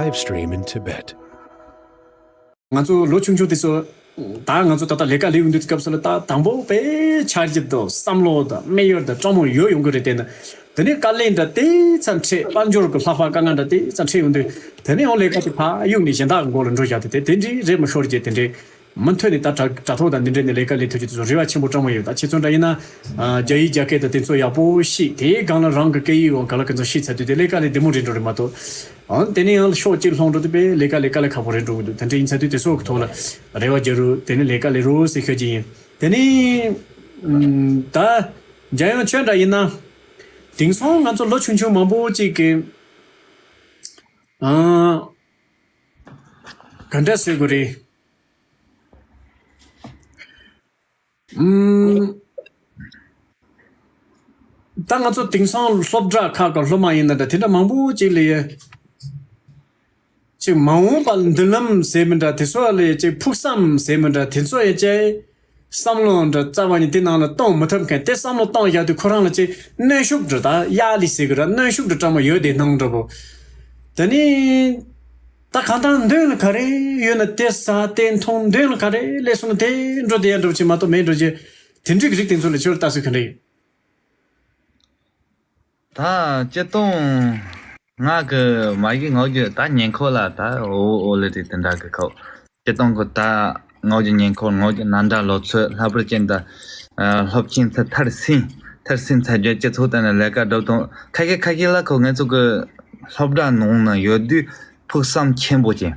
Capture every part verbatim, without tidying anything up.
Live stream in Tibet. ང་ཚོ་ལོ་ཆུང་ཆུང་དེ་ཚོ་ད་ང་ཚོ་ད་ལྟ་ལས་ཀ་ལས་ཡོང་དུས་སྐབས་སུ་ལ་ད་དང་པོ་དཔེ་འཆར་གཞི་དང་བསམ་བློ་དང་དམིགས་ཡུལ་དང་སྤྲང་མོ་ཡོད་ཡོང་གི་རེད་དེ་ནི། དེ་ནས་དཀའ་ལས་འདྲ་དེ་ཚ་འཕྲད། དཔལ་འབྱོར་གྱི་ལྷག་པ་དཀའ་ངལ་འདྲ་དེ་ཚ་འཕྲད་ཡོང་དུས། དེ་ནས་ཡང་ལས་ཀ་དེ་ཕར་གཡུག་ནས་གཞན་དག་གི་མགོ་ལ་འགྲོ་བཞག་དེ་དེ་དེ་འདྲའི་རེད་མ་ཤོར་རྒྱུ་དེ་འདྲའི་མུ་མཐུད་ནས་ད་དྲ་དྲ་ཐོག་དང་འདི་འདྲ་ནས་ལས་ཀ་ལས་ཐུབ་རྒྱུ་དེ་ཚོ་རེ་བ་ཆེན་པོ་སྤྲང་མོ་ཡོད། ད་ཁྱེད་ཚོ་འདྲ་ཡིན་ན་ཨ་རྒྱ་ཡིག་རྒྱ་སྐད་དང་དེ་ཚོ་ཡག་པོ་ཤེས། དེའི་སྒང་ལ་རང་གི་སྐད་ཡིག་འོང་ག་ལ་ག་ཚོད་ཤེས་ཚར་དུས་དེ་ལས་ཀ་ལས་བདེ་མོ་རེད་འགྲོ་རེད་མ་གཏོགས། ཨང་དེ་ནས་ཡང་ཕྱོགས་གཅིག་ལྷུང་འགྲོ་དུས་པས་ལས་ཀ་ལས་དཀའ་ལས་ཁག་པོ་རེད་འགྲོ་གི་འདུག་དེ་འདྲ་ཡིན་ཚར་དུས་དེ་ཚོ་གི་ཐོག་ལ་རེ་བ་རྒྱག་རོགས། དེ་ནས་ལས་ཀ་ལས་རོགས་ཟེར་ཤོད་ཀྱི་ཡིན། དེ་ནས་ཨམ་ད་འཇམ་དབྱངས་ཁྱོད་འདྲ་ཡིན་ན། དེང་སང་ང་ཚོ་ལོ་ཆུང་ཆུང་མང་པོ་ཅིག་གིས་ཨང་ག་འདྲ་ཟེར་དགོས་རེད། ཨུམ། ད་ང་ཚོ་དེང་སང་སློབ་གྲྭ་ཁག་གི་སློབ་མ་ཡིན་ན་འདྲ་དེ་འདྲ་མང་པོ་ཅིག་ལ་ཡ་ཅིག་མ་འོངས་པ་མདུན་ལམ་ཟེར་མི་འདྲ་དེ་ཚོ་ལ་ཡ་ཅིག་ཕུགས་བསམ་ཟེར་མི་འདྲ་དེ་ཚོ་ཡ་ཅིག་བསམ་བློ་འདྲ་རྩ་བ་ནས་དེ་ནང་ལ་གཏོང་མི་ཐུབ་མཁན་དེ་བསམ་བློ་གཏོང་བཞག་དུས་ཁོ་རང་ལ་ཅིག་གནོན་ཤུགས་འདྲ་ད་གཡའ་ལི་ཟེར་གི་ར་གནོན་ཤུགས་འདྲ་སྤྲང་མོ་ཡོད་དེ་སྣང་འདྲ་པོ། དེ་ནས། ད་གང་ལྟར་མདུན་ལ་ག་རེ་ཡོད་ན་དེ་ཟ་དེ་འཐུང་། མདུན་ལ་ག་རེ་སླེབས་སོང་ན་དེ་འགྲོ་དེ་ཡར་འགྲོ་ཅིག་མ་གཏོགས་མེད་འགྲོ་ཅིག་དེ་འདྲའི་གི་རིགས་དེ་ཚོ་ལ་ཁྱོད་ལྟ་ཚུལ་ག་འདྲ་ཡོད། ད་སྤྱིར་བཏང་ང་གི་མ་གི་ངག་རྒྱུན་ད་ཉེ་འཁོར་ལ་ད་འོ་འོ་ལེ་དེ་དེ་འདྲ་གི་ཁོ་སྤྱིར་བཏང་གི་ད་ངག་རྒྱུན་ཉེ་འཁོར་ངག་རྒྱུན་ནང་འདྲ་ལོ་ཚོད་ལྷག་པར་ཅན་ད་སློབ་ཆེན་ཚ་མཐར་ཕྱིན་མཐར་ཕྱིན་ཚ་རྒྱུ་སྤྱི་ཚོགས་དེ་ནས་ལས་ཀ་སྒྲུབ་དང་ཁ་ཤས་ཁ་ཤས་ལ་ཁོ་ང་ཚོ་གི་སློབ་གྲྭ་ནང་ན་ཡོད་དུས། ཕུགས་བསམ་ཆེན་པོ་ཅན།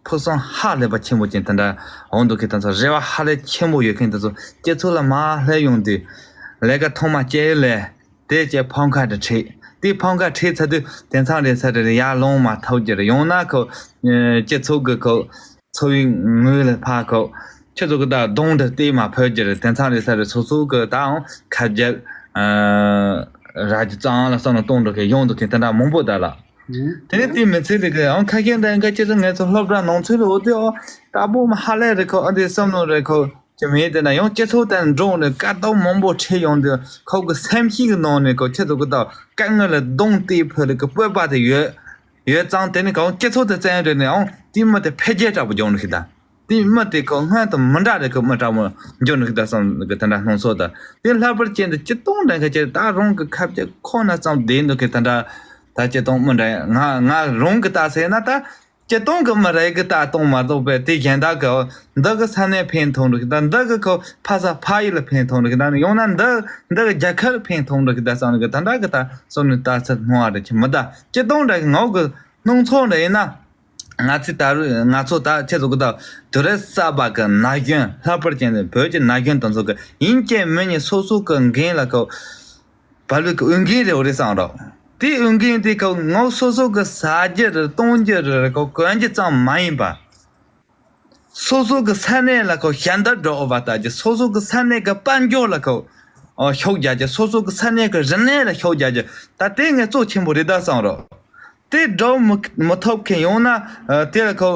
ཕུགས་བསམ་ཧ་ལས་པ་ཆེན་པོ་ཅན་དེ་འདྲ་འོང་འདུག་གི་དེ་ཚོ་རེ་བ་ཧ་ལས་ཆེན་པོ་ཡོད་མཁན་དེ་ཚོ་སྤྱི་ཚོགས་ལ་མར་སླེབས་ཡོང་དུས། ལས་ཀ་ཐོག་མ་སྐྱེལ་ལས་དེ་བྱས་ཕམ་ཁ་དེ་ཁྲིད་དེ་ཕམ་ཁ་ཁྲིད་ཚར་དུས་དེང་སང་རེད་ས་རེད་ཡར་ལོང་མ་ཐུབ་ཀྱི་རེད། ཡང་ན་ཁོ་སྤྱི་ཚོགས་ཀྱི་ཁོ་འཚོ་བའི་ངོས་ལ་ཕར་ཁོ་ཁྱེད་ཚོ་གི་ད་གདོང་དེ་བལྟས་མ་ཕོད་ཀྱི་རེད། དེང་སང་རེད་ས་རེད་སོ་སོ་གི་ད་འང་ཁ་རྒྱབ་ར་རྒྱུ་གཙང་ལ་བསམ་བློ་གཏོང་འགྲོ་མཁན་ཡོང་འདུག་མཁན་དེ་འདྲ་མང་པོ་ད་ལ། དེ་ནས་དེའི་མི་ཚེ་རིག་གི་ཡང་ཁ་ཤས་འདྲ་འགའ་ཅི་རེད། ངས་ཚོ་སློབ་གྲྭ་ནང་ཚུད་འོ་དེ་ཨོ་དྲག་པོ་མ་ཧ་ལས་རེད་ཁོ། ཨ་འདི་བསམ་མནོ་རེད་ཁོ། ཅི་མེད་དེ་ན་ཡང་སྤྱི་ཚོགས་དང་འགྲོགས་ནས་དཀའ་སྡུག་མང་པོ་འཕྲད་ཡོང་དུས་ཁོ་གི་སེམས་ཤིང་གི་ནང་ནས་ཁོ་ཁྱེད་ཚོ་གི་ད་དཀའ་ངལ་ལ་གདོང་གཏད་ཕོད་རེད་གི་སྤོབས་པ་དེ་ཡོད་ཡོད་ཙང་། དེ་ནི་གང་སྤྱི་ཚོགས་དེ་བཙན་རེད་ནས་ཨང་དེའི་མི་དེ་འཕེལ་རྒྱས་དྲག་པོ་འབྱུང་ནི་ཤི་ད། དེའི་མི་དེ་ཁོ་སྔོན་དང་མི་འདྲ་རེད་ཁོ། མི་དྲག་མོ་འབྱོར་འདུག་ད་བསམ་གི་དེ་འདྲ་སྣང་ཚོར་དང་དེ་ལྷག་པར་ཅན་དུ་སྤྱི་སྟོང་འདྲ་མཁན་ཅེས་ད་རང་གི་ཁ་བྱེ་ཁོ་ན་ཙམ་བསྡད་འདུག་གི་དེ་འདྲ་ད་སྤྱི་སྟོང་མི་འདྲ་ང་ང་རང་གི་ལྟ་ཟེར་ན་ད་སྤྱི་སྟོང་གི་མི་རེ་གི་ལྟ་སྟོང་མ་གཏོགས་པས་དེ་གཞན་དག་གི་འདི་གི་ས་གནས་ཕན་ཐོགས་འདུག་གི་ད་འདི་གི་ཁོ་ཕ་ས་ཕ་ཡུལ་ལ་ཕན་ཐོགས་འདུག་གི་ད་ཡང་ན་འདི་འདི་གི་རྒྱལ་ཁབ་ལ་ཕན་ཐོགས་འདུག་གི་ད་བསམ་གི་དེ་འདྲ་གི་ད་བསམ་ནས་ལྟ་ཚུལ་སྣང་བ་རེ་ཆེ་མི་ད་སྤྱི་སྟོང་འདྲ་གི་ངའི་གི་སྣང་ཚོར་འདྲ་ཡིན་ན། ང་ཚོས་ད་རུང་ང་ཚོ་ད་ཁྱེད་ཚོ་གི་ད་དུས་རབས་གསར་པ་གི་ན་གཞོན་ལྷག་པར་ཅན་བོད་ཀྱི་ན་གཞོན་དང་ཚོ་གི་ཡིན་གཅིག་མིན་གཉིས་སོ་སོ་གི་འགན་ལ་ཁོ་བ་ལུག་གི་འོས་འགན་རེ་བ་རེ་བསམ་རོགས། དེ་འོས་འགན་དེ་ཁོ་ངོ་སོ་སོ་གི་ཟ་རྒྱུ་རེ་གཏོང་རྒྱུ་རེ་ཁོ་གོན་རྒྱུ་ཙམ་མ་ཡིན་པ། སོ་སོ་གི་ས་གནས་ལ་ཁོ་ཞབས་འདེགས་སྒྲུབ་པ་ལྟ་རྒྱུ། སོ་སོ་གི་ས་གནས་གི་དཔལ་འབྱོར་ལ་ཁོ་ཤུགས་རྒྱག་རྒྱུ། སོ་སོ་གི་ས་གནས་གི་རིག་གནས་ལ་ཤུགས་རྒྱག་རྒྱུ། ད་དེ་ངས་གཙོ་ཆེན་པོ་རེད་ད་བསམ་རོགས། དེ་སྒྲུབ་མི་མི་ཐུབ་མཁན་ཡོང་ན་ཨ་དེ་ལ་ཁོ་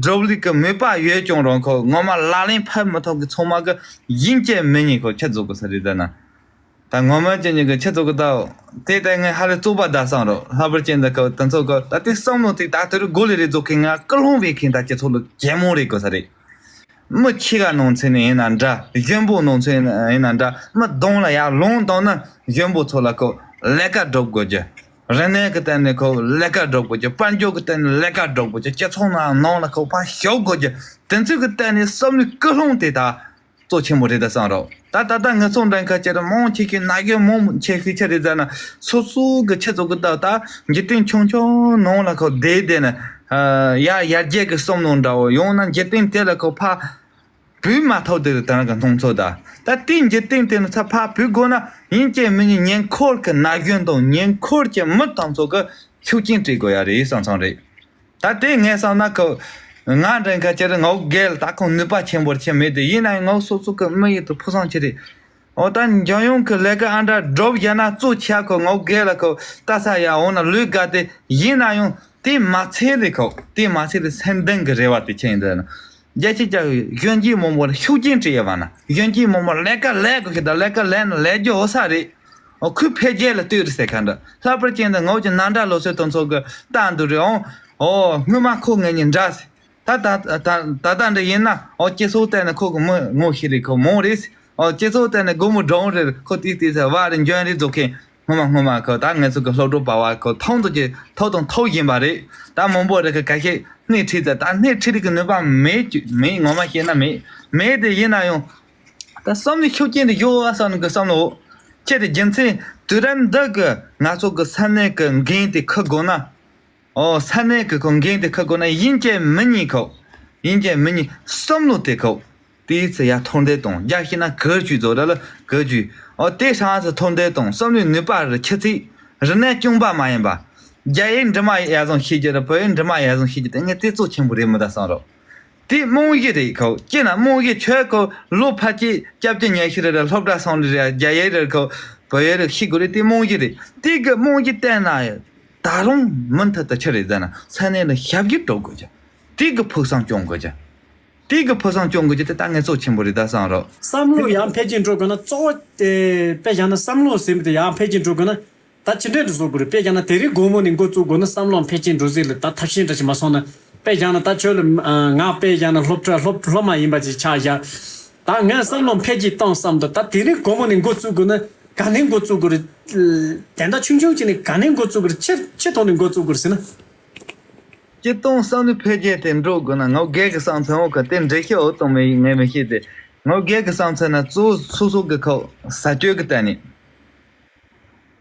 སྒྲུབ་ལུགས་ཀྱི་མོས་པ་ཡོད་ཀྱང་རུང་ཁོ་ངོ་མ་ལག་ལེན་ཕབ་མི་ཐུབ་མཁན་ཚང་མ་གི་ཡིན་གཅིག་མིན་གཉིས་ཁོ་ཁྱེད་ཚོ་གི་ས་རེད་ད་ན། ད་ངོ་མ་ཅན་གྱི་ཁྱེད་ཚོ་གི་ད་དེ་ལྟ་ངས་ཧ་ལས་བཙོག་པ་ད་བསམ་རོགས། ལྷག་པར་ཅན་ད་ཁོ་དེ་ཚོ་གི་ད་དེ་བསམ་བློ་དེ་ད་དེ་རུ་གོ་ལེ་རེ་བཙོག་མཁན་ང་སྐུལ་སློང་བའི་མཁན་ད་ཁྱེད་ཚོ་ལ་གད་མོ་རེད་གོ་ས་རེད། མི་ཁྱི་ག་ནང་ཚན་ནས་ཡིན་ན་འདྲ། གཞོན་པོ་ནང་ཚན་ཡིན་ན་འདྲ། མི་གདོང་ལ་ཡར་ལོང་བཏང་ན་གཞོན་པོ་ཚོ་ལ་ཁོ་ལས་ཀ་སྒྲུབ་དགོས་རྒྱུ། རིག་གནས་ཀྱི་སྟེང་ནས་ཁོ་ལས་ཀ་སྒྲུབ་དགོས་རྒྱུ། དཔལ་འབྱོར་གྱི་སྟེང་ནས་ལས་ཀ་སྒྲུབ་དགོས་རྒྱུ། སྤྱི་ཚོགས་ནང་ནང་ལ་ཁོ་ཕར་ཞུགས་དགོས་རྒྱུ། དེ་ཚོ་གི་སྟེང་ནས་བསམ་བློའི་སྐུལ་སློང་དེ་ད་གཙོ་ཆེན་པོ་རེད་ད་བསམ་རོགས། ད་ད་ལྟ་ངེད་ཚོ་འདྲ་ཁ་ཅིག་ར་མང་ཆེ་ཤོས་ན་གཞོན་མང་ཆེ་ཤོས་ཆ་རེད་ཟེར་ན་སོ་སོ་གི་ཁྱེད་ཚོ་གི་ད་ད་འཇིག་རྟེན་ཆུང་ཆུང་ནང་ལ་ཁོ་བསྡད་བསྡད་ནས་ཡར་ཡར་རྒྱས་ཀྱི་བསམ་བློ་འདྲ་བོ། ཡང་ན་འཇིག་རྟེན་དེ་ལ་ཁོ་ཕར་བུད་མ་ཐུབ་དེ་ད་ག་སྣང་ཚོར་ད། ད་དེ་འཇིག་རྟེན་དེ་ནས་ཚ་ཕར་བུད་དགོས་ན་ཡིན་གཅིག་མིན་གཉིས་ཉེ་འཁོར་གྱི་ན་གཞོན་དང་ཉེ་འཁོར་གྱི་མི་དང་ཚོ་གི་ཤུགས་རྐྱེན་སྤྲད་དགོས་ཡ་རེད་བསམ་བསམ་རེད། ད་དེ་ངས་བསམ་ན་ཁོ་ང་འདྲ་ཁ་ཅིག་ར་ངའི་སྒེར་ལ་ད་ཁོང་ནུས་པ་ཆེན་པོ་ཆེ་མེད་དེ། ཡིན་ན་ཡང་ངའི་སོ་སོ་གི་དམིགས་ཡུལ་དུ་ཕུགས་བསམ་ཆེ་རེད། འོ་ད་འཇམ་དབྱངས་ཀྱི་ལས་ཀ་ཨ་འདྲ་སྒྲུབ་བཞག་ན་གཙོ་ཆེ་ཁོ་ངའི་སྒེར་ལ་ཁོ་ལྟ་ས་ཡ་འོ་ན་ལུས་དགའ་སྟེ། ཡིན་ན་ཡང་དེ་མ་ཚད་ལས་ཁོ་དེ་མ་ཚད་ལས་སེམས་གཏིང་གི་རེ་བ་དེ་ཆེ་ཡིན་འདི་ན། རྒྱལ་སྤྱི་ཀྱི་གཞོན་སྐྱེས་མང་པོ་ལ་ཤུགས་རྐྱེན་སྤྲད་ཡོད་པ་ན། གཞོན་སྐྱེས་མང་པོ་ལས་ཀ་ལས་དགོས་ཤེས་དང་ལས་ཀ་ལས་ན་ལས་རྒྱུ་འོ་ས་རེད། འོ་ཁོས་འཕེལ་རྒྱས་ལ་ལྟོས་རེད་ཟེར་ཁ་འདྲ། ལྷག་པར་ཅན་དུ་ངོ་བོ་ཀྱི་ན་འདྲ་ལོ་སོད་དང་ཚོགས་ཀྱི་ལྟ་འདུག་རེད་འོང་། ཨོ་སྔོན་མ་ཁོ་ངེད་གཉིས་འདྲ་ཟེར། ད་ད་ད་ད་ལྟ་འདྲ་ཡིན་ན། ཨོ་སྤྱི་ཚོགས་སྟེང་ནས་ཁོ་གི་མི་ངོ་ཤེས་རེད། ཁོ་མོ་རེད་ཟེར། ཨོ་སྤྱི་ཚོགས་སྟེང་ནས་སྒོར་མོ་སྒྲོན་རེད། ཁོ་དེ་དེ་ཟེར་བ་རེད། འཇོན་རེད་བཟོ་མཁན། སྔོན་མ་སྔོན་མ་ཁོ་ད་ངེད་ཚོ་གི་སློབ་གྲོགས་པ་བ་ཁོ་ཐོག་ཏུ་ཀྱི་ཐོག་དང་ཐོག་ཡིན་པ་རེད། ད་མང་པོ་རེད། ཁོ་ཁ་ཤས་སྣེ་ཁྲིད་ཙང་ད་སྣེ་ཁྲིད་རིགས་ཀྱི་ནུས་པ་མེད་ཀྱི་མེད། ངོ་མ་བཤད་ན་མེད། མེད་དེ་ཡིན་ན་ཡང་ད་བསམ་བློ་ཤུགས་རྐྱེན་དེ་ཡོད་བསམ་ནས་གི་བསམ་བློ། ཁྱེད་དེ་རྒྱུ་མཚན་དུས་རབས་འདི་གི་ང་ཚོ་གི་ས་གནས་གི་འགན་དེ་འཁུར་དགོས་ན། ཨོ་ས་གནས་ཀྱི་ཁོ་འགན་དེ་འཁུར་དགོས་ན་ཡིན་གཅིག་མིན་གཉིས་ཁོ། ཡིན་གཅིག་མིན་གཉིས་བསམ་བློ་དེ་ཁོ། དེའི་ཚེ་ཡར་མཐོར་འདེགས་གཏོང་རྒྱ་ཤེས་ན་གུ་ཅུས་བཟོ་ར་ལ་གུ་ཅུས། ཨོ་དེ་ཧྲང་ཚེ་མཐོར་འདེགས་གཏོང་བསམ་བློའི་ནུས་པ་རུ་ཁྱི་ཚིག་རི་ནས་ཅུང་པ་མ་ཡིན་པ། རྒྱ་ཡིག་འབྲི་མ་ཡག་བཟང་ཤེས་ཀྱི་རེད། བོད་ཡིག་འབྲི་མ་ཡག་བཟང་ཤེས་ཀྱི་དེ་ངས་དེ་གཙོ་ཆེན་པོ་རེད་མི་ད་བསམ་རོགས། དེ་རྨང་གཞི་རེད་ཁོ། ཅི་ན་རྨང་གཞི་ཁྱོད་ཁོ་ལོ་ཕལ་ཆེར་སྐྱབས་བཅོལ་ཉེ་ཤོས་རེད། སློབ་གྲྭ་སོང་རེད། རྒྱ་ཡིག་རེད་ཁོ། བོད་ཡིག་རེད་ཤེས་དགོས་རེད། དེ་རྨང་གཞི་རེད། དེ་གི་རྨང་གཞི་བརྟན་ན་ཡང་། ད་རུང་མུ་མཐུད་དུ་ཆི་རེད་ཟེར་ན་ས་གནས་ལ་ཞབས་ཕྱི་སྒྲུབ་དགོས་ཀྱི། དེ་གི་ཕུགས་བསམ་སྐྱོང་དགོས་ཀྱི། དེ་གི་ཕུགས་བསམ་སྐྱོང་དགོས་ཀྱི་དེ་ད་ངས་གཙོ་ཆེན་པོ་རེད་ད་བསམ་རོགས། བསམ་བློ་ཡར་འཕེལ་རྒྱས་འགྲོ་དགོས་ན་གཙོ་བོ་དེ་དཔེ་བཞག་ན་བསམ་བློ་ཟེར་མི་དེ་ཡར་འཕེལ་རྒྱས་འགྲོ་དགོས་ན། ད་ཅི་འདྲ་འདྲ་བཟོ་དགོས་རེད། དཔེ་བཞག་ན་དེ་རིང་དགོང་མོ་ནས་འགོ་བཙུགས་དགོས་ན་བསམ་བློ་འཕེལ་རྒྱས་འགྲོ་ཟིག་ལ་ད་ཐབས་ཤེས་འདྲ་ཞིག་མ་སོང་ན། དཔེ་བཞག་ན་ད་ཁྱོད་ལ་ང་དཔེ་བཞག་ན་སློབ་གྲྭ་སློབ་སློབ་མ་ཡིན་པ་ཅིག་ཆགས་བཞག་ད་ངས་བསམ་བློ་འཕེལ་རྒྱས་བཏང་བསམ་འདུག་ད་དེ་རིང་དགོང་མོ་ནས་འགོ་བཙུགས་དགོས་ན་ག་ནས་འགོ་བཙུགས་དགོས་རེད། དེ་འདྲ་ཆུང་ཆུང་ཅིག་ནས་ག་ནས་འགོ་བཙུགས་དགོས་རེད། ཕྱིར་ཕྱིར་ཐོག་ནས་འགོ་བཙུགས་དགོས་རེད་ཟེར་ན། སྤྱིར་བཏང་བསམ་བློའི་འཕེལ་རྒྱས་དེ་འགྲོ་དགོས་ན་ངའི་སྒེར་གྱི་བསམ་ཚུལ། འོ་ག་དེ་འགྲེལ་བཤད་འོ་གཏོང་མི་ངས་མི་ཤེས་ཏེ། ངའི་སྒེར་གྱི་བསམ་ཚུལ་ན་གཙོ་བོ་སོ་སོ་གི་ཁོ་ཟ་སྤྱོད་ཀྱི་སྟེང་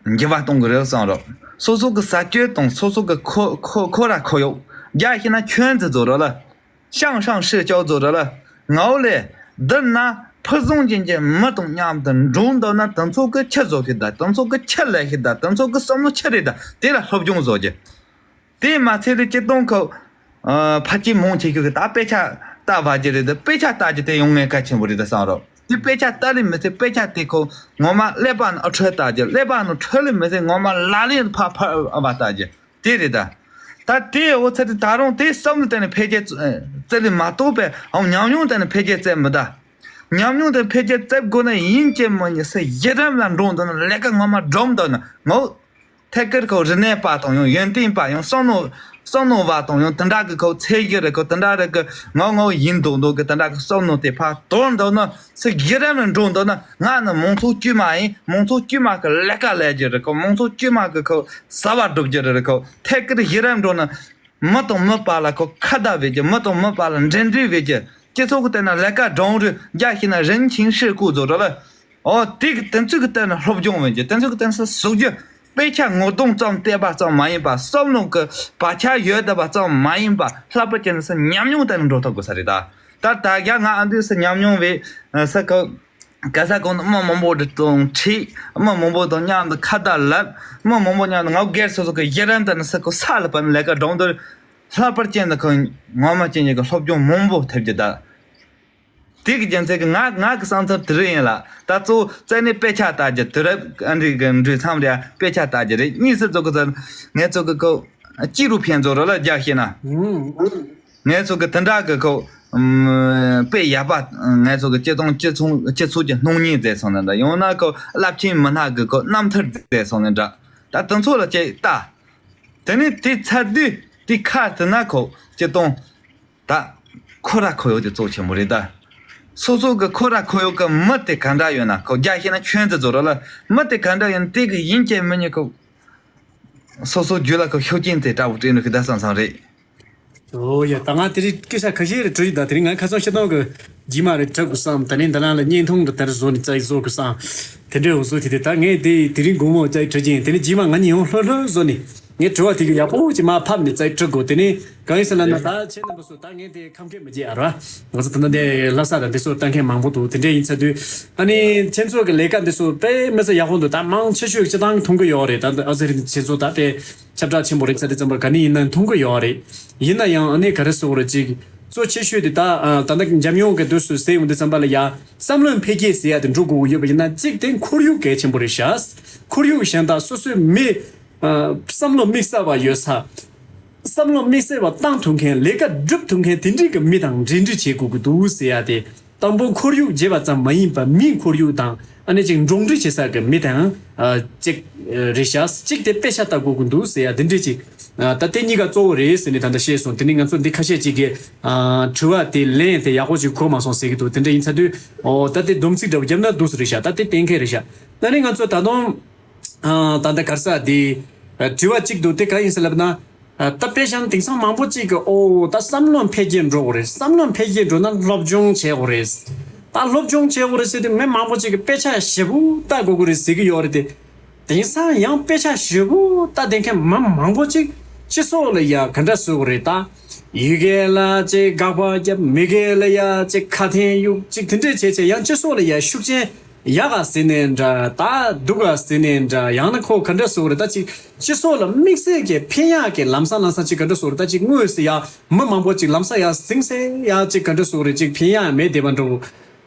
ནས། འགྱུར་བ་གཏོང་གི་རེད་བསམ་རོགས། སོ་སོ་གི་ཟ་སྤྱོད་དང་སོ་སོ་གི་ཁོ་ཁོ་ཁོ་ར་ཁོར་ཡུག་རྒྱ་ཞེ་ན་ཁྱོད་ཚོ་བཟོ་རོགས་ལ། ཤང་ཤང་ཧྲི་ཅའོ་བཟོ་རོགས་ལ། ངའོ་ལེ། འདི་ན་ཕུགས་བཟང་ཅན་གྱི་མི་དང་མཉམ་དུ་འགྲོ་འདོད་ན་དེ་ཚོ་གི་ཆི་བཟོ་གི་ད། དེ་ཚོ་གི་ཆི་ལས་གི་ད། དེ་ཚོ་གི་བསམ་བློ་ཆི་རེད་ད། དེ་ལ་སློབ་སྦྱོང་བཟོ་རྒྱུ། དེ་མ་ཚད་ལས་སྤྱིར་བཏང་ཁོ། ཨ་ཕལ་ཆེར་མང་ཆེ་ཤོས་ཀྱིས་ད་དཔེ་ཆ་ལྟ་བ་ཅི་རེད་ད། དཔེ་ཆ་ལྟ་རྒྱུ་དེ་ཡང་ངས་གལ་ཆེན་པོ་རེད་ད་བསམ་རོགས། དེ་དཔེ་ཆ་ལྟ་ལས་མི་ཚད་དཔེ་ཆ་དེ་ཁོ་ངོ་མ་ཀླད་པ་ནང་ཨ་འཕྲོད་ལྟ་རྒྱུ། ཀླད་པ་ནང་འཕྲོད་ལས་མི་ཚད་ངོ་མ་ལག་ལེན་ཕར་ཕར་བ་ལྟ་རྒྱུ་དེ་རེད་ད། ད་དེ་འོ་ཚད་དེ་ད་རུང་དེ་བསམ་བློ་གཏོང་ནས་འཕེལ་རྒྱས་བཙལ་ལས་མ་གཏོགས་པའི་ཨང་ཉམས་མྱོང་གཏོང་ནས་འཕེལ་རྒྱས་བཙལ་མི་ད། ཉམས་མྱོང་དེ་འཕེལ་རྒྱས་བཙལ་དགོས་ན་ཡིན་གཅིག་མིན་གཉིས་སུ་གཞི་རིམ་ལ་འགྲོ་འདོད་ན། ལས་ཀ་ངོ་མ་སྒྲུབ་འདོད་ན། ངོ་ཐད་ཀར་ཁོ་རིག་གནས་པ་དང་ཡང་ཡོན་ཏན་པ་ཡང་བསམ་མནོ་བསམ་མནོ་བ་དང་ཡང་དེ་འདྲ་གི་ཁོ་ཚད་གཞི་རེད། ཁོ་དེ་འདྲ་རེད་གི། ངོ་ངོ་ཡིན་མདོག་མདོག་གི་དེ་འདྲ་གི་བསམ་མནོ་དེ་ཕར་དོར་འདོད་ན། སུ་གཞི་རིམ་ལ་འགྲོ་འདོད་ན། ང་ནི་མང་ཚོགས་དཀྱུས་མ་ཡིན། མང་ཚོགས་དཀྱུས་མ་གི་ལས་ཀ་ལས་རྒྱུ་རེད་ཁོ། མང་ཚོགས་དཀྱུས་མ་གི་ཁོ་བྱ་བ་སྒྲུབ་རྒྱུ་རེད་ཁོ། ཐད་ཀར་གཞི་རིམ་འགྲོ་ན། མི་དང་མི་བར་ལ་ཁོ་ཁ་བརྡ་བྱེད་རྒྱུ། མི་དང་མི་བར་ལ་འབྲེལ་འདྲིས་བྱེད་རྒྱུ། སྤྱི་ཚོགས་ཀྱི་སྟེང་ན་ལས་ཀ་སྒྲུབ་རྒྱུ་ཞེ་ན་རིན་ཆེན་ཧྲི་ཀུ་བཟོ་འདྲ་ལ། ཨོ་དེ་གི་དེ་ཚོ་གི་སྟེང་ན་སློབ་སྦྱོང་བྱེད་རྒྱུ། དེ་ཚོ་གི་སྟེང་ན་ཟུག་རྒྱུ། དཔེ་ཆ་ངོ་གདོང་ཙམ་བལྟས་པ་ཙམ་མ་ཡིན་པ། བསམ་བློ་གི་བག་ཆགས་ཡོད་བསྡད་པ་ཙམ་མ་ཡིན་པ། ལྷག་པར་དུ་ཉམས་མྱོང་སྟེང་ན་འགྲོ་ཐུབ་དགོས་ས་རེད་ད། ད་ད་རྒྱ་ང་ཨ་འདུས་སུ་ཉམས་མྱོང་བྱས་ས་ཁོ། ག་ས་གོ་ནས་མི་མང་པོ་དང་འཕྲད། མི་མང་པོ་དང་མཉམ་དུ་ཁ་བརྡ་ལབ། མི་མང་པོ་མཉམ་དུ་ང་སྒེར་སོ་སོ་གི་གཞི་རིམ་དུ་ནི་ས་ཁོ་ས་ལ་བབས་ནས་ལས་ཀ་སྒྲུབ་འདོད། ལྷག་པར་ཅན་དུ་ཁོ་ངོ་མ་ཅན་གྱི་སློབ་སྦྱོང་མང་པོ་ཐེབས་ཀྱི་ད། དེ་གི་རྒྱུ་མཚན་གྱིས་ང་ང་གི་བསམ་ཚུལ་དེ་རིགས་ཡིན་ལ། ད་གཙོ་བོ་རྩ་ནས་དཔེ་ཆ་ལྟ་རྒྱུ་དུས་རབས་ཨ་འདྲི་གི་འགྲོ་མཚམས་རེད། དཔེ་ཆ་ལྟ་རྒྱུ་རེད། གཉིས་སུ་ཚོ་གི་ཚོ་ངས་ཚོ་གི་ཁོ་ཅི་རུ་ཕན་ཚོ་རོ་ལ་རྒྱ་ཞེ་ན། ངས་ཚོ་གི་དེ་འདྲ་གི་ཁོ། ཨམ། དཔེ་ཡག་པ། ངས་ཚོ་གི་སྤྱི་དང་སྤྱི་ཚོགས་སྤྱི་ཚོགས་ཀྱི་སྣང་བརྙན་མཛད་སོང་ན་འདྲ། ཡང་ན་ཁོ་རླབས་ཆེན་མི་སྣ་གི་ཁོ་རྣམ་ཐར་མཛད་སོང་ན་འདྲ། ད་དེ་ཚོ་ལ་ཅིག་ལྟ། དེ་ནས་དེ་ཚར་དུས་དེ་ཁ་དེ་ན་ཁོ་སྤྱི་དང་། ད་ཁོ་ར་ཁོ་ཡོད་དེ་གཙོ་ཆེན་པོ་རེད་ད། སོ་སོ་གི་ཁོ་ར་ཁོ་ཡོད་གི་མི་དེ་ག་འདྲ་ཡོད་ན། ཁོ་རྒྱ་ཞེ་ན་ཁྱོད་ཚོ་ཚོ་རོ་ལ་མི་དེ་ག་འདྲ་ཡོད་ན་དེ་གི་ཡིན་གཅིག་མིན་གཉིས་ཁོ། སོ་སོ་རྒྱུད་ལ་ཁོ་ཤུགས་རྐྱེན་དེ་འདྲ་བོ་སྤྲད་འགྲོ་གི་ད་བསམ་བསམ་རེད། ཨོ་ཡ། ད་ང་དེ་རིང་སྐད་ཆ་ཁ་ཤས་རེ་དྲི་ཡི་ད། དེ་རིང་ང་ཁ་སང་ཤི་ཐང་གི་རྗེས་མ་རེ་དྲི་དགོས་བསམ། ད་ནི་འདི་ནང་ལ་བརྙན་ཐུང་འདི་ལྟར་བཟོ་ནས་བཙལ་བཟོ་དགོས་བསམ། དེ་འདྲའི་འོ་བཟོ་དེ་དེ་ད་ངས་དེ་དེ་རིང་དགོང་མོ་བཙལ་དྲི་རྒྱུ་ཡིན། དེ་ནི་རྗེས་མ་ང་གཉིས་ཡང་ལྷོད་ལྷོད་བཟོ་ནས་ངས་དྲི་བ་དེ་གི་ཡག་པོ་ཅིག་མ་ཕབ་ནས་བཙལ་དྲི་དགོས། དེ་ནི་གང་ཡིན་ཟེར་ན་ན་ད་ཁྱེད་རྣམ་པ་ཚོ་ད་ངས་དེ་ཁམས་སྐད་མི་བརྗེད་ཨ་ར། ང་ཚོ་ད་ལྟ་འདི་ལྷ་ས་ར་འདི་ཚོ་ལྟ་མཁན་མང་པོ་འདུག་དེ་འདྲ་ཡིན་ཚ་དུས་ཨ་ནི་ཁྱེད་ཚོ་གི་ལས་ཀ་འདི་ཚོ་དཔེ་མི་ཚེ་ཡག་པོ་འདུག་ད་མང་ཆེ་ཤོས་སྤྱི་བཏང་མཐོང་གི་ཡོད་རེད། ད་ཨ་ཟེར་ཁྱེད་ཚོ་ད་དཔེ་ཁྱབ་བསྒྲགས་ཆེན་པོ་རེད་ཚ་དེ་ཙམ་པ་ག་ནས་ཡིན་ན་མཐོང་གི་ཡོད་རེད། ཡིན་ན་ཡང་ཨ་ནི་ག་རེ་ཟེར་དགོས་རེད། ཅིག་གཙོ་ཆེ་ཤོས་དེ་ད་ད་ལྟ་འཇམ་དབྱངས་གི་དུས་སུ་ཟེར་ཡོང་དུས་ཙམ་པ་ལ་ཡ་བསམ་བློའི་འཕེལ་རྒྱས་ཟེར་ཡ་དེ་འགྲོ་དགོས་ཀྱི་ཡོད་པ་ཡིན་ན་གཅིག་དེ་ཁོར་ཡུག་གལ་ཆེན་པོ་རེད་ཤག་ཁོར་ཡུག་གཞན་དག་སོ་སོའི་མི། བསམ་བློ་དམིགས་བསལ་བ་ཡོད་ས། བསམ་བློ་དམིགས་བསལ་བ་བཏང་ཐུབ་མཁན་ལས་ཀ་སྒྲུབ་ཐུབ་མཁན་དེ་འདྲའི་གི་མི་དང་འབྲེལ་འདྲིས་བྱེད་དགོས་ཀྱི་འདུག་ཟེར་ཡ་དེ། དང་པོ་ཁོར་ཡུག་བརྗེ་བ་ཙམ་མ་ཡིན་པར་མིའི་ཁོར་ཡུག་དང་ཨ་ནི་ཅིག་འགྲོགས་འདྲིས་བྱེད་ས་གི་མི་དང་ཅིག་རེད་ཤག་གཅིག་དེ་དཔེ་ཆ་ལྟ་དགོས་ཀྱི་འདུག་ཟེར་ཡ་དེ་འདྲའི་ཅིག་ ཨ། ད་དེ་གཉིས་ཀ་གཙོ་བོ་རེད་ཟེར་ནས་ད་ལྟ་བཤད་སོང་། དེ་ནས་ང་ཚོ་འདི་ཁ་ཤས་ཅིག་གིས། ཨ། དྲི་བ་དེ་ལན་དེ་ཡག་པོ་ཅིག་གོ་མ་སོང་ཟེར་གྱི་འདུག་དེ་འདྲ་ཡིན་ཚ་དུས། ཨོ། ད་དེ་སྡོམ་ཚིག་འདྲ་པོ་བརྒྱབ་ན་འདུག་ས་རེད་ཤག་ད་དེ་གཏན་འཁེལ་རེད་ཤག་ད་ནི་ང་ཚོ་ད་དུང་། ཨ། ད་ལྟ་ག་རེ་ཟེར་དེ། ཨ། དྲི་བ་གཅིག་འདུག་དེ་ག་ཡིན་ཟེར་ལབ་ན། ཨ། ད་དཔེ་བཞག་ན་དེང་སང་མང་པོ་ཅིག་གིས། ཨོ། ད་བསམ་བློ་འཕེལ་རྒྱས་འགྲོ་དགོས་རེད། བསམ་བློ་འཕེལ་རྒྱས་འགྲོ་ན་སློབ་སྦྱོང་བྱེད་དགོས་རེད། ད་སློབ་སྦྱོང་བྱེད་དགོས་རེད་ཟེར་དུས་མི་མང་པོ་ཅིག་གིས་དཔེ་ཆ་ཞེ་པོ་ལྟ་དགོས་ཀྱི་རེད་ཟེར་གྱི་ཡོད་རེད་དེ། དེང་སང་ཡང་དཔེ་ཆ་ཞེ་པོ་ལྟ་བསྡད་མཁན་མི་མང་པོ་ཅིག་སྤྱི་ཚོགས་ལ་ཡ་ག་འདྲ་བཟོ་དགོས་རེད་ད། ཡུལ་སྐད་ལ་ཅིག་དགག་པ་བརྒྱབ། མི་སྐད་ལ་ཡ་ཅིག་ཁ་འཐེན་གཡུག་ཅིག་དེ་འདྲས་བྱས་བྱས་ཡང་སྤྱི་ཚོགས་ལ་ཡ་ཤུགས་རྐྱེན་ཡག་ག་ཟེར་ནའི་འདྲ། ད་སྡུག་ག་ཟེར་ནའི་འདྲ། ཡང་ན་ཁོ་ག་འདྲ་བཟོ་དགོས་རེད་ད། ཅིག་སྤྱི་ཚོགས་ལ་དམིགས་བསལ་གྱི་ཕན་ཡག་གི་ལམ་སང་ལམ་སང་ཅིག་ག་འདྲ་བཟོ་དགོས་རེད་ད། ཅིག་དངོས་སུ་ཡ་མི་མང་པོ་ཅིག་ལམ་སང་ཡ་ཟིང་སེ་ཡ་ཅིག་ག་འདྲ་བཟོ་དགོས་རེད། ཅིག་ཕན་ཡག་མེད་བསྡད་པ་འདྲ་བོ།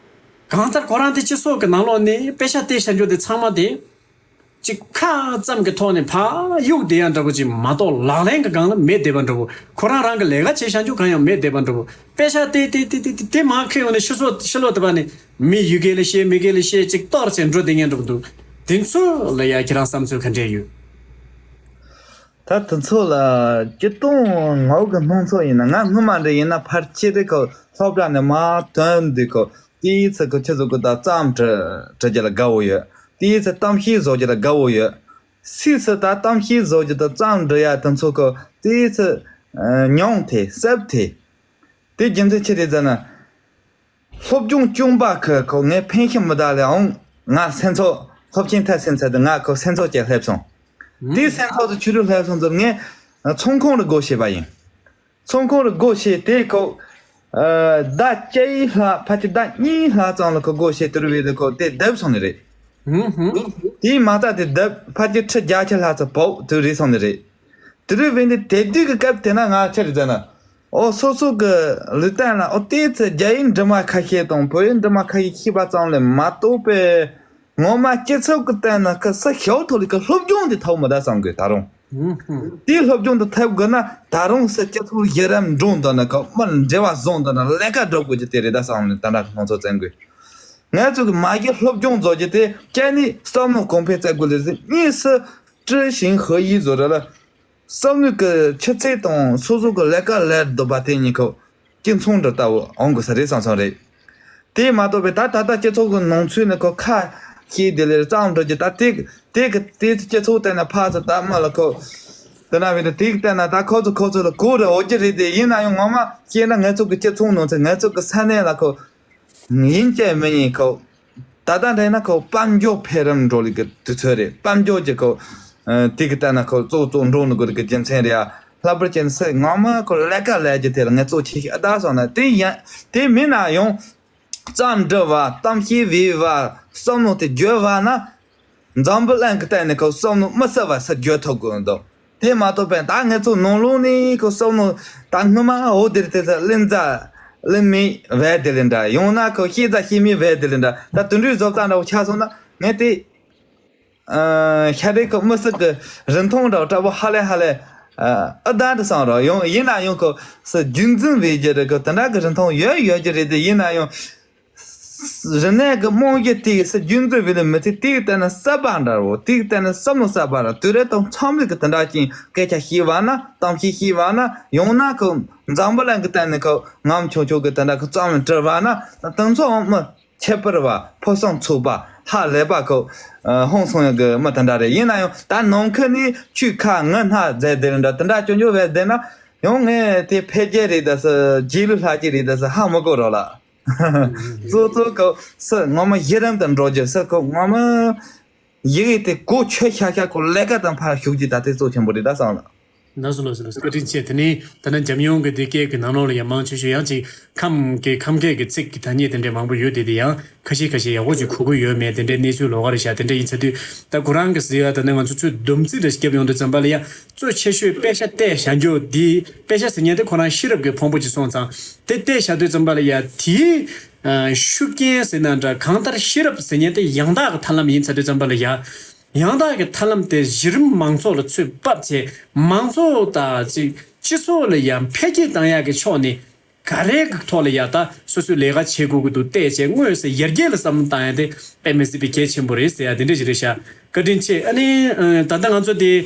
གང་ལྟར་ཁོ་རང་དེ་སྤྱི་ཚོགས་ཀྱི་ནང་ལོགས་ནས་དཔེ་ཆ་བལྟས་བཞག་རྒྱུ་དེ་ཚང་མ་དེ། ཅིག་ཁ་ཙམ་གྱི་ཐོག་ནས་ཕར་གཡུག་བསྡད་ཡ་འདྲ་པོ་ཅིག་མ་གཏོགས་ལག་ལེན་གྱི་སྒང་ལ་མེད་བསྡད་པ་འདྲ་པོ། ཁོ་རང་རང་གི་ལས་ཀ་བྱེད་བཞག་རྒྱུ་གང་ཡང་མེད་བསྡད་པ་འདྲ་པོ། དཔེ་ཆ་དེ་དེ་དེ་དེ་དེ་དེ་མར་འཁྱེར་ཡོང་ནས་ཕྱི་ཕྱོགས་ཕྱི་ལོགས་དེ་པ་ནས་མི་ཡུལ་སྐད་ལ་བཤད། མི་སྐད་ལ་བཤད། ཅིག་གཏོར་བྱས་འགྲོ་བསྡད་མཁན་འདྲ་པོ་འདུག་དེ་ཚོ་ལ་ཡ་ཁྱེད་རང་བསམ་ཚུལ་ག་འདྲས་ཡོད། ད་དེ་ཚོ་ལ་སྤྱིར་བཏང་ངའི་གི་སྣང་ཚུལ་ཡིན་ན། ང་སྔོན་མ་འདྲ་ཡིན་ན་ཕལ་ཆེར་རེ་ཁོ་སློབ་གྲྭ་ནས་མར་ཐོན་དུས་ཁོ་དེའི་ཚེ་ཁོ་ཁྱེད་ཚོ་གི་ད་རྩོམ་འབྲི་འབྲི་རྒྱུ་ལ་དགའ་བོ་ཡོད། དེའི་ཚེ་གཏམ་བཤད་བཟོ་རྒྱུ་ལ་དགའ་བོ་ཡོད། སུས་སུ་ད་གཏམ་བཤད་བཟོ་རྒྱུ་དང་རྩོམ་འབྲི་ཡ་དེ་ཚོ་ཁོ་དེའི་ཚེ་ཨ་མྱོང་ཐལ། སླེབས་ཐལ། དེ་རྒྱུ་མཚན་ཅི་རེད་ཟེར་ན། སློབ་སྦྱོང་སྐྱོན་པ་ཁོ་ཁོ་ངའི་ཕན་ཤེས་མི་གདའ་ལེ་འོང་། ང་སེམས་ཚོགས་སློབ་ཆེན་མཐར་ཕྱིན་ཚར་དུས་ང་ཁོ་སེམས་ཚོགས་ཀྱི་སླེབས་སོང་། དེའི་སེམས་ཚོགས་དུ་ཆུ་རུ་སླེབས་སོང་དུས་ངས་ཚོང་ཁང་རུ་སྒོ་ཕྱེ་བ་ཡིན། ཚོང་ཁང་རུ་སྒོ་ཕྱེ་དེ་ཁོ་ཟླ་གཅིག་ལྷག་ཕལ་ཆེར་ཟླ་གཉིས་ལྷག་ཙམ་ལ་ཁོ་སྒོ་ཕྱེ་དུས་རུ་བས་དེ་ཁོ་དེ་བསྡད་སོང་ནི་རེད། དེའི་མ་རྩ་དེ་བསྡད་ཕལ་ཆེར་ཁྲི་བརྒྱད་ཅུ་ལྷག་ཙམ་བབས་དུས་རེད་སོང་ནི་རེད། དེ་རུ་བས་འདི་དེ་དུས་ཀྱི་སྐབས་དེ་ན་ང་ཆི་རེད་ཟེར་ན། ཨོ་སོ་སོ་གི་ལུས་སྟེང་ལ་ཨོ་དེ་ཚེ་རྒྱ་ཡིག་འབྲི་མ་ཁ་ཤས་དང་བོད་ཡིག་འབྲི་མ་ཁ་ཤས་ཤེས་པ་ཙམ་ལས་མ་གཏོགས་པའི་ངོ་མ་སྤྱི་ཚོགས་ཀྱི་སྟེང་ན་ཁ་ས་ཞའོ་ཐོ་ལི་ཀ་སློབ་སྦྱོང་དེ་ཐོབ་མི་ད་བསམ་གི་ད་རུང་། དེའི་སློབ་སྦྱོང་དེ་ཐོབ་དགོས་ན་ད་རུང་ས་སྤྱི་ཚོགས་ཡི་རམ་འགྲོ་འདོད་ན་ཁ་མི་འབྲེལ་བ་བཟུང་འདོད་ན་ལས་ཀ་སྒྲུབ་དགོས་ཀྱི་དེ་རེད་ད་བསམ་ནས་ད་ལྟ་སྣང་ཚུལ་བཙན་དགོས། ང་ཚོ་གི་མ་གཞི་སློབ་སྦྱོང་བཟོ་རྒྱུ་དེ་གཅིག་ནི་བསམ་བློ་གོང་འཕེལ་བཙལ་དགོས་ལས་ཟིན། གཉིས་སུ་知行合一བཟོ་ར་ལ། བསམ་བློ་གི་ཆུ་ཚད་དང་སོ་སོ་གི་ལས་ཀ་ལས་འདོད་པ་དེ་གཉིས་ཁོ་གཅིག་མཚུངས་འདྲ་ལྟ་བུ་འོང་དགོས་ས་རེད་བསམ་སོང་རེད། དེ་མ་གཏོགས་པའི་ད་ད་ལྟ་སྤྱི་ཚོགས་ཀྱི་ནང་ཚུད་ནས་ཁོ་ཁ་ཤས་དེ་ལས་རྩོམ་འབྲི་རྒྱུ་ད་དེ་དེ་གི་དེ་ཚོ་སྤྱི་ཚོགས་བལྟས་ན་ཕར་ཚུར་ལྟ་མ་ལ་ཁོ་དེ་ན་བས་ད་དེ་གི་བལྟས་ན་ད་ཁོ་ཚོ་ཁོ་ཚོ་ལ་གོ་རེ་འོ་རྒྱུ་རེད་དེ། ཡིན་ན་ཡང་ངོ་མ་བཤད་ན་ང་ཚོ་གི་སྤྱི་ཚོགས་ནང་ཚུད་ང་ཚོ་གི་ས་གནས་ལ་ཁོ། ཡིན་གཅིག་མིན་གཉིས་ཁོ། ད་ལྟ་འདྲ་ཡིན་ན་ཁོ་དཔལ་འབྱོར་འཕེལ་རིམ་འགྲོ་ལི་གི་དུས་ཚོད་རེད། དཔལ་འབྱོར་གྱི་ཁོ། ཨ། དེ་གི་ལྟ་ན་ཁོ་གཙོ་གཙོ་འགྲོ་ནི་དགོས་རི་གི་རྒྱུ་མཚན་རེད་ཡ། ལྷག་པར་ཅན་སེ་ངོ་མ་ཁོ་ལས་ཀ་ལས་རྒྱུ་དེ་ལ་ངས་གཙོ་ཆེ་ཤོས་ཨ་ད་སོང་ན་དེ་ཡིན། དེ་མིན་ན་ཡང་། རྩོམ་འབྲི་བ། གཏམ་བཤད་བེད་བ། བསམ་བློ་དེ་བརྗོད་བ་ན། འཛམ་བུ་གླིང་གི་སྟེང་ནས་ཁོ་བསམ་བློ་མི་གསལ་བ་སུ་བརྗོད་ཐུབ་དགོས་འདུག་དེ་མ་གཏོགས་པའི་ད་ངེད་ཚོ་ནང་ལོགས་ནས་ཁོ་བསམ་བློ་ད་སྔོན་མ་འོ་དེར་དེ་ཚོ་གླེང་རྩ་གླེང་མེད་བས་དེ་ལས་འདྲ། ཡང་ན་ཁོ་ཤེས་རྩ་ཤེས་མེད་བས་དེ་ལས་འདྲ། ད་དུད་འགྲོའི་བཟོ་ལྟ་འདྲ་བོ་ཆགས་སོང་ན་ངས་དེ་ཨ་ཤ་རེ་ཁོ་མི་སྲིད་གི་རིན་ཐང་འདྲ་བོ་འདྲ་བོ་ཧ་ལས་ཧ་ལས་ཨ་ཨ་ད་འདྲ་བསམ་རོགས། ཡང་ཡིན་ན་ཡང་ཁོ་སུ་རྒྱུན་འཛིན་བས་ཀྱི་རེད། ཁོ་དེ་འདྲ་གི་རིན་ཐང་ཡོད་ཡོད་ཀྱི་རེད། དེ་ཡིན་ན་ཡང་། རིག་གནས་ཀྱི་རྨང་གཞི་དེ་སུ་རྒྱུན་འཛིན་བྱེད་ལ་མི་ཚེ་དེའི་སྟེང་ན་གསར་པ་འདྲ་བོ། དེའི་སྟེང་ན་བསམ་བློ་གསར་པ་ར་དུས་རབས་དང་འཚམ་ལུགས་ཀྱི་དེ་འདྲ་ཅིག་སྐད་ཆ་བཤད་པ་ན། གཏམ་བཤད་བཤད་པ་ན། ཡང་ན་ཁོ་འཛམ་བུ་གླིང་གི་སྟེང་ནས་ཁོ་ངམ་ཆུང་ཆུང་གི་དེ་འདྲ་ཁོ་རྩོམ་ལ་བྲིས་པ་ན། དེ་ཚོ་མི་ཁྱད་པར་བ་ཕོ་བསམ་ཚུགས་པ་ཧ་ལས་པ་ཁོ་ཧང་སང་ཡག་གི་མི་དེ་འདྲ་རེད། ཡིན་ན་ཡང་ད་ནང་ཁུལ་ནས་ཆུ་ཁ་ངུ་སྣ་མཛད་དེ་འདྲ་དེ་འདྲ་སྐྱོན་བརྗོད་བས་བསྡད་ན་ཡང་ངས་དེ་འཕེལ་རྒྱས་རེད་ད་ཟེར། རྗེས་ལུས་ལྷག་རྒྱས་རེད་ད་ཟེར་ཧ་མི་གོ་རོགས་ལ། གཙོ་གཙོ་ཁོ་སུ་ངོ་མ་ཡི་རང་དུ་འགྲོ་རྒྱུ་སུ་ཁོ་ངོ་མ་ཡི་གེ་དེ་གོ་ཆོད་ཤ་ཤ་ཁོ་ལས་ཀ་དང་ཕར་ཞུགས་རྒྱུ་ད་དེ་གཙོ་ཆེན་པོ་རེད་ད་བསམ་ལ། ལགས་སོ་ལགས་སོ་ལགས་སོ། བཀའ་དྲིན་ཆེ། དེ་ནས་ད་ནི་འཇམ་དབྱངས་ཀྱི་འདི་སྐད་ཀྱི་ནང་ལོགས་ལ་ཡང་མང་ཆེ་ཤོས་ཡང་ཅིག་ཁམས་ཀྱི་ཁམས་སྐད་ཀྱི་ཚིག་གི་ཐ་སྙད་དེ་འདྲས་མང་པོ་ཡོད་དེ། དེ་ཡང་ཁ་ཤས་ཁ་ཤས་ཡག་པོ་ཅིག་གོ་གི་ཡོད་མེད་དེ་འདྲའི་གནས་ཚུལ་ལོགས་ཀ་རེད་ཤག་དེ་འདྲ་ཡིན་ཚ་དུས་ད་ཁོ་རང་གི་ཟེར་ཡ་ད་ནི་ང་ཚོ་ཚུར་སྡོམ་རྩིས་རེ་བརྒྱབ་ཡོང་དུས་ཙམ་པ་ལ་ཡང་གཙོ་ཆེ་ཤོས་དཔེ་ཆ་བལྟས་བཞག་རྒྱུ་འདི། དཔེ་ཆ་ཟེར་མཁན་དེ་ཁོ་རང་ཤེས་རབ་ཀྱི་ཕུང་པོ་ཅིག་སོང་ཙང་དེ་བལྟས་བཞག་དུས་ཙམ་པ་ལ་ཡ་དེའི་ཨ་ཤུགས་རྐྱེན་ཟེར་ན་འདྲ། གང་ལྟར་ཤེས་རབ་ཟེར་མཁན་དེ་ཡང་དག་གི་ཐར་ལམ་ཡིན་ཚ་དུས་ཙམ་པ་ལ་ཡ། ཡང་དག་གི་ཐར་ལམ་དེ་གཞི་རིམ་མང་ཚོགས་ལ་ཚུར་ཕབ་བྱས། མང་ཚོགས་དང་ཅིག་སྤྱི་ཚོགས་ལ་ཡང་འཕེལ་རྒྱས་བཏང་ཡག་གི་ཕྱོགས་ནས་ག་རེ་གི་ཐོག་ལ་ཡ་ད་སོ་སོའི་ལས་ཀ་བྱེད་དགོས་ཀྱི་འདུག་བལྟས་བྱས་དངོས་སུ་ཡར་རྒྱས་ལ་བསམ་བློ་བཏང་ཡ་དེ་དཔེ་མི་སྲིད་པའི་གལ་ཆེན་པོ་རེད་ཟེར་ཡ་དེ་འདྲ་ཞིག་རེད་ཤག་བཀའ་དྲིན་ཆེ། ཨ་ནི་ཨ་ད་ལྟ་ང་ཚོ་དེ་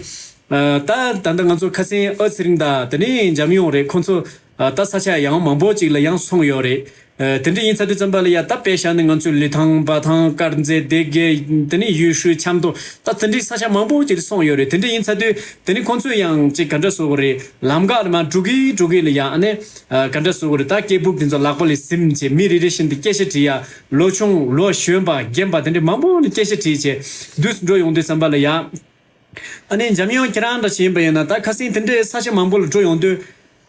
ཨ། ད་ད་ལྟ་ང་ཚོ་ཁ་སང་ཨ་ཚེ་རིང་དང་དེ་ནས་འཇམ་དབྱངས་རེད། ཁོང་ཚོ་ཨ་ད་ས་ཆ་ཡང་མང་པོ་ཅིག་ལ་ཡང་སོང་ཡོད་རེད། ཨ། དེ་འདྲ་ཡིན་ཚར་དུས་ཙམ་པ་ལ་ཡ་ད་དཔེ་བཞག་ན་ང་ཚོའི་ལི་ཐང་འབའ་ཐང་དཀར་མཛེས་སྡེ་དགེ་དེ་ནས་ཡུལ་ཤུལ་ཆབ་མདོ་ད་དེ་འདྲའི་ས་ཆ་མང་པོ་ཅིག་ལ་སོང་ཡོད་རེད། དེ་འདྲ་ཡིན་ཚར་དུས་དེ་ནས་ཁོང་ཚོས་ཡང་ཅིག་ག་འདྲ་བཟོ་དགོས་རེད། ལམ་ཁ་ལ་མར་འགྲོ་གི་འགྲོ་གི་ལ་ཡ་ཨ་ནི་ཨ་ག་འདྲ་བཟོ་དགོས་རེད། ད་སྐད་སྦུག་དེ་ཚོ་ལག་པ་ལ་ཟིན་བྱས་མི་རེ་རེ་བཞིན་དུ་སྐད་ཆ་དྲིས་ཡ། ལོ་ཆུང་ལོ་གཞོན་པ་རྒན་པ་དེ་འདྲ་མང་པོ་ལ་སྐད་ཆ་དྲིས་བྱས་དུས་སུ་འགྲོ་ཡོང་དུས་ཙམ་པ་ལ་ཡ། ཨ་ནི་འཇམ་དབྱངས་ཁྱེད་རང་འདྲ་བྱས་ཡིན་པ་ཡིན་ན་ད་ཁ་སང་དེ་འདྲའི་ས་ཆ་མང་པོ་ལ་འགྲོ་ཡོང་དུས།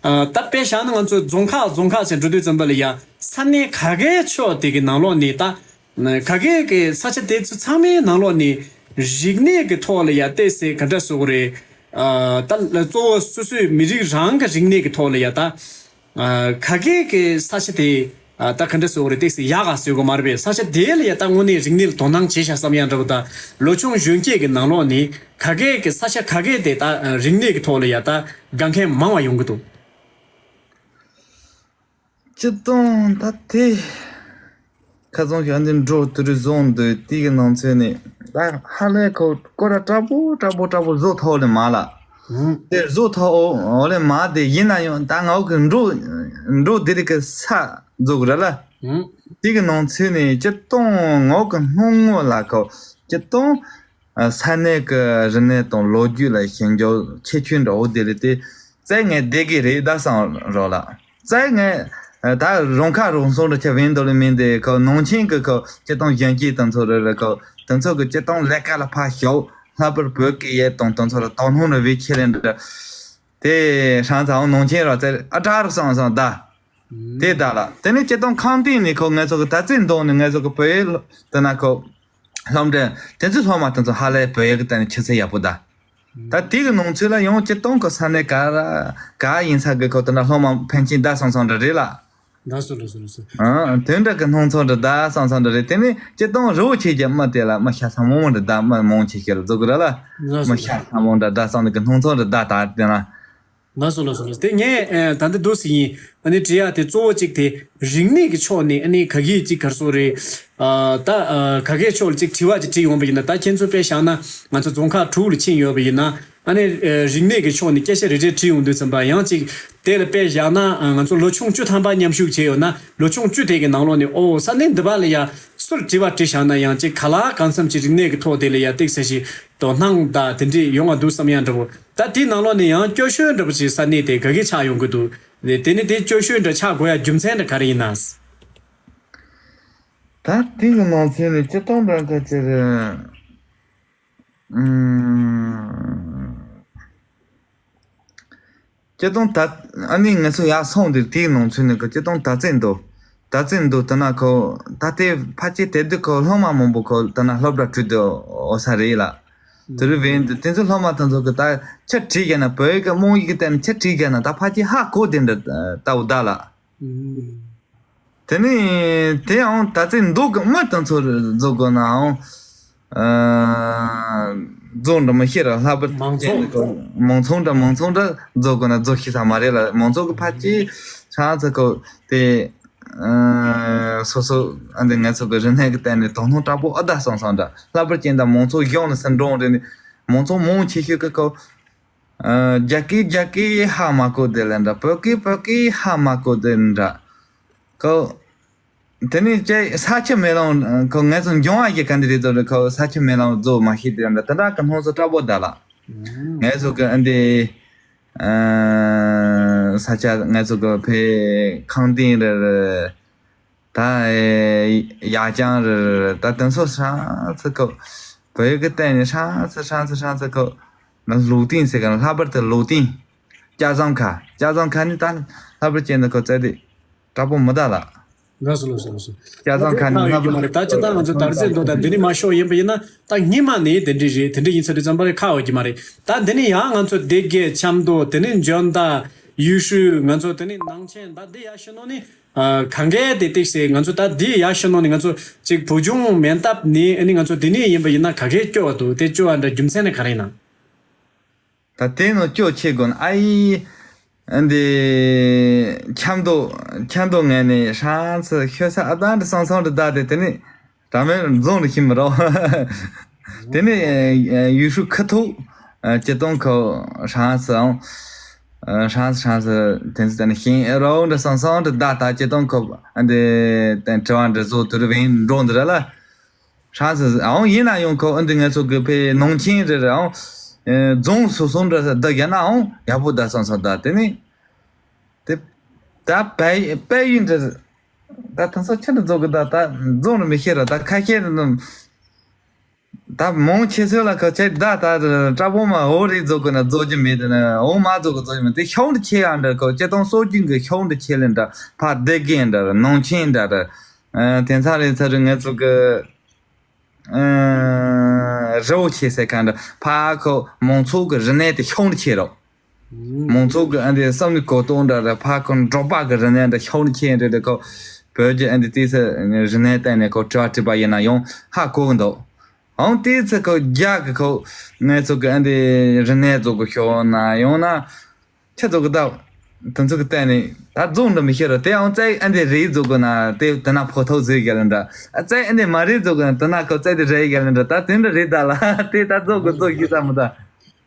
ཨ། ད་དཔེ་བཞག་ན་ང་ཚོ་རྫོང་ཁག་རྫོང་ཁག་ཅིག་འགྲོ་དུས་ཙམ་པ་ལ་ཡ་ས་གནས་ག་གེ་ཕྱོགས་དེ་གི་ནང་ལོགས་ནས་ད་ག་གེ་གི་ས་ཆ་དེ་ཚོ་ཚང་མའི་ནང་ལོགས་ནས་རིག་གནས་ཀྱི་ཐོག་ལ་ཡ་བལྟས་ཚེ་ག་འདྲ་བཟོ་དགོས་རེད། ཨ། ད་གཙོ་བོ་སོ་སོའི་མི་རིགས་རང་གི་རིག་གནས་ཀྱི་ཐོག་ལ་ཡ་ད། ཨ། ག་གེ་གི་ས་ཆ་དེ་ཨ་ད་ག་འདྲ་བཟོ་དགོས་རེད། ཏོག་ཙམ་ཡག་ག་བཟོ་དགོས་མ་རེད་པས། ས་ཆ་དེ་ལ་ཡ་ད་དངོས་གནས་རིག་གནས་ལ་དོ་སྣང་བྱེད་ཤག་བསམ་ཡ་འདྲ་པོ་དང་། ལོ་ཆུང་གཞོན་སྐྱེས་ཀྱི་ནང་ལོགས་ནས་ག་གེ་གི་ས་ཆ་ག་གེ་དེ་ད་རིག་གནས་ཀྱི་ཐོག་ལ་ཡ་ད་དགའ་མཁན་མང་བ་ཡོང་གི་འདུག། སྤྱིར་བཏང་ད་དེ། ཁ་སང་ཞག་འདི་འགྲོ་དུས་རེ་བཟུང་འདུག། དེ་གི་ནང་ཚོད་ནས་ད་ཧ་ལས་ཁོ་སྐོར་ར་དྲག་པོ་དྲག་པོ་དྲག་པོ་བཟོ་ཐོག་ལས་མ་ལ། ཧུམ། དེ་བཟོ་ཐོག་འོ་ལས་མ་དེ་ཡིན་ན་ཡང་ད་ང་གི་འགྲོ་འགྲོ་དེ་རིགས་ཀྱི་ས་བཟོ་གི་ར་ལ། ཧུམ། དེ་གི་ནང་ཚོད་ནས་སྤྱིར་བཏང་ང་གི་སྣང་ངོ་ལ་ཁོ་སྤྱིར་བཏང་ས་གནས་ཀྱི་རིག་གནས་དང་ལོ་རྒྱུས་ལ་ཞིབ་འཇུག་ཁྱད་ཆོས་འདྲ་བོ་དེ་རིགས་དེ། བཙལ་ངེས་བསྡད་ཀྱི་རེད་ད་བསམ་རོགས་ལ། བཙལ་ངེས་ད་རང་ཁ་རང་གསོ་འདྲ་ཆ་བེན་དོ་ལི་མིན་དེ་ཁོ་ནང་ཆེན་གི་ཁོ་སྤྱིར་བཏང་གཞོན་སྐྱེས་དེ་ཚོ་རེ་རེ་ཁོ་དེ་ཚོ་གི་སྤྱིར་བཏང་ལས་ཀ་ལ་ཕར་ཞོག། ལྷག་པར་བོད་སྐད་ཡིག་དང་དེ་ཚོ་ལ་དོ་སྣང་རེ་བའི་ཆེད་ལས་འདྲ། དེ་ཧྲང་ཚང་ནང་ཆེན་རོགས་བཙལ་ཨ་དྲག་རུ་སོང་སོང་ད། དེ་ད་ལ་དེ་ནས་སྤྱིར་བཏང་ཁང་སྟེང་ནས་ཁོ་ངེད་ཚོ་གི་ད་རྩེ་འདོགས་ནས་ངེད་ཚོ་གི་བོད་ཡིག་དེ་ན་ཁོ། སློབ་འབྲིང་། དེ་ཚོའི་སློབ་མ་དེ་ཚོ་ཧ་ལས་བོད་ཡིག་གི་སྟེང་ནས་ཆུ་ཚད་ཡག་པོ་ད། ད་དེ་གི་ནང་ཚུད་ལ་ཡང་སྤྱིར་བཏང་གི་ས་གནས་ག་ར་ག་ཡིན་ས་གི་ཁོ་དེ་འདྲ་སློབ་མ་ཕན་ཆད་ད་སོང་སོང་འདྲ་རེད་ལ། ད་སོ་ལ་སོ་ལ་སོ། ཨ་དེ་འདྲ་གི་སྣང་ཚུལ་འདྲ་ད་སོང་སོང་འདྲ་རེད། དེ་ནས་སྤྱིར་བཏང་རི་བོ་ཆེ་གི་མི་དེ་ལ་མི་ཤ་ཚ་མོ་མོ་འདྲ་ད་མི་མང་ཆེ་ཤོས་ལ་འཛུགས་གི་ར་ལ། ད་སོ་མི་ཤ་ཚ་མོ་འདྲ་ད་སོང་འདྲ་གི་སྣང་ཚུལ་འདྲ་ད་ད་དེ་ན། ལགས་སོ་ལགས་སོ་ལགས་སོ། དེ་ངས་ཨ་ད་འདི་འདུག་སེ་ཡིན། ཨ་ནི་དྲི་ཡ་དེ་གཙོ་བོ་གཅིག་དེ་རིག་གནས་ཀྱི་ཕྱོགས་ནས་ཨ་ནི་ག་གི་གཅིག་ག་རེ་ཟེར་དགོས་རེད། ཨ་ད་ཨ་ག་གའི་ཕྱོགས་ལ་གཅིག་དྲི་བ་གཅིག་དྲིས་ཡོང་བ་ཡིན་ན། ད་ཁྱེད་ཚོ་དཔེ་བཞག་ན་ང་ཚོ་རྫོང་ཁག་དྲུག་ལ་ཕྱིན་ཡོད་པ་ཡིན་ན། ཨ་ནི་ཨ་རིག་གནས་ཀྱི་ཕྱོགས་ནས་སྐད་ཆ་རེ་རེ་དྲིས་ཡོང་དུས་ཙམ་པ་ཡང་གཅིག་དེ་ལ་དཔེ་བཞག་ན་ཨ་ང་ཚོ་ལོ་ཆུང་བཅུ་ཐམ་པ་མཉམ་ཞུགས་བྱས་ཡོད་ན། ལོ་ཆུང་བཅུ་དེ་གི་ནང་ལོགས་ནས་ཨོ་ས་གནས་འདི་པ་ལ་ཡ་སུར་དྲི་བ་དྲིས་བཞག་ན་ཡང་གཅིག་ག་ལ་གང་འཚམ་གྱི་རིག་གནས་ཀྱི་ཐོག་དེ་ལ་ཡ་ཏོག་ཙམ་ཞིག་དོ་སྣང་དང་དེ་འདྲས་ཡོང་བ་འདུག་བསམ་ཡ་འདྲ་བོ། ད་དེའི་ནང་ལོགས་ནས་ཡང་སྐྱོ་ཤོས་འདྲ་པོ་ཞིག་ས་གནས་དེ་ག་གི་ཆགས་ཡོང་གི་འདུག། དེ་ནི་དེ་སྐྱོ་ཤོས་འདྲ་ཆགས་དགོས་ཡ་རྒྱུ་མཚན་འདྲ་ག་རེ་ཡིན་ན། ད་དེ་གི་ནང་ཚན་ནས་སྤྱིར་བཏང་འདྲ་ག་ཅི་རེད། ཨུམ། སྤྱིར་བཏང་ད་ཨ་ནི་ང་ཚོ་ཡར་སོང་དེ་དེའི་ནང་ཚན་ནས་གི་སྤྱིར་བཏང་ད་ཙེ་འདུག། ད་ཙེ་འདུག་དེ་ན་ཁོ་ད་ལྟའི་ཕལ་ཆེར་དེ་དུས་ཁོ་སློབ་མ་མང་པོ་ཁོ་དེ་ན་སློབ་གྲྭ་ཁྲིད་དུ་འོ་ས་རེད་ལ། དེ་རུ་བས་འདི་དེ་ཚོ་སློབ་མ་དེ་ཚོ་གི་ད་ཆ་ཁྲིད་རྒྱ་ན་བོད་ཡིག་གི་དམངས་ཡིག་གི་སྟེང་ནས་ཆ་ཁྲིད་རྒྱ་ན་ད་ཕལ་ཆེར་ཧ་གོ་དེ་འདྲ་ལྟ་བུ་ད་ལ། དེ་ནས་དེ་ཡང་ད་ཚེ་མདོ་གི་མི་དེ་ཚོ་རྫོགས་དགོས་ནའང་། རྫོགས་འགྲོ་མི་ཤེས་ར་ལྷག་པར་མང་ཚོགས་མང་ཚོགས་འདྲ་མང་ཚོགས་འདྲ་རྫོགས་དགོས་ན་རྫོགས་ཤེས་ས་མ་རེད་ལ། མང་ཚོགས་ཀྱི་ཕལ་ཆེར་ཧྲང་ཚ་ཁོ་དེ། སོ་སོ་ཨ་འདི་ང་ཚོ་གི་རིག་གནས་ཀྱི་སྟེང་ནས་དོ་སྣང་དྲག་པོ་ཨ་ད་སོང་སོང་འདྲ། ལྷག་པར་ཅན་དང་མང་ཚོགས་གཞུང་ནས་སེམས་འགྲོ་རེད་ནས་མང་ཚོགས་མང་ཆེ་ཤོས་ཀྱི་ཁོ། རྒྱ་སྐད་རྒྱ་སྐད་ཧ་མ་གོ་དེ་ལ་འདྲ། བོད་སྐད་བོད་སྐད་ཧ་མ་གོ་དེ་འདྲ། ཁོ། དེ་ནས་ཅེ་ས་ཆུ་མེ་ལོང་ཁོ་ངས་ཚོ་འབྱུང་བ་ཞིག་ག་འདི་རེད་དོ་རེད། ཁོ་ས་ཆུ་མེ་ལོང་རྫོགས་མ་ཤེས་དེ་འདྲ་དེ་འདྲ་གི་སྣང་ཚུལ་དྲག་པོ་གདའ་ལ། ངས་ཚོ་གི་ཨ་འདི། ས་ཆ་ངས་ཚོ་གི་ཕེ་ཁང་སྟེང་རེ་རེ། ད་ཡ་ཅང་རེ་རེ་ད་དེ་ཚོ་ཧྲང་ཚི་ཁོ། བོད་ཀྱི་སྟེང་ནས་ཧྲང་ཚི་ཧྲང་ཚི་ཧྲང་ཚི་ཁོ། ལུག་སྟེང་ཟེར་ག་ལྷག་པར་དུ་ལུག་སྟེང་། སྐྱ་བཟང་ཁ། སྐྱ་བཟང་ཁ་ནི་ད་ལྷག་པར་ཅན་དུ་ཁོ་བཙལ་ཏེ། དྲག་པོ་མི་གདའ་ལ། ལགས་སོ་ལགས་སོ་ལགས་སོ། སྐྱ་བཟང་ཁ་ནི་ལྷག་པར་དུ་ཁ་ཡོད་ཀྱི་མ་རེད། ད་ཅི་ད་ང་ཚོ་དར་རྩེ་མདོ་དང་འདི་ནི་མ་ཤོག་ཡིན་པ་ཡིན་ན་ད་སྔོན་མ་ནས་དེ་འདྲ་རེད། དེ་འདྲ་ཡིན་ཚར་དུས་ཙམ་པ་རེད་ཁ་ཡོད་ཀྱི་མ་རེད། ད་འདི་ནི་ཡང་ང་ཚོ་སྡེ་དགེ་ཆབ་མདོ་དེ་ནི་འཇོ་མདའ་ཡུལ་ཤུལ་ང་ཚོ་དེ་ནི་ནང་ཆེན་ད་འདི་ཡ་ཤི་ནོ་ནི། ཨ་གང་གས་དེ་ཏིག་སེ་ང་ཚོ་ད་འདི་ཡ་ཤི་ནོ་ནི་ང་ཚོ་ཅིག་བུ་ཆུང་མེན་སྟབས་ནི་ཨ་ནི་ང་ཚོ་འདི་ནས་ཡིན་པ་ཡིན་ན་ག་གས་སྐྱོ་བ་འདུག། དེ་སྐྱོ་བ་འདྲ་རྒྱུ་མཚན་ནི་ག་རེ་ཡིན་ན། ད་དེ་ནང་སྐྱོ་ཆེ་དགོས་ན་ཨ་ཡི། འདི་ཆབ་མདོ་ཆབ་མདོ་ངས་ནི་ཧྲང་ཚི་ཤོད་ས་ཨ་དང་འདི་སང་སང་འདི་ད་དེ་དེ་ནི་དྲ་མེད་རྫོང་འདི་ཤི་མི་རོ། དེ་ནི་ཡུལ་ཤུལ་ཁུ་ཐུག་ ཨ་སྤྱིར་བཏང་ཁོ་ཧྲང་སི་ཨང་། ཨ་ཧྲང་སི་ཧྲང་སི་དེ་ཚོ་དེ་ནི་ཤིང་རོ་འདྲ་སང་སང་འདྲ་ད་ད་སྤྱིར་བཏང་ཁོ་ཨ་འདི་དེ་དྲི་བ་འདྲ་བཟོ་དུ་རུ་བིན་འགྲོ་འདི་ར་ལ། ཧྲང་སི་ཨང་ཡིན་ན་ཡང་ཁོ་ཨ་འདི་ང་ཚོ་གི་ཕའི་ནང་ཆེན་རེ་རེ་ཨང་། ཨ་རྫོང་སོ་སོ་འདྲ་ས་འདི་རྒྱ་ན་ཨང་ཡག་པོ་ད་སང་སང་ད་དེ་ནི། དེ་ད་པའི་པའི་ཡིན་འདྲ། ད་དེང་སང་ཁྱེད་འདྲ་བཟོ་གི་ད་ད་རྫོང་རུ་མི་ཤེས་ར་ད་ཁ་ཤས་རུ་ནམ། ད་མང་ཆེ་ཤོས་ལ་ཁ་ཆེ་ད་ད་དྲ་པོ་མ་འོ་རེ་བཟོ་གི་ན་བཟོ་རྒྱུ་མེད་དེ་ན་འོ་མ་བཟོ་གི་བཟོ་རྒྱུ་མེད་དེ་ཤོག་འདྲ་ཆེ་ཡང་འདྲ་ཁོ་སྤྱིར་བཏང་སྲོལ་རྒྱུན་གི་ཤོག་འདྲ་ཆེ་ལེ་འདྲ་ཕ་སྡེ་དགེ་འདྲ་ནང་ཆེན་འདྲ་འདྲ། ཨ་དེང་སང་རེད་ཚར་རེད་ང་ཚོ་གི་ཨ་རི་བོ་ཆེ་ཟེར་ག་འདྲ་ཕ་ཁོ་མང་ཚོགས་གི་རིག་གནས་དེ་ཤོག་འདྲ་ཆེ་རོགས། མང་ཚོགས་ཀྱི་ཨ་འདི་བསམ་བློའི་གོ་རྟོགས་འདྲ་རེད་ཕ་ཁོ་འབྲོག་པ་གི་རིག་གནས་འདྲ་ཤོག་ནི་ཁྱེད་རེད་དེ་ཁོ་བོད་ཀྱི་ཨ་འདི་ཏི་སི་རིག་གནས་བསྟན་ནས་ཁོ་དྲི་བ་དྲིས་པ་ཡིན་ན་ཡང་ཧ་གོ་གི་འདུག་ཨང་ཏི་སི་ཁོ་རྒྱ་གི་ཁོ་ངལ་རྩོལ་གྱི་ཨ་འདི་རིག་གནས་རྫོགས་གི་ཤོག་ན་ཡང་ན་ཁྱེད་ཚོ་གི་ད་དུ་ཚོ་གི་བསྟན་ནས་ད་རྫོགས་འདྲ་མི་ཤེས་ར་དེ་ཨང་རྩལ་ཨ་འདི་རེད་རྫོགས་གི་ན་དེ་དེ་ན་ཕོ་ཐོག་ཟེར་ག་ལ་འདྲ་ཨ་རྩལ་ཨ་འདི་མ་རེད་རྫོགས་གི་ན་དེ་ན་ཁོ་རྩལ་དེ་རེད་ག་ལ་འདྲ་ད་དེ་འདྲ་རེད་ད་ལ་དེ་ད་རྫོགས་གི་རྫོགས་ཤི་ས་མི་ད།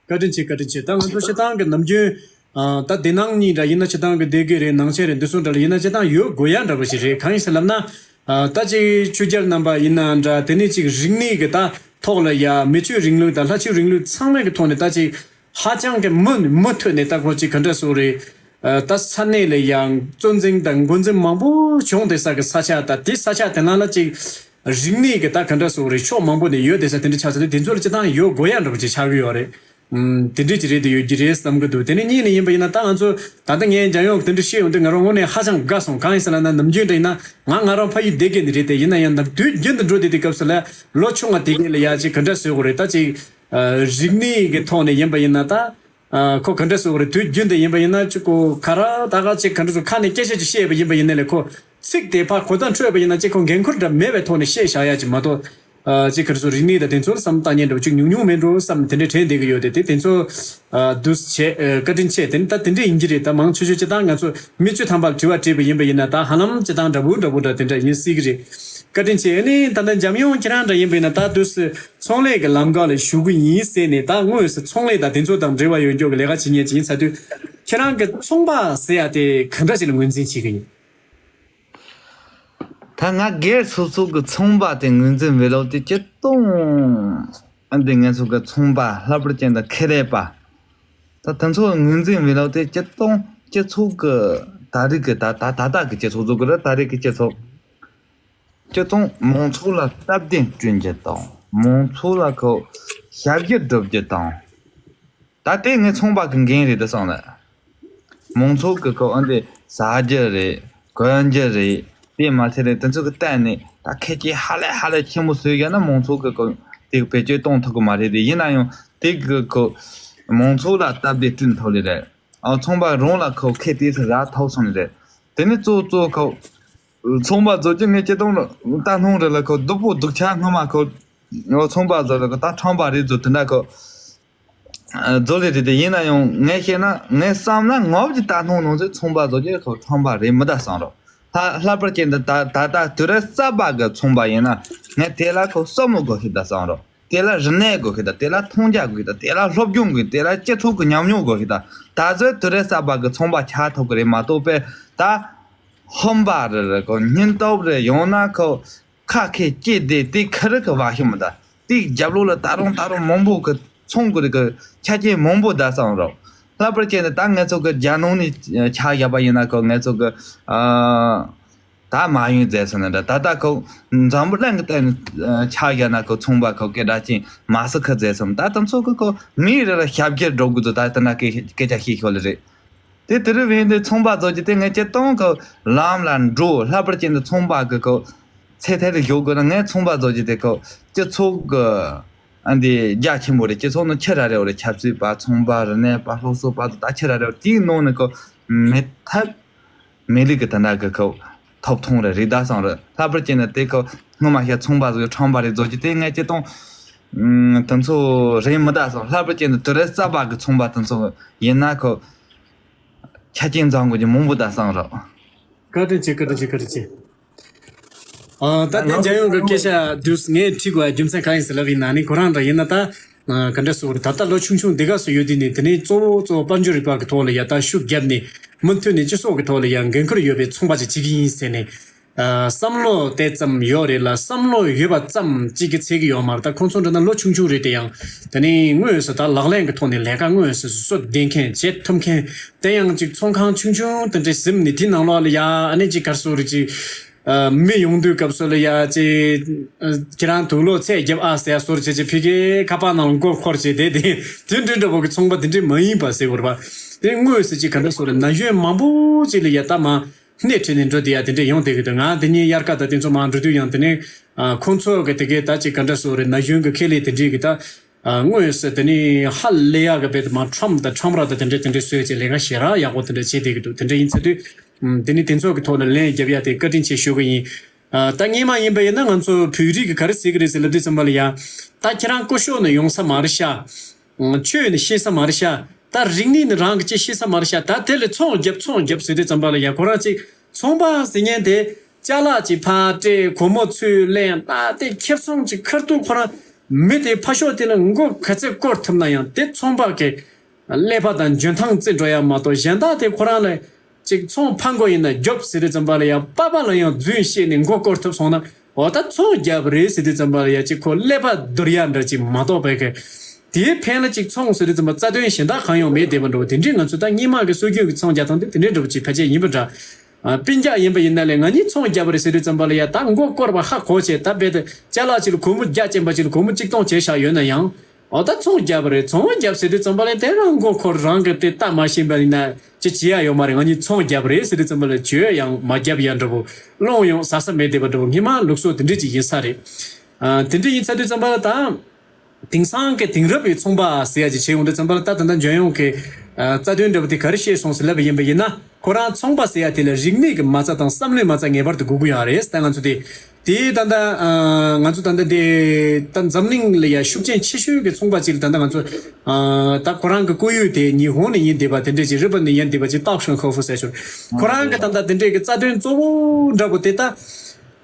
བཀའ་དྲིན་ཆེ། བཀའ་དྲིན་ཆེ། ད་ང་ཚོ་སྤྱིར་བཏང་གི་ནམ་རྒྱུན། ཨ་ད་དེ་ནང་གཉིས་འདྲ་ཡིན་ན་སྤྱིར་བཏང་གི་སྡེ་དགེ་རེད་ནང་ཆེན་རེད་འདི་ཚོ་འདྲ་ལ་ཡིན་ན་སྤྱིར་བཏང་ཡོད་དགོས་ཡ་འདྲ་པོ་ཞིག་རེད། གང་ཡིན་ཟེར་ལབ་ན། ཨ་ད་ཅིག་ཆོས་རྒྱལ་རྣམ་པ་ཡིན་ན་འདྲ་དེ་ནས་ཅིག་རིག་གནས་ཀྱི་ད་ཐོག་ལ་ཡ་མི་ཆོས་རིང་ལུགས་དང་ལྷ་ཆོས་རིང་ལུགས་ཚང་མའི་གི་ཐོག་ནས་ད་ཅིག་ཧ་ཅང་གི་མུ་མུ་མཐུད་ནས་ད་ཁོ་ཅིག་ག་འདྲ་སོགས་རེད། ཨ་ད་ས་གནས་ལ་ཡང་གཙོ་འཛིན་དང་འགོ་འཛིན་མང་པོ་བྱུང་བསྡད་ས་གི་ས་ཆ་ད་དེ་ས་ཆ་དེ་ནང་ལ་ཅིག་རིག་གནས་ཀྱི་ད་ག་འདྲ་སོགས་རེད་ཕྱོགས་མང་པོ་ནས་ཡོད་བསྡད་ས་དེ་འདྲ་ཆགས་ཚར་དུས་དེ་ཚོ་ལ་སྤྱིར་བཏང་ཡོད་དགོས་ཡ་འདྲ་པོ་ཅིག་ཆགས་ཀྱི་ཡོད་རེད། ཨུམ། དེ་འདྲས་ཅིག་རེད་དེ་ཡོད་ཀྱི་རེད་བསམ་གྱི་འདུག་དེ་ནས་གཉིས་ནས་ཡིན་པ་ཡིན་ན་ད་ང་ཚོ་ད་ལྟ་ངས་འཇམ་དབྱངས་དེ་འདྲ་བཤད་ཡོང་དུས་ང་རང་ངོ་ནས་ཧ་ཅང་དགའ་སོང་། གང་ཡིན་ཟེར་ལབ་ན་ནམ་རྒྱུན་འདྲ་ཡིན་ན་ང་ང་རང་ཕ་ཡུལ་སྡེ་དགེ་ནས་རེད་དེ་ཡིན་ན་ཡང་ནམ་དུས་རྒྱུན་དུ་འགྲོ་བསྡད་དུས་སྐབས་སུ་ལ་ལོ་ཆུང་བ་དེ་གས་ལ་ཡ་ཅིག་ག་འདྲ་བཟོས་དགོས་རེད་ད་ཅིག་རིག་གནས་ཀྱི་ཐོག་ནས་ཡིན་པ་ཡིན་ན་ད་ཁོ་ག་འདྲ་བཟོས་དགོས་རེད། དུས་རྒྱུན་དུ་ཡིན་པ་ཡིན་ན་ཅིག་གོ་ག་ར་ད་ག་ཅིག་ག་འདྲ་བཟོ་ཁ་ནས་སྐད་ཆ་ཅིག་བཤད་པ་ཡིན་པ་ཡིན་ན་ལས་ཁོ་ཚིག་དེ་ཕར་གོ་བརྡ་འཕྲོད་པ་ཡིན་ན་ཅིག་ཁོ་འགན་ཁུར་འདྲ་མེད་པའི་ཐོག་ནས་བཤད་བཞག་ཡ་ཅིག་མ་གཏོགས། ཨ་ཅིག་ག་རེ་ཟེར་རིག་གནས་དང་དེ་ཚོར་བསམ་བཏང་མཁན་འདྲ་བོ་ཅིག་ཉུང་ཉུང་མེད་འགྲོ་བསམ་དེ་འདྲའི་དྲན་བསྡད་ཀྱི་ཡོད་དེ་དེ་དེ་ཚོ་ཨ་འདུག་སེ་བྱས་ཨ་བཀའ་དྲིན་ཆེ། དེ་ནི་ད་དེ་འདྲའི་ཡིན་གྱི་རེད། ད་མང་ཆེ་ཤོས་སྤྱིར་བཏང་ང་ཚོ་མི་བཅུ་ཐམ་པ་ལ་དྲི་བ་དྲིས་པ་ཡིན་པ་ཡིན་ན་ད་ཧ་ལམ་སྤྱིར་བཏང་འདྲ་པོ་འདྲ་པོ་འདྲ་དེ་འདྲ་ཡིན་སྲིད་ཀྱི་རེད། བཀའ་དྲིན་ཆེ། ཨ་ནི་ད་ལྟ་འཇམ་དབྱངས་ཁྱེད་རང་འདྲ་ཡིན་པ་ཡིན་ན་ད་འདུག་སེ་ཚོང་ལས་ཀྱི་ལམ་ཁ་ལ་ཞུགས་ཀྱི་ཡིན་ཟེར་ནས་ད་དངོས་སུ་ཚོང་ལས་དང་དེ་ཚོ་དང་འབྲེལ་བ་ཡོད་མཁན་གྱི་ལས་ཀ་བྱེད་མཁན་ཅིག་ཡིན་ཚར་དུས་ཁྱེད་རང་གི་ཚོང་པ་ཟེར་ཡ་དེ་ག་འདྲ་ཞིག་ལ་ངོས་འཛིན་བྱེད་ཀྱི་ཡིན། ད་ང་སྒེར་སོ་སོ་གི་ཚོང་པ་དེ་ངོས་འཛིན་བྱེད་ལུགས་དེ་སྤྱིར་བཏང་ཨ་འདི་ང་ཚོ་གི་ཚོང་པ་ལྷག་པར་ཅན་དུ་ཁེ་ལས་པ་ད་དེ་ཚོ་ངོས་འཛིན་བྱེད་ལུགས་དེ་སྤྱིར་བཏང་སྤྱི་ཚོགས་ཀྱི་ད་རེས་ཀྱི་ད་ད་ད་ལྟ་གི་སྤྱི་ཚོགས་ཚོ་གི་རེད། ད་རེས་ཀྱི་སྤྱི་ཚོགས་སྤྱིར་བཏང་མང་ཚོགས་ལ་སྟབས་བདེ་བསྐྲུན་རྒྱུ་དང་མང་ཚོགས་ལ་ཁོ་ཞབས་ཞུ་སྒྲུབ་རྒྱུ་དང་། ད་ལྟའི་ངའི་ཚོང་པ་གི་འགན་རེད་དུ་སོང་ལ། མང་ཚོགས་ཀྱི་ཁོ་ཨ་འདི་ཟ་རྒྱུ་རེད། གོན་རྒྱུ་རེད། དེ་མ་ཚད་རེད། དེ་ཚོ་གི་སྟེང་ནས་ད་ཁེ་ཆེ་ཧ་ལས་ཧ་ལས་ཆེན་པོ་བཟོས་ཡོད་ན་མང་ཚོགས་ཀྱི་ཁོ་དེ་བེད་སྤྱོད་གཏོང་ཐུབ་ཀྱི་མ་རེད་དེ། ཡིན་ན་ཡང་དེ་གི་ཁོ་མང་ཚོགས་ལ་སྟབས་བདེ་བསྐྲུན་ཐུབ་ལེ་རེད། ཨ་ཚོང་པ་རང་ལ་ཁོ་ཁེ་དེ་ཚོ་རག་ཐུབ་སོང་ནི་རེད། དེ་ནི་གཙོ་གཙོ་ཁོ་ཚོང་པ་བཟོ་རྒྱུ་ངས་སྤྱིར་བཏང་ད་སྣང་རེ་ལ་ཁོ་སྡུག་པོ་སྡུག་ཆག་སྔོན་མ་ཁོ་ཚོང་པ་བཟོ་རེ་ཁོ་ད་ཁྲོམ་པ་རེད་བཟོ་དེ་འདྲ་ཁོ། རྫོགས་ལས་རེད་དེ། ཡིན་ན་ཡང་ངས་བཤད་ན་ངས་བསམ་ན་ངོ་བོ་ཀྱི་ལྟ་སྣང་ནང་ཚོད་ཚོང་པ་བཟོ་རྒྱུ་ཁོ་ཁྲོམ་པ་རེད་མི་གདའ་བསམ་རོགས། ལྷག་ལྷག་པར་ཅན་དུ་ད་ད་ལྟ་དུས་རབས་གསར་པ་གི་ཚོང་པ་ཡིན་ན་ངས་དེ་ལ་ཁོ་བསམ་བློ་དགོས་ཤེས་གདའ་བསམ་རོགས། དེ་ལ་རིག་གནས་དགོས་ཤེས་གདའ། དེ་ལ་མཐོང་རྒྱ་དགོས་ཤེས་གདའ། དེ་ལ་སློབ་སྦྱོང་དགོས། དེ་ལ་སྤྱི་ཚོགས་ཀྱི་ཉམས་མྱོང་དགོས་ཤེས་གདའ། ད་གཟོད་དུས་རབས་གསར་པ་གི་ཚོང་པ་ཆགས་ཐུབ་ཀྱི་རེད་མ་གཏོགས་པས་ད་ཧམ་པ་རེད་རེད་ཁོ་སྙིང་སྟོབས་རེད་ཡང་ན་ཁོ། ཁ་ཁེ་ལྕེ་བདེ་དེ་ཁ་རི་ཁ་བ་ཤི་མི་ད། དེའི་རྒྱབ་ལོགས་ལ་ད་རུང་ད་རུང་མང་པོ་གི་ཚོང་གི་རིགས་ཀྱི་ཆ་རྐྱེན་མང་པོ་གདའ་བསམ་རོགས། ལྷག་པར་བྱས་ནས་ད་ང་ཚོ་གི་རྒྱ་ནང་ནས་ཆ་བཞག་པ་ཡིན་ན་ཁོ་ང་ཚོ་གི་ཨ་ད་མ་ཡོང་མཛད་སོང་ན་འདྲ། ད་ལྟ་ཁོ་འཛམ་བུ་གླིང་གི་སྟེང་ནས་ཆ་བཞག་ན་ཁོ་ཚོང་པ་ཁོ་སྐད་གྲགས་ཅན་མ་སུ་ཁ་མཛད་སོང་། ད་དེ་ཚོ་གི་ཁོ་མིའི་རིགས་ལ་ཞབས་ཕྱི་སྒྲུབ་དགོས་ཚོ་ད་ལྟ་ན་སྐད་སྐད་ཆ་བཤད་ཤོག་ལེ་རེད། དེ་དེ་རུ་བས་འདི་ཚོང་པ་བཟོ་རྒྱུ་དེ་ངས་སྤྱིར་བཏང་གི་ལམ་ལ་འགྲོ། ལྷག་པར་ཅན་དུ་ཚོང་པ་གི་གོ་ཚེ་ཐར་ལ་ཞོག་དགོས་ན་ངས་ཚོང་པ་བཟོ་རྒྱུ་དེ་གོ་སྤྱི་ཚོགས་གི་ཨ་འདི་རྒྱ་ཆེན་པོ་རེད། སྤྱི་ཚོགས་ནང་ཆི་ར་རེ་བ་རེད། ཆབ་སྲིད་པ་ཚོང་པ་རིག་གནས་པ་སློབ་གསོ་པ་ད་ཆི་ར་རེ་བ་དེའི་ནང་ནས་གོ་མེད་ཐབས་མེད་ལུགས་ཀྱི་དེ་འདྲ་གི་གོ་ཐོབ་ཐང་རེ་རེད་ད་བསམ་རེད། ལྷག་པར་ཅན་དུ་དེ་གོ་སྔོན་མ་ཤ་ཚོང་པ་བཟོ་ཁྲམ་པ་རེ་བཟོ་རྒྱུ་དེ་ངས་སྤྱིར་བཏང་དེ་ཚོ་རེད་མི་ད་བསམ། ལྷག་པར་ཅན་དུ་དུས་རབས་གསར་པ་གི་ཚོང་པ་དེ་ཚོ་ཡིན་ན་གོ་ཆ་རྐྱེན་འཛོམས་དགོས་ཀྱི་མང་པོ་ད་བསམ་རོགས། བཀའ་དྲིན་ཆེ། བཀའ་དྲིན་ཆེ། བཀའ་དྲིན་ཆེ། ཨ་ད་ལྟའི་རྒྱལ་ཡོངས་ཀྱི་སྐད་ཆ་དུས་ངས་དྲིས་དགོས་རྒྱུ་མཚན་གང་ཡིན་ཟེར་ལབ་ཡིན་ན་ནི་ཁོ་རང་འདྲ་ཡིན་ན་ད་ ག་འདྲ་ཟེར་དགོས་རེད། ད་ལྟ་ལོ་ཆུང་ཆུང་འདི་ག་སུ་ཡོད་དུས་ནས། དེ་ནས་གཙོ་བོ་གཙོ་བོ་དཔལ་འབྱོར་རིག་པ་གི་ཐོག་ལ་ཡ་ད་ཤུགས་བརྒྱབ་ནས། མུ་མཐུད་ནས་སྤྱི་ཚོགས་ཀྱི་ཐོག་ལ་ཡ་འགན་ཁུར་ཡོད་པའི་ཚོང་པ་ཅིག་བྱེད་ཀྱི་ཡིན་ཟེར་ནས། བསམ་བློ་དེ་ཙམ་ཡོད་རེད་ལ། བསམ་བློ་ཡོད་པ་ཙམ་གཅིག་གིས་ཚད་ཀྱི་ཡོད་མ་རེད། ད་ཁོང་ཚོ་འདྲ་ན་ལོ་ཆུང་ཆུང་རེད་དེ། ཡང་དེ་ནས་དངོས་སུ་ད་ལག་ལེན་གྱི་ཐོག་ནས་ལས་ཀ་དངོས་སུ་སུ་བདེ་མཁན་བྱེད་ཐུབ་མཁན། དེ་ཡང་ཅིག་ཚོང་ཁང་ཆུང་ཆུང་དེ་འདྲ་ཟིན་ནས། དེའི་ནང་ལོགས་ལ་ཡ་ཨ་ནི་ཅིག་ག་རེ་ཟེར་དགོས་རེད། ཅིག་མི་ཡོང་དུས་སྐབས་སུ་ལ་ཡ་ཅིག་ཁྱེད་རང་དུག་ལོག་ཚད་བརྒྱབ་ཨ་ཟེར་ཡ་ཟུར་བྱས་བྱས། ཕ་གིའི་ཁ་པར་ནང་ལ་མགོ་འཁོར་བྱས་བསྡད་དེ། དེ་འདྲ་འདྲ་པོ་གི་ཚོང་པ་དེ་འདྲ་མ་ཡིན་པ་ཟེར་དགོས་རེད་པ། དེ་དངོས་སུ་ཅིག་ག་འདྲ་ཟེར་དགོས་རེད། ན་གཞོན་མང་པོ་ཅིག་ལ་ཡ་ད་མ་སྣེ་ཁྲིད་ནས་འགྲོ་བསྡད་ཡ་དེ་འདྲ་ཡོང་བསྡད་ཀྱི་འདུག་ང་དེ་ཉིན་དབྱར་ཁ་དང་དེ་ཚོ་མར་འགྲོ་དུས་ཡང་། དེ་ནས་ཁོང་ཚོ་གི་དེ་གའི་ད་ཅིག་ག་འདྲ་ཟེར་དགོས་རེད། ན་གཞོན་གྱི་ཁེ་ལས་དེ་འདྲས་ཀྱི་ད་དངོས་སུ་དེ་ནས་ཧ་ལས་ཡག་གི་དཔེ་དེ་མ་ཁྲོམ་དང་ཁྲོམ་ར་དང་དེ་འདྲས་དེ་འདྲས་བཟོས་བྱས་ལས་ཀ་ཞེ་དྲག་ཡག་པོ་དེ་འདྲས་བྱས་བསྡད་ཀྱི་འདུག་དེ་འདྲས་ཡིན་ཚེ་དུས། ཨམ། དེ་ནི་དེ་ཚོ་གི་ཐོག་ལ་ལན་རྒྱབ་ཡ་དེ་བཀའ་དྲིན་ཆེ་ཞུ་གི་ཡིན། ཨ། ད་སྔོན་མ་ཡིན་པ་ཡིན་ན་ང་ཚོ་བོད་རིགས་ཀྱི་ག་རེ་ཟེར་གི་རེད་ཟེར་ལབ་དུས་ཙམ་པ་ལ་ཡ། ད་ཁྱེད་རང་སྐུ་ཞབས་ནས་ཡོང་ས་མ་རེད་ཤག་ཨང་། ཆོས་ནས་ཤེས་ས་མ་རེད་ཤག་ད་རིག་གནས་ནས་རང་གི་ཅི་ཤེས་ས་མ་རེད་ཤག་ད་དེ་ལ་ཚོང་རྒྱབ་ཚོང་རྒྱབ་ཟེར་དུས་ཙམ་པ་ལ་ཡ། ཁོ་རང་ཅིག་ཚོང་པ་ཟེར་མཁན་དེ་ཅ་ལག་ཅིག་ཕར་སྤྲད། སྒོར་མོ་ཚུར་ལེན། ད་དེ་ཁེ་བཟང་ཅིག་ཁུར་དུས། ཁོ་རང་མི་དེ་ཕར་ཕྱོགས་དེ་ལ་མགོ་ག་ཚད་བསྐོར་ཐུབ་ན་ཡང་། དེ་ཚོང་པ་གི་ཀླད་པ་དང་འཇོན་ཐང་རྩེ་འགྲོ་ཡ་མ་གཏོགས། གཞན་དག་དེ་ཁོ་རང་ལ་ཅིག་ཚོང་ཕར་མགོ་ཡིན་ན་རྒྱོབ་ཟེར་དུས་ཙམ་པ་ལ་ཡ། པ་པ་ལ་ཡང་རྫུན་བཤད་ནས་མགོ་སྐོར་ཐུབ་སོང་ན། འོ་ད་ཚོང་རྒྱབ་རེད་ཟེར་དུས་ཙམ་པ་ལ་ཡ། ཅིག་ཁོ་ཀླད་པ་བསྡུར་ཡ་འདྲ་ཅིག་མ་གཏོགས་པའི་གི། དེའི་ཕན་ལ་ཅིག་ཚོང་ཟེར་དུས་ཙམ་པ་རྩ་དོན་གཞན་དག་གང་ཡང་མེད་བསྡད་པ་འདྲ་བོ་དེ་འདྲས། ང་ཚོ་ད་སྔོན་མ་གི་སྲོལ་རྒྱུན་གྱི་ཚོང་རྒྱག་སྟངས་དེ་དེ་འདྲས་འདྲ་བོ་ཅིག་ཕལ་ཆེར་ཡིན་པ་འདྲ། ཨ། སྤུན་ཀྱག་ཡིན་པ་ཡིན་ན་ལས། ང་གཉིས་ཚོང་རྒྱབ་པ་རེད་ཟེར་དུས་ཙམ་པ་ལ་ཡ། ད་མགོ་སྐོར་བ་ཧ་གོ་བྱས། ད་རྦད་དེ་ཅ་ལག་ཅིག་ལ་སྒོར་མོ་བརྒྱ་ཅན་པ་ཅིག་ལ་སྒོར་མོ་གཅིག་སྟོང་བྱས་བཞག་ཡོད་ན་ཡང་། འོ་ད་ཚོང་རྒྱབ་པ་རེད། ཚོང་རྒྱབ་ཟེར་དུས་ཙམ་པ་ལ་དེ་རང་མགོ་འཁོར། རང་གི་དེ་ལྟ་མ་ཤེས་པ་ཡིན་ན་ཅི་བྱེད་ཡ་ཡོད་མ་རེད། ང་གཉིས་ཚོང་རྒྱབ་པ་རེད་ཟེར་དུས་ཙམ་པ་ལ་བརྗོད་ཡང་མ་རྒྱབ་ཡ་འདྲ་བོ། སློང་ཡང་ཟ་ས་མེད་བསྡད་པ་འདྲ་བོ། སྔོན་མ་ལུགས་སྲོལ་དེ་འདྲས་ཅིག་ཡིན་ས་རེད། ཨ། དེ་འདྲས་ཡིན་ཚར་དུས་ཙམ་པ་ལ་ད། དེང་སང་གི་དེང་རབས་ཀྱི་ཚོང་པ་ཟེར་ཡ་ཅིག་བྱེད་ཡོང་དུས་ཙམ་པ་ལ། ད་ད་ལྟ་འཇོན་ཡོང་གི། ཨ། རྩ་དོན་འདྲ་པོ་དེ་ག་རེ་བཤད་སོང་ཟེར་ལབ་པ་ཡིན་པ་ཡིན་ན། ཁོ་རང་ཚོང་པ་ཟེར་ཡ་དེ་ལ་རིག་གནས་ཀྱི་མ་རྩ་དང་བསམ་བློའི་མ་རྩ་ངེས་པར་དུ་དགོས་ཀྱི་ཡོད་རེད། ད་ང་ཚོ་དེ་དེ་ད་ལྟ། ཨ། ང་ཚོ་ད་ལྟ་དེ་ད་འཛམ་གླིང་ལ་ཡ་ཤུགས་རྐྱེན་ཆེ་ཤོས་ཀྱི་ཚོང་པ་ཅིག་ལ། ད་ལྟ་ང་ཚོ། ཨ། ད་ཁོ་རང་གི་སྐུ་ཡུལ་དེ་ཉི་ཧོང་ནས་ཡིན་བསྡད་པ་དེ་འདྲས་ཅིག་རི་པན་ནས་ཡིན་བསྡད་པ་ཅིག་ཏག་ཧྲན་ཁོ་ཧྥུ་ཟེར་ཞོར། ཁོ་རང་གི་ད་ལྟ་དེ་འདྲས་ཀྱི་རྩ་དོན་གཙོ་བོ་འདྲ་པོ་དེ་ད།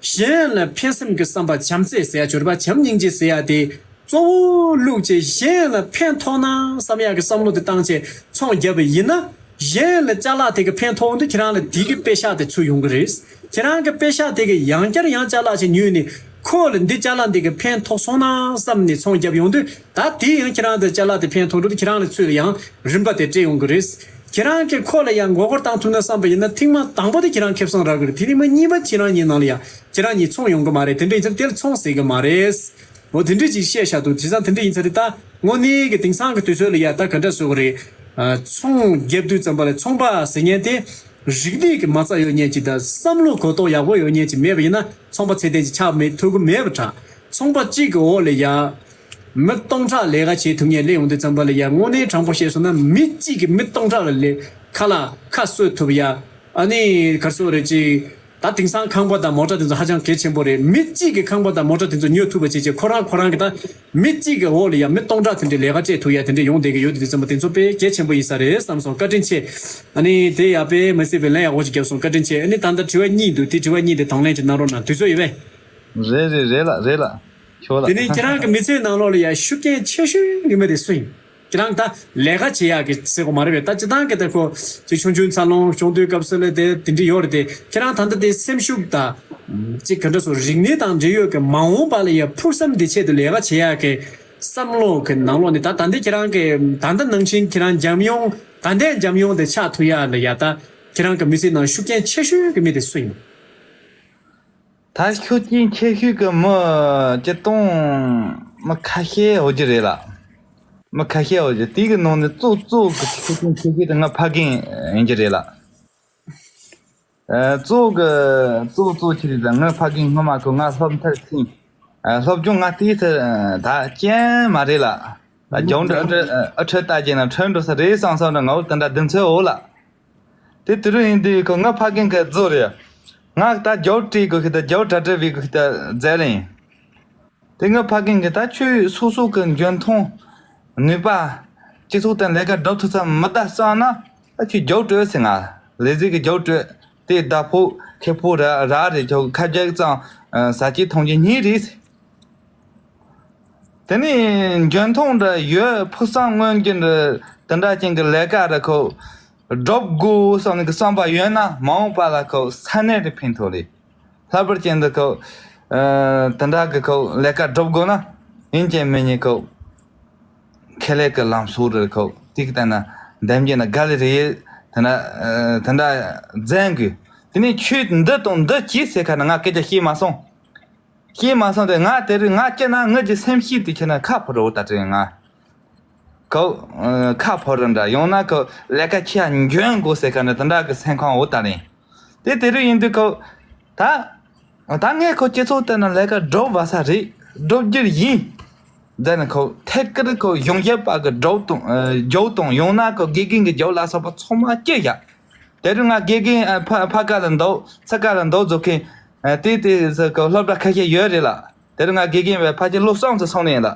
གཞན་ལ་ཕན་སེམས་ཀྱི་བསམ་པ། བྱམས་བརྩེ་ཟེར་ཡ་ཅིག་ཡོད་རེད་པ། བྱམས་སྙིང་རྗེ་ཟེར་ཡ་དེ་གཙོ་བོ་བླུགས་བྱས། གཞན་ལ་ཕན་ཐོགས་ན་བསམ་ཡ་གི་བསམ་བློ་དེ་བཏང་བྱས་ཚོང་བརྒྱབ་པ་ཡིན་ན། གཞན་ལ་ཅ་ལག་དེ་གི་ཕན་ཐོགས་དུས་ཁྱེད་རང་ལ་དེ་གི་པེ་ཤག་དེ་ཚུར་ཡོང་གི་རེད། ཁྱེད་རང་གི་པེ་ཤག་དེ་གི་ཡང་བསྐྱར་ཡང་ཅ་ལག་ཅིག་ཉོས་ནས། ཁོ་ལ་འདི་ཅ་ལག་འདི་གི་ཕན་ཐོགས་སོང་ན་བསམ་ནས་ཚོང་བརྒྱབ་ཡོང་དུས། ད་དེ་ཡང་ཁྱེད་རང་དེ་ཅ་ལག་དེ་ཕན་ཐོགས་འགྲོ་དུས་ཁྱེད་རང་ལ་ཚུར་ཡང་རིན་པ་དེ་སྤྲད་ཡོང་གི་རེད། ཁྱེད་རང་གིས་ཁོ་ལ་ཡང་མགོ་སྐོར་བཏང་ཐུབ་ན་བསམ་པ་ཡིན་ན། ཐེངས་མ་དང་པོ་དེ་ཁྱེད་རང་ཁེ་བཟང་རག་གི་རེད། དེ་ཐེངས་མ་གཉིས་པ་ཁྱེད་རང་གཉིས་ནང་ལ་ཡང་ཁྱེད་རང་གཉིས་ཚོང་ཡོང་གི་མ་རེད། དེ་འདྲ་ཡིན་ཚེ་དེ་ལ་ཚོང་ཟེར་གི་མ་རེད། འོ་དེ་འདྲ་ཅིག་བཤད་བཞག་འདུག་བྱས་ཙང་དེ་འདྲ་ཡིན་ཚེ་དེ་ད་དངོས་གནས་ཀྱི་དེང་སང་གི་དུས་ཚོད་ལ་ཡ་ད་ག་འདྲ་ཟེར་དགོས་རེད། ཨ། ཚོང་རྒྱབ་དུས་ཙམ་པ་ལ་ཚོང་པ་ཟེར་མཁན་དེ་རིག་གནས་ཀྱི་མ་རྩ་ཡོད་མཁན་ཅིག་དང་། བསམ་བློ་གོ་རྟོགས་ཡག་པོ་ཡོད་མཁན་ཅིག་མེད་པ་ཡིན་ན་ཚོང་པ་ཚད་ལྡན་ཅིག་ཆགས་མེད་ཐུབ་ཀྱི་མེད་པ་འདྲ། ཚོང་པ་གཅིག་གི་འོག་ལ་ཡ་མི་སྟོང་ཕྲག་ལས་ཀ་བྱེད་ཐུབ་མཁན་སླེབས་ཡོང་དུས་ཙམ་པ་ལ་ཡ། དངོས་གནས་དྲང་པོ་བཤད་སོང་ན་མི་གཅིག་གིས་མི་སྟོང་ཕྲག་ལ་ལས་ཁ་ལག་ཁ་གསོ་ཐུབ་ཡ། ཨ་ནི་ག་རེ་ཟེར་དགོས་རེད། ཅིག་ད་དེང་སང་ཁང་པ་དང་མོ་ཊ་དེ་ཚོ་ཧ་ཅང་གལ་ཆེན་པོ་རེད། མི་གཅིག་གིས་ཁང་པ་དང་མོ་ཊ་དེ་ཚོ་ཉོ་ཐུབ་པ་བྱེད་ཆེད། ཁོ་རང་ཁོ་རང་གིས་ད་མི་གཅིག་གི་འོག་ལ་ཡ་མི་སྟོང་ཕྲག་དེ་འདྲའི་ལས་ཀ་སྤྲད་ཐུབ་ཡ་དེ་འདྲ་ཡོང་བསྡད་ཀྱི་ཡོད་དུས་ཙམ་པ། དེ་ཚོ་དཔེ་གལ་ཆེན་པོ་ཡིན་ས་རེད་བསམ་སོང་། བཀའ་དྲིན་ཆེ། ཨ་ནི་དེ་ཡ་དཔེ་མི་སྲིད་པའི་ལན་ཡག་པོ་ཞིག་བརྒྱབ་སོང་། བཀའ་དྲིན་ཆེ། ཨ་ནི་ད་ལྟ་དྲི་བ་གཉིས་འདུག་དེ་དྲི་བ་གཉིས་དེ་དང་ལེན་ཅིག་གནང་རོགས་གནང་། དུས་ཚོད་ཡོད་པས། རེད་རེད་རེད་ལགས། རེད་ལགས། ཁྱོད་ལགས། དེ་ནས་ཁྱེད་རང་གི་མི་ཚེའི་ནང་ལོགས་ལ་ཡ་ཤུགས་རྐྱེན་ཆེ་ཤོས་ཀྱི་མི་དེ་སུ་ཡིན། ཁྱེད་རང་ད་ལས་ཀ་བྱེད་ཡག་གི་ཟེར་དགོས་མ་རེད་པས། ད་སྤྱིར་བཏང་གི་ད་ཁོ་ཅིག་ཆུང་ཆུང་འཚར་ལོངས་བྱུང་དུས་སྐབས་སུ་ལ་དེ་དེ་འདྲ་ཡོད་རེད་དེ། ཁྱེད་རང་ད་ལྟ་དེ་སེམས་ཤུགས་དང་ཅིག་ག་འདྲ་ཟེར། རིག་གནས་དང་འབྲེལ་ཡོད་ཀྱི་མ་འོངས་པ་ལ་ཡ་ཕུགས་བསམ་དེ་ཆེད་དུ་ལས་ཀ་བྱེད་ཡག་གི་བསམ་བློ་གི་ནང་ལོགས་ནས། ད་ད་ལྟ་ཁྱེད་རང་གི་ད་ལྟ་ནང་བཞིན་ཁྱེད་རང་འཇམ་དབྱངས་ད་ལྟའི་འཇམ་དབྱངས་དེ་ཆགས་ཐུབ་ཡག་ལ་ཡ། ད་ཁྱེད་རང་གི་མི་ཚེའི་ནང་ཤུགས་རྐྱེན་ཆེ་ཤོས་ཀྱི་མི་དེ་སུ་ཡིན། ད་ཤུགས་རྐྱེན་ཆེ་ཤོས་ཀྱི་མི་སྤྱིར་བཏང་མི་ཁ་ཤས་ཡོད་ཀྱི་རེད་ལགས། མི་ཁ་ཤས་ཡོད་ཀྱི། དེ་གི་ནང་ནས་གཙོ་གཙོ་གི་ཤུགས་རྐྱེན་ཆེ་ཤོས་དེ་ང་ཕ་རྒན་ཡིན་གྱི་རེད་ལགས། ཨ། གཙོ་གི་གཙོ་གཙོ་ཆེ་རེད་ལགས། ང་ཕ་རྒན་སྔོན་མ་ཁོ་ང་སློབ་མཐར་ཕྱིན། ཨ། སློབ་སྦྱོང་ང་དེའི་ཚེ་ད་ཅན་མ་རེད་ལགས། ད་རྒྱབ་འདྲ་ཨ་ཁྲི་ཨ་ཁྲི་ལྟ་རྒྱུ་ན་ཁྲོན་འགྲོ་ས་རེད་བསམ་བསམ་འདྲ། ང་བོ་དེ་འདྲ་གདེང་ཚོད་འོ་ལགས། དེ་དུས་རུ་ཡིན་དུས་ཁོ་ང་ཕ་རྒན་གྱི་རྫོ་རེད། ང་ད་རྒྱབ་སྤྲད་དགོས་ཤི། ད་རྒྱབ་གྲ་སྒྲིག་བྱེད་དགོས་ཤི། ད་རྫས་རིང་། དེ་ང་ཕ་རྒན་གྱིས་ད་ཁྱོད་སོ་སོ་གི་འཇོན་ཐང་ནུས་པ་སྤྱི་ཚོགས་དང་ལས་ཀ་སྒྲུབ་ཐུབ་ས་མི་ད་བསམ་ན། ད་ཁྱོད་རྒྱབ་སྤྲོད་ཟེར། ང་ལས་ཟིག་གི་རྒྱབ་སྤྲོད། དེ་ཟླ་ཕོགས་ཁེ་ཕོགས་རག་རག་རེད། ཁྱོད་ཁ་རྒྱག་ཙང་ཟ་རྒྱུ་འཐུང་རྒྱུ་གཉིས་རེད་ཟེར། དེ་ནས་འཇོན་ཐང་འདྲ་ཡོད། ཕུགས་བསམ་མངོན་རྒྱུ་འདྲ། དེ་འདྲ་ཅན་གྱི་ལས་ཀ་ར་ཁོ་སྒྲུབ་དགོས་བསམ་ནས་གི་བསམ་པ་ཡོད་ན། མ་འོངས་པ་ལ་ཁོ་ས་གནས་དེ་ཕན་ཐོགས་རེད། ལྷག་པར་ཅན་དུ་ཁོ་ཨ་དེ་འདྲ་གི་ཁོ་ལས་ཀ་སྒྲུབ་དགོས་ན། ཡིན་གཅིག་མིན་གཉིས་ཁོ་ཁེ་ལས་ཀྱི་ལམ་སྲོལ་རེད། ཁོ་དེ་གི་སྟེང་ན་འདེམས་རྒྱུ་ན་དགའ་ལེ་རེད། དེ་འདྲ་ཨ་དེ་འདྲ་འཛིན་དགོས། དེ་ནས་ཁྱོད་འདི་དང་འདི་གྱིས་ཟེར་ཁ་ན་ང་སྐད་ཆ་བཤད་མ་སོང་། ཤེས་མ་སོང་སྟེ། ང་དེ་རིང་ང་སྐྱེ་ན་ངེད་ཀྱི་སེམས་ཤེས་དེ་ཁྱེད་ན་ཁ་ཕོ་རོ་ད་དྲན་ང་། ཁོ་ཁ་ཕོ་རོ་འདྲ་ཡོང་ན་ཁོ་ལས་ཀ་ཁྱེད་འཇོན་དགོས་ཟེར་ག་ནི་དེ་འདྲ་གི་སེམས་ཁམས་འོ་ད་རིང་། དེ་དེ་རིང་ཡིན་དུས་ཁོ་ད་ད་ངས་ཁོ་སྤྱི་ཚོགས་དེ་ན་ལས་ཀ་སྒྲུབ་བ་ས་རེད། སྒྲུབ་རྒྱུར་ཡིན། དེ་ནི་ཁོ་ཐད་ཀར་ཁོ་གཞུང་ཞབས་པ་གི་སྒྲུབ་དང་རྒྱུག་དང་ཡོང་ན་ཁོ་དགེ་རྒན་གི་རྒྱུག་ལ་སོགས་པ་ཚང་མ་སྐྱེ་ཡ། དེ་རིང་ང་དགེ་རྒན་ཨ་ཕ་ཕ་ག་ལ་འདུག་ས་ག་ལ་འདུག་བཟོ་མཁན་ཨ་དེ་དེ་ཟེར་གི་སློབ་གྲྭ་ཁ་ཤས་ཡོད་རེད་ལ། དེ་རིང་ང་དགེ་རྒན་བས་ཕལ་ཆེར་ལོ་གསུམ་ཙམ་སོང་ནས་ཡིན་ལ།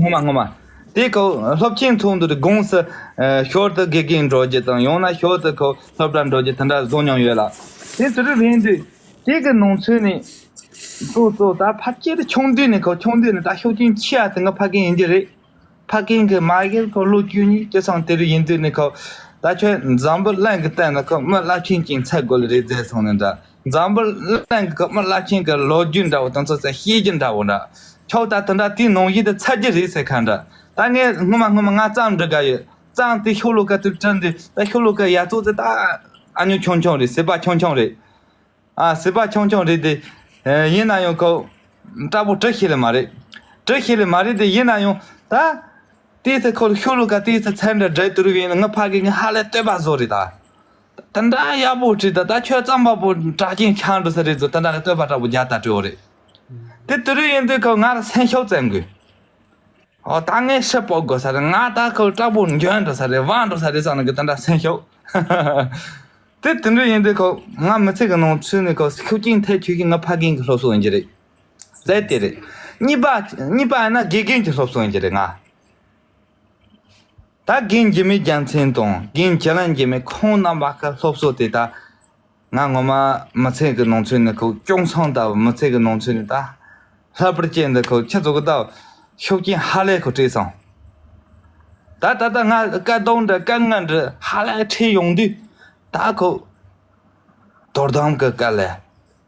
ངོ་མ་ངོ་མ། དེ་ཁོ་སློབ་ཆེན་ཚོགས་འདུ་དེ་དགོངས་སུ་ཨ་ཞོར་དུ་དགེ་རྒན་འགྲོ་རྒྱུ་དང་ཡང་ན་ཞོར་དུ་ཁོ་སློབ་གྲྭ་འགྲོ་རྒྱུ་དེ་འདྲ་བཟོ་མྱོང་ཡོད་ལ། དེ་དེ་རིང་རིང་དུས་དེ་གི་ནང་ཚུད་ནས་གཙོ་གཙོ་ད་ཕལ་ཆེར་ཆུང་དུས་ནས་ཁོ་ཆུང་དུས་ནས་ད་ཤུགས་རྐྱེན་ཆེ་ཡ་དེ་ང་ཕ་རྒན་ཡིན་གྱི་རེད། ཕ་རྒན་གྱི་མ་ཡིན་ཁོ་ལོ་བཅུ་གཉིས་བཅུ་ཐམ་དེ་རུ་ཡིན་དུས་ནི་ཁོ་ད་ཁྱོད་འཛམ་བུ་གླིང་གི་སྟེང་ན་ཁོ་མི་རླབས་ཆེན་ཅིག་འཚོལ་དགོས་ལེ་རེད་ཟེར་སོང་ནི་འདྲ། འཛམ་བུ་གླིང་གི་ཁོ་མི་རླབས་ཆེན་གྱི་ལོ་རྒྱུས་འདྲ་བོ་དང་ཚོ་ཚད་ཤེས་རྒྱུ་འདྲ་བོ་འདྲ། ཁྱོད་ད་དེ་འདྲ་དེའི་ནང་བཞིན་དུ་ཚར་རྒྱུ་རེད་ཟེར་ཁ་འདྲ། ད་ངས་སྔོན་མ་སྔོན་མ་ང་རྩོམ་འབྲི་དགའ་ཡོད། རྩོམ་དེ་ཤོ་ལོ་ཀ་དུ་བྲིས་འདི་ད་ཤོ་ལོ་ཀ་ཡ་ཙོག་ཙེ་ད་ཨ་ཉོ་ཆུང་ཆུང་རེད། ཟེར་པ་ཆུང་ཆུང་རེད། ཨ་སྲིད་པ་ཆུང་ཆུང་རེད་དེ། ཨ་ཡིན་ན་ཡང་ཁོ་དྲག་པོ་བྲི་ཤེས་ལེ་མ་རེད། བྲི་ཤེས་ལེ་མ་རེད་དེ། ཡིན་ན་ཡང་ད་དེའི་ཚེ་ཁོ་ལ་ཤོ་ལོ་ཀ་དེའི་ཚེ་ཚན་འདྲ་འདྲ་དུར་བས་ན་ང་ཕ་གི་ངའི་ཧ་ལས་བསྟོད་པ་བཟོ་རེད་ད། དེ་འདྲ་ཡག་པོ་བྲིས་ད། ད་ཁྱོད་རྩོམ་པ་པོ་གྲགས་ཅན་ཆགས་འགྲོ་ས་རེད་ཟེར་དེ་འདྲ་བསྟོད་པ་འདྲ་པོ་རྒྱག་ད་བྲིས་འོ་རེད། དེ་དུར་ཡིན་དུས་ཁོ་ང་ལ་སེམས་ཤུགས་བཙན་དགོས། ཨོ་ད་ངས་ཤི་སྤོ་དགོས་ས་རེད། ང་ད་ཁོ་དྲག་པོ་འཇོན་འགྲོ་ས་རེད། དབང་འགྲོ་ས་རེད་བསམ་ནས་གི་དེ་འདྲ་སེམས་ཤོག་དེ་དེ་འདྲ་ཡིན་དུས་ཁོ་ང་མི་ཚེ་གི་ནང་ཚུད་ནས་ཁོ་ཤུགས་རྐྱེན་ཐེབས་ཆོག་གི་ང་ཕ་རྒན་གྱི་སློབ་གསོ་ཡིན་གྱི་རེད། རྩ་དེ་རེད། གཉིས་པ་གཉིས་པ་ཡིན་ན་དགེ་རྒན་གྱི་སློབ་གསོ་ཡིན་གྱི་རེད་ང་། ད་རྒན་འཇིགས་མེད་རྒྱལ་མཚན་དང་རྒན་བྱ་ལན་འཇིགས་མེད་ཁོང་རྣམ་པ་གི་སློབ་གསོ་དེ་ད། ང་ངོ་མ་མི་ཚེ་གི་ནང་ཚུད་ནས་ཁོ་སྐྱོང་སོང་ད། མི་ཚེ་གི་ནང་ཚུད་ནས་ད་ལྷག་པར་ཅན་འདི་ཁོ་ཁྱེད་ཚོ་གི་ད་ཤུགས་རྐྱེན་ཧ་ལས་ཁོ་སྤྲད་སོང་། ད་ད་ལྟ་ང་དཀའ་སྡུག་འདྲ་དཀའ་ངལ་འདྲ་ཧ་ལས་འཕྲད་ཡོང་དུས་ད་ཁོ་དོ་དམ་གི་དཀའ་ལས།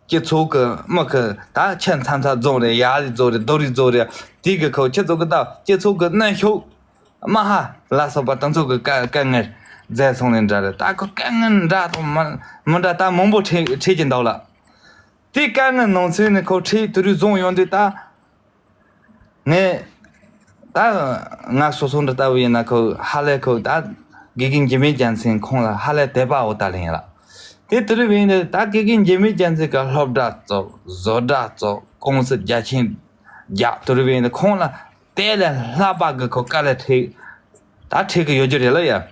སྤྱི་ཚོགས་གི་མི་གི་ད་ཁྱད་མཚར་མཚར་རྫོང་རེད། ཡ་རི་རྫོང་རེད། རྡོ་རི་རྫོང་རེད། དེ་གི་ཁོ་ཁྱེད་ཚོ་གི་ད་སྤྱི་ཚོགས་གི་གནོན་ཤུགས། མ་ཧ་ལ་སོགས་པ་དང་ཚོགས་ཀྱི་དཀའ་དཀའ་ངལ་མཛད་སོང་ནས་འདྲ་རེད། ད་ཁོ་དཀའ་ངལ་འདྲ་དང་མི་མི་འདྲ་ད་མང་པོ་འཕྲད་འཕྲད་ཀྱི་འདུག་ལ། དེ་དཀའ་ངལ་ནང་ཚུད་ནས་ཁོ་འཕྲད་དུ་རུ་བཟུང་ཡོང་དུས་ད་ངས་ད་ང་སོ་སོ་འདྲ་ལྟ་བུ་ཡིན་ན་ཁོ་ཧ་ལས་ཁོ་ད་དགེ་རྒན་འཇིགས་མེད་རྒྱལ་མཚན་ཁོང་ལ་ཧ་ལས་དད་པ་འོ་ད་ལེན་ཡིན་ལ། དེ་དུ་རུ་བས་ནས་ད་དགེ་རྒན་འཇིགས་མེད་རྒྱལ་མཚན་གྱི་སློབ་གྲྭ་བཙུགས། བཟོ་གྲྭ་བཙུགས། ཀུང་སི་རྒྱ་ཆེན་རྒྱག་དུ་རུ་བས་ནས་ཁོང་ལ། དེ་ལས་ལྷག་པ་གི་ཁོ་དཀའ་ལས་འཕྲད། ད་འཕྲད་གི་ཡོད་རྒྱུ་རེད་ལ་ཡ།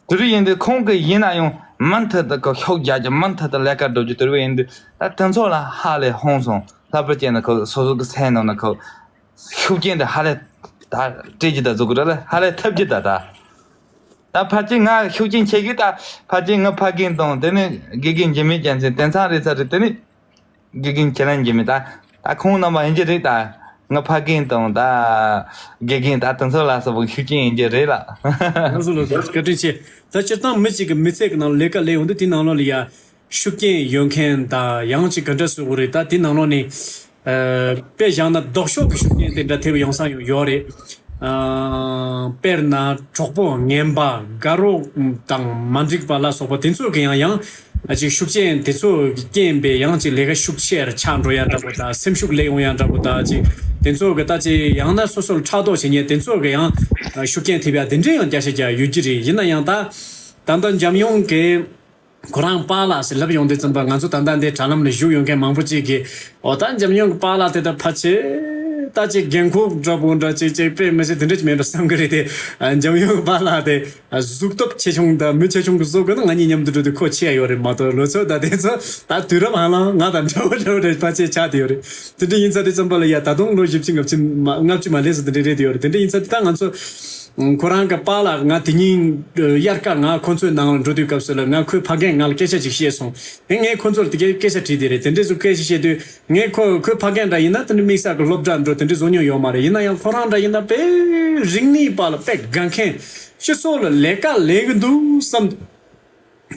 དེ་རུ་ཡིན་དུས་ཁོང་གི་ཡིན་ན་ཡང་མུ་མཐུད་དུ་ཁོ་ཤུགས་རྒྱག་རྒྱུ། མུ་མཐུད་དུ་ལས་ཀ་སྒྲུབ་རྒྱུ། དེ་རུ་ཡིན་དུས་ད་དེ་ཚོ་ལ་ཧ་ལས་ཧང་སོང་། ལྷག་པར་བྱས་ན་ཁོ་སོ་སོ་གི་སེམས་ནང་ན་ཁོ་ཤུགས་རྐྱེན་དེ་ཧ་ལས་ད་སྤྲད་རྒྱུ་ད་བཟོ་གི་རེད་ལ། ཧ་ལས་ཐེབས་རྒྱུ་ད་ད། ད་ཕལ་ཆེར་ང་ཤུགས་རྐྱེན་ཆེ་གི་ད་ཕལ་ཆེར་ང་ཕ་རྒན་དང་དེ་ནས་དགེ་རྒན་འཇིགས་མེད་རྒྱལ་མཚན་དེ་ཚང་རེད་ས་རེད། དེ་ནས། དགེ་རྒན་ཁྱེད་རང་གིས་མི་ད། ད་ཁོང་རྣམ་པ་ཡིན་གྱི་རེད་ད། ང་ཕ་རྒན་དང་ད། དགེ་རྒན་ད་དེ་ཚོ་ལ་སོགས་པ་ཤུགས་རྐྱེན་ཡིན་གྱི་རེད་ལ། ང་ཚོ་ལ་བཀའ་དྲིན་ཆེ། ད་སྤྱིར་བཏང་མི་གཅིག་གི་མི་ཚེ་གི་ནང་ལས་ཀ་ལས་ཡོང་དུས་དེའི་ནང་ལོགས་ལ་ཡ། ཤུགས་རྐྱེན་ཡོད་མཁན་ད་ཡང་ཅིག་ག་འདྲ་ཟེར་དགོས་རེད། ད་དེའི་ནང་ལོགས་ནས། ཨ། དཔེ་བཞག་ན་ལྡོག་ཕྱོགས་ཀྱི་ཤུགས་རྐྱེན་དེ་འདྲ་ཐེབས་ཡོང་ས་ཡང་ཡོད་རེད། ཨ། དཔེར་ན་གྲོགས་པོ་ངན་པ་དགའ་རོགས་དང་མ་འགྲིག་པ་ལ་སོགས་པ་དེ་ཚོ་གི་ཡང་ཡང་ཨ་ཅིག་ཤུགས་རྐྱེན་དེ་ཚོ་གི་རྐྱེན་པས་ཡང་ཅིག་ལས་ཀ་ཤུགས་ཆེར་ཆགས་འགྲོ་ཡ་འདྲ་པོ་དང་། སེམས་ཤུགས་ལས་ཡོང་ཡ་འདྲ་པོ་དང་། ཅིག་དེ་ཚོ་གི་ད་ཅིག་ཡང་ན་སོ་སོར་ཕྲག་དོག་བྱེད་མཁན་དེ་ཚོ་གི་ཡང་ཤུགས་རྐྱེན་ཐེབས་ཡ་དེ་འདྲའི་ཡང་བརྒྱ་ཆ་བརྒྱ་ཡོད་ཀྱི་རེད། ཡིན་ན་ཡང་ད་ད་ལྟ་འཇམ་དབྱངས་གི་ཁོ་རང་པཱ་ལགས་ཟེར་ལབ་ཡོང་དུས་ཙམ་པ། ང་ཚོ་ད་ལྟ་འདི་དྲ་ལམ་ལ་བཞུགས་ཡོང་མཁན་མང་པོ་ཅིག་གིས། འོ་ད་འཇམ་དབྱངས་ཀྱི་པཱ་ལགས་དེ་ད་ཕལ་ཆེར་ད་ཅིག་རྒན་གོག་འདྲ་པོ་འདྲ་ཅིག་ཅིག་དཔེ་མི་སྲིད་དེ་འདྲ་ཅིག་མེད་འགྲོ་བསམ་གི་རེད་དེ། འཇམ་དབྱངས་ཀྱི་པཱ་ལགས་དེ་གཟུགས་སྟོབས་ཆེ་ཆུང་དང་མི་ཆེ་ཆུང་གི་བཟོ་དགོས་ན། ང་གཉིས་མཉམ་དུ་འགྲོ་དུས་ཁོ་ཆེ་ཡ་ཡོད་རེད་མ་གཏོགས། ལོ་ཚོད་ད་དེ་ཚོ་ད་དུས་རབས་ཧ་ལམ་ང་དང་འདྲ་བོ་འདྲ་བོ་འདྲ་ཕལ་ཆེར་ཆགས་བསྡད་ཡོད་རེད། དེ་འདྲ་ཡིན་ཙང་དེ་ཙམ་པ་ལ་ཡ་ད་དུང་ལོ་བཞི་བཅུ་ལྔ་བཅུ་མ་ལྔ་བཅུ་མ་སླེབས་ཙང་དེ་འདྲ་རེད་དེ་ཡོད་རེད། དེ་འདྲ་ཡིན་ཙང་དེ་ད་ང་ཚོ། ཁོ་རང་གི་པཱ་ལགས་ང་དེ་ཉིན་དབྱར་ཁ་ང་ཁོ་ཚོའི་ནང་ལ་འགྲོ་དུས་སྐབས་སུ་ལ་ང་ཁོའི་ཕ་རྒན་ང་ལ་སྐད་ཆ་ཅིག་བཤད་སོང་། ཨེ་ངས་ཁོ་ཚོར་དེ་གའི་སྐད་ཆ་དྲིས་དེ་རེད། དེ་འདྲས་སུ་སྐད་ཆ་བཤད་དུས་ངས་ཁོ་ཁོའི་ཕ་རྒན་འདྲ་ཡིན་ན་དེ་འདྲ་དམིགས་བསལ་གྱི་སློབ་གྲྭ་འགྲོ་དེ་འདྲས་བཟོ་མྱོང་ཡོད་མ་རེད། ཡིན་ན་ཡང་ཁོ་རང་འདྲ་ཡིན་ན་དཔེ་རིག་གནས་པ་ལ་དཔེ་དགའ་མཁན། སྤྱི་ཚོགས་ལ་ལས་ཀ་ལས་གི་འདུག་བསམ་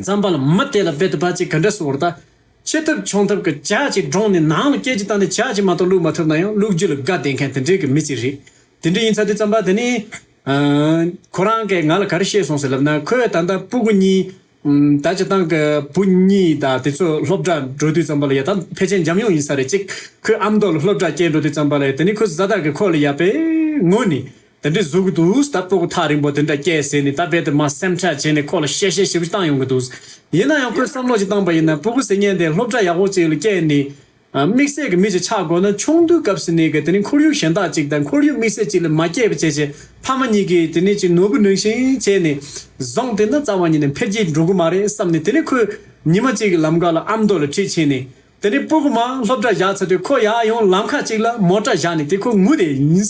ཙམ་པ་ལ་མི་དེ་ལ་རྦད་དེ་ཕར་ཅིག་ག་འདྲ་ཟེར་བ་རེད་ད། ཆེ་ཐབས་ཆུང་ཐབས་ཀྱི་ཇ་ཅིག་བཀྲོངས་ནས་ནང་ལ་སྐད་ཅིག་བཏང་ནས་ཇ་ཅིག་མ་གཏོགས་བླུགས་མ་ཐུབ་ན་ཡང་བླུགས་རྒྱུ་ལ་དགའ་བསྡད་མཁན་དེ་འདྲའི་གི་མི་ཅིག་རེད། དེ་འདྲ་ཡིན་ཚར་དུས་ཙམ་པ་དེ་ནི། ཨ། ཁོ་རང་གིས་ང་ལ་ག་རེ་བཤད་སོང་ཟེར་ལབ་ན་ཁོས་ད་ལྟ་སྤུ་གུ་གཉིས། ཨམ། ད་སྤྱིར་བཏང་གི་བུ་གཉིས་དང་དེ་ཚོ་སློབ་གྲྭ་འགྲོ་དུས་ཙམ་པ་ལ་ཡ་ད་ཕལ་ཆེར་འཇམ་དབྱངས་ཡིན་ས་རེད། གཅིག་ཁོའི་ཨ་མདོ་ལ་སློབ་གྲྭ་སྐྱེལ་འགྲོ་དུས་ཙམ་པ་ལ་ཡ་དེ་ནི་ཁོའི་བཟའ་ཟླ་གིས་ཁོ་ལ་ཡ་དཔེ་ངུ་ནས། དེ་འདྲའི་བཟོ་གི་འདུག་ད་སྤུ་གུ་ཐག་རིང་པོ་དེ་འདྲ་སྐྱེས་ཟེར་ནས་ད་རྦད་དེ་མར་སེམས་ཁྲལ་བྱས་ནས་ཁོ་ལ་གཤེ་གཤེ་ཞེ་པོ་བཏང་ཡོང་གི་འདུག་ཡིན་ན་ཡང་ཁོས་བསམ་བློ་ཞིག་བཏང་པ་ཡིན་ན་སྤུ་གུ་ཟེར་མཁན་དེ་སློབ་གྲྭ་ཡག་པོ་ཅིག་ལ་སྐྱེལ་ནས། ཨ། དམིགས་བསལ་གྱི་མི་ཞིག་ཆགས་དགོས་ན་ཆུང་དུས་སྐབས་སུ་ནས་གི་དེ་ནི་ཁོར་ཡུག་གཞན་དག་ཅིག་དང་ཁོར་ཡུག་དམིགས་བསལ་ཅིག་ལ་མ་སྐྱེས་པ་བྱས་བྱས་ཕ་མ་གཉིས་ཀྱིས་དེ་ནི་ཅིག་ནོར་བུ་ནང་བཞིན་བྱས་ནས་བཟུང་དེ་ན་རྩ་བ་ཉིད་ནས་འཕེལ་རྒྱས་འགྲོ་གི་མ་རེད་བསམ་ནས་དེ་ནི་ཁོས་ཉི་མ་གཅིག་གི་ལམ་ཁ་ལ་ཨ་མདོ་ལ་ཁྲིད་ཕྱིན་ནས། དེ་ནས་སྤུ་གུ་མར་སློབ་གྲྭ་བཞག་ཚར་དུས་ཁོ་ཡར་ཡོང་ལམ་ཁ་ཅིག་ལ་མོ་ཊ་བཞག་ནས་དེ་ཁོ་ངུ་དེ་ཡིན།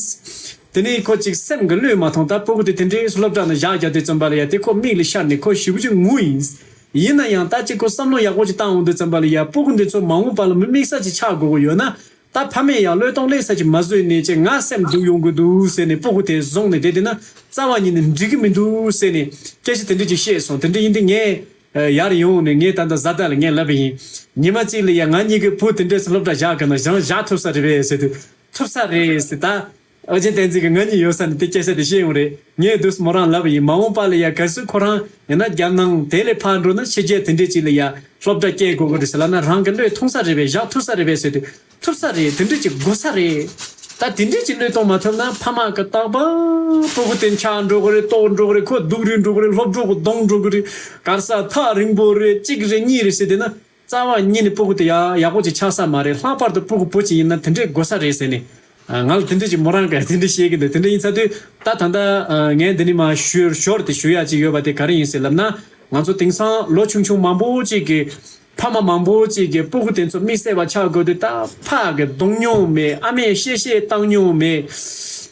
དེ་ནས་ཁོ་ཅིག་སེམས་ཀྱི་བློས་མ་ཐོངས་ད་སྤུ་གུ་དེ་དེ་འདྲའི་སློབ་གྲྭ་ནང་བཞག་རྒྱག་དུས་ཙམ་པ་ལ་ཡ་དེ་ཁོ་མིག་ལ་ཤར་ནས་ཁོ་ཞེ་པོ་ཅིག་ངུ་ཡིན། ཡིན་ན་ཡང་ད་ཅིག་ཁོ་བསམ་བློ་ཡག་པོ་ཅིག་བཏང་འོང་དུས་ཙམ་པ་ལ་ཡ་སྤུ་གུ་འདི་ཚོ་མ་འོངས་པ་ལ་མི་དམིགས་བསལ་ཅིག་ཆགས་དགོས་ཀྱི་ཡོད་ན་ད་ཕ་མས་ཡང་བློས་གཏོང་ལེགས་ས་ཅིག་མ་བཟོས་ནས་ཅིག་ང་སེམས་སྡུག་ཡོང་གི་འདུག་ཟེར་ནས་སྤུ་གུ་དེ་བཟུང་ནས་བསྡད་དེ་ན་རྩ་བ་ཉིད་ནས་འགྲིག་གི་མི་འདུག་ཟེར་ནས་སྐད་ཆ་དེ་འདྲ་ཅིག་བཤད་སོང་། དེ་འདྲ་ཡིན་དུས་ངས། ཨ། ཡར་ཡོང་ནས་ངས་ད་ལྟ་བཟའ་ཟླ་ལ་ངས་ལབ་པ་ཡིན། ཉི་མ་གཅིག་ལ་ཡ་ང་གཉིས་ཀྱི་བུ་དེ་འདྲས་སློབ་གྲྭ་བཞག་གི་ན་ཞང་བཞག་ཐུབ་ས་རེད་པས་ཟེར་དུས་ཐུབ་ས་རེད་ཟེར། ད་ཨོ་རྒྱན་བསྟན་འཛིན་གྱིས་ང་གཉིས་ཡོད་ས་ནས་དེ་སྐད་ཆ་དེ་བཤད་ཡོང་རེད། ངས་དུས་མོ་རང་ལབ་པ་ཡིན། མ་འོངས་པ་ལ་ཡ་གལ་སྲིད་ཁོ་རང་ཡིན་ན་རྒྱལ་ནང་དེ་ལས་ཕར་འགྲོ་ན་ཕྱི་རྒྱལ་དེ་འདྲས་ཅིག་ལ་ཡ་སློབ་གྲྭ་སྐྱེལ་དགོས་ཀྱི་རེད་ཟེར་ལབ་ན་རང་གི་བློས་ཐོངས་ས་རེད་པས། བཞག་ཐུབ་ས་རེད་པས་ཟེར་དུས། ཐུབ་ས་རེད། དེ་འདྲ་ཅིག་དགོས་ས་རེད། ད་དེ་འདྲ་ཅིག་བློས་གཏོང་མ་ཐུབ་ན་ཕ་མ་གི་རྟག་པར་སྤུ་གུ་དེ་འཁྱག་འགྲོ་གི་རེད། ལྟོགས་འགྲོ་གི་རེད། ཁོ་སྡུག་རུས་འགྲོ་གི་རེད། སློབ་གྲོགས་གི་གདོང་འགྲོ་གི་རེད། ག་རེ་ཟེར་ཐག་རིང་པོ་རེད། གཅིག་རེད་གཉིས་རེད་ཟེར་དེ་ན་རྩ་བ་ཉིད་ནས་སྤུ་གུ་དེ་ཡག་ཡག་པོ་ཅིག་ཆགས་ས་མ་རེད། ལྷག་པར་དུ་སྤུ་གུ་བུ་ཅིག་ཡིན་ན་དེ་འདྲས་དགོས་ས་རེད་ཟེར་ནས། ང་ལ་དེ་འདྲས་ཅིག་མོ་རང་གིས་དེ་འདྲས་བཤད་གི་འདུག་དེ་འདྲ་ཡིན་ཚར་དུས་ད་ད་ལྟ་ངས་འདི་ནས་མར་ཞུ་ཞོར་དེ་ཞུ་ཡག་ཅིག་ཡོད་པ་དེ་ག་རེ་ཡིན་ཟེར་ལབ་ན་ང་ཚོ་དེང་སང་ལོ་ཆུང་ཆུང་མང་པོ་ཅིག་གིས། ཕ་མ་མང་པོ་ཅིག་གིས་སྤུ་གུ་དེ་ཚོ་དམིགས་བསལ་བ་ཆགས་དགོས་དུས་ད་ཕ་གིས་རྡུང་མྱོང་མེད། ཨ་མས་གཤེ་གཤེ་བཏང་མྱོང་མེད།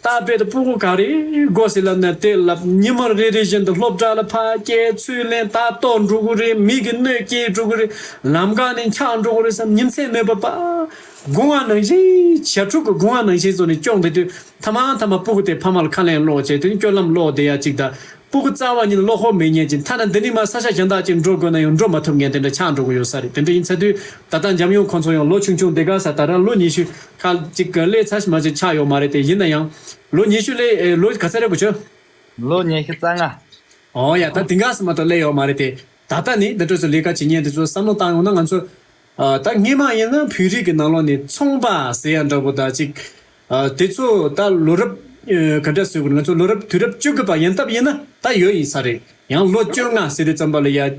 ད་རྦད་དེ་སྤུ་གུ་ག་རེ་དགོས་ཟེར་ལབ་ན་དེ་ལབ། ཉི་མ་རེ་རེ་བཞིན་དུ་སློབ་གྲྭ་ལ་ཕར་སྐྱེལ། ཚུར་ལེན། ད་ལྟོགས་འགྲོ་གི་རེད། མིག་གི་སྣོད་སྐྱེས་འགྲོ་གི་རེད། ལམ་ཁ་ནས་འཁྱག་འགྲོ་གི་རེད་བསམ། ཉིན་མཚན་མེད་པར་ཕར་སྒོ་ང་ནང་བཞིན་བྱ་ཕྲུག་གི་སྒོ་ང་ནང་བཞིན་བཟོ་ནས་སྐྱོང་བསྡད་དུས་ཐ་མ་ཐ་མ་སྤུ་གུ་དེ་ཕ་མ་ལ་ཁ་ལན་སློག་བྱས་དེ་ནི་སྐྱོ་ལམ་སློག་བསྡད་ཡག་ཅིག་དང་། སྤུ་གུ་རྩ་བ་ཉིད་ནས་བློ་ཁོག་མེད་མཁན་ཅིག་ཐ་ན་འདི་ནས་མར་ས་ཆ་གཞན་དག་ཅིག་འགྲོ་དགོས་ན་ཡང་འགྲོ་མ་ཐུབ་མཁན་དེ་འདྲ་ཆགས་འགྲོ་གི་ཡོད་ས་རེད། དེ་འདྲ་ཡིན་ཚར་དུས་ད་ལྟ་འཇམ་དབྱངས་ཁོང་ཚོ་ཡང་ལོ་ཆུང་ཆུང་དེ་ག་ས་ད་རང་ལོ་ཉི་ཤུ་ཁ་ཅིག་གི་སླེབས་ཚར་ཞིག་མ་ཅིག་ཆགས་ཡོད་མ་རེད་དེ། ཡིན་ན་ཡང་ལོ་ཉི་ཤུ་ལས་ཨེ་ལོ་ག་ཚད་རེད་གོ་ཆོད། ལོ་ཉི་ཤུ་རྩ་ལྔ། ཨོ་ཡ། ད་དེང་ག་ས་མ་གཏོགས་སླེབས་ཡོད་མ་རེད་དེ། ད་ལྟ་ནི་འདི་འདྲ་ཚོ་ལས་ཀ་བྱེད་མཁན་དེ་ཚོ་བསམ་བློ་བཏང་ཡོང་ན་ང་ཚོ། ཨ། ད་སྔས་མ་ཡིན་ན་བོད་རིགས་ཀྱི་ནང་ལོགས་ནས་ཚོང་པ་ཟེར་ཡ་འདྲ་པོ་ད་ཅིག་ཨ། དེ་ཚོ་ད་ལོ་རབས། ཨ། ག་འདྲ་ཟེར་དགོས་རེད། ང་ཚོ་ལོ་རབས་དུས་རབས་བཅུ་དགུ་པ་ཡིན་སྟབས་ཡིན་ན་ད་ཡོད་ཡིན་ས་རེད། ཡང་ལོ་བཅོ་ལྔ་ཟེར་དུས་ཙམ་པ་ལ་ཡ།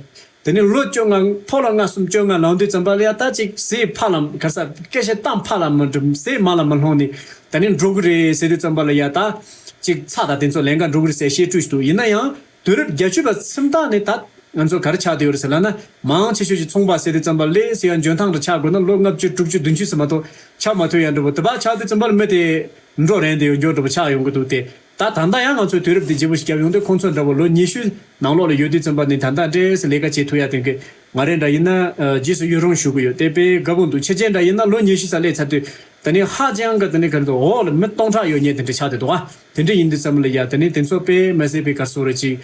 དེ་ནས་ལོ་བཅོ་ལྔ་ཕོ་ལ་ལྔ་གསུམ་བཅོ་ལྔ་ལང་དུས་ཙམ་པ་ལ་ཡ་ད་ཅིག་ཟས་ཕར་ལ་ག་ས་སྐད་ཆ་གཏམ་ཕར་ལ་མི་འགྲོ། ཟས་མར་ལ་མི་ལྷུང་ནས་ད་ནི་འགྲོ་གི་རེད་ཟེར་དུས་ཙམ་པ་ལ་ཡ་ད་ཅིག་ཚྭ་དང་དེ་ཚོ་ལེན་ག་འགྲོ་གི་རེད་ཟེར་བཤད་སྤྲོས་ཤིག་འདུག་ཡིན་ན་ཡང་། དུས་རབས་བརྒྱད་ཅུ་པ་ཚུན་ཐོག་ནས་ད་ང་ཚོ་ག་རེ་ཆགས་བསྡད་ཡོད་རེད་ཟེར་ལབ་ན། མང་ཆེ་ཤོས་ཀྱི་ཚོང་པ་ཟེར་དུས་ཙམ་པ་ལས་ཟེར་ཡང་འཇོན་ཐང་དུ་ཆགས་དགོས་ན་ལོ་ལྔ་བཅུ་དྲུག་ཅུ་བདུན་ཅུ་ཙམ་མ་གཏོགས་ཆགས་མ་ཐུབ་ཡ་འདྲ་པོ། དེ་བ་ཆགས་དུས་ཙམ་པ་ལ་མི་དེ་འགྲོ་རན་དེ་ཡོད་འགྱོ་འདྲ་པོ་ཆགས་ཡོང་གི་འདུག་སྟེ། ད་ད་ལྟ་ཡང་ང་ཚོའི་དུས་རབས་འདི་བརྗེ་པོ་ཞིག་བརྒྱབ་ཡོང་དུས་ཁོང་ཚོ་འདྲ་པོ་ལོ་ཉི་ཤུ་ནང་ལོགས་ལ་ཡོད་དུས་ཙམ་པ་ནས་ད་ལྟ་འདྲེས་སེ་ལས་ཀ་བྱེད་ཐུབ་ཡ་དེ་གི་ང་རེ་འདྲ་ཡིན་ན་རྗེས་སུ་ཡི་རང་ཞུ་གི་ཡོད་དེ་དཔེ་དགའ་པོ་འདུག་ཕྱི་རྒྱལ་འདྲ་ཡིན་ན་ལོ་ཉི་ཤུ་ཙམ་སླེབས་ཚར་དུས། དེ་ནས་ཧ་ཅང་གི་དེ་ནས་ག་རེ་འདུག་འོག་ལ་མི་སྟོང་ཕྲག་ཡོད་མཁན་དེ་འདྲ་ཆགས་བསྡད་འདུག་ཨ། དེ་འདྲ་ཡིན་དུས་ཙམ་ལ་ཡ་དེ་ནས་དེ་ཚོ་དཔེ་མི་སྲིད་པའི་ག་རེ་ཟེར་དགོས་རེད་ཅིག་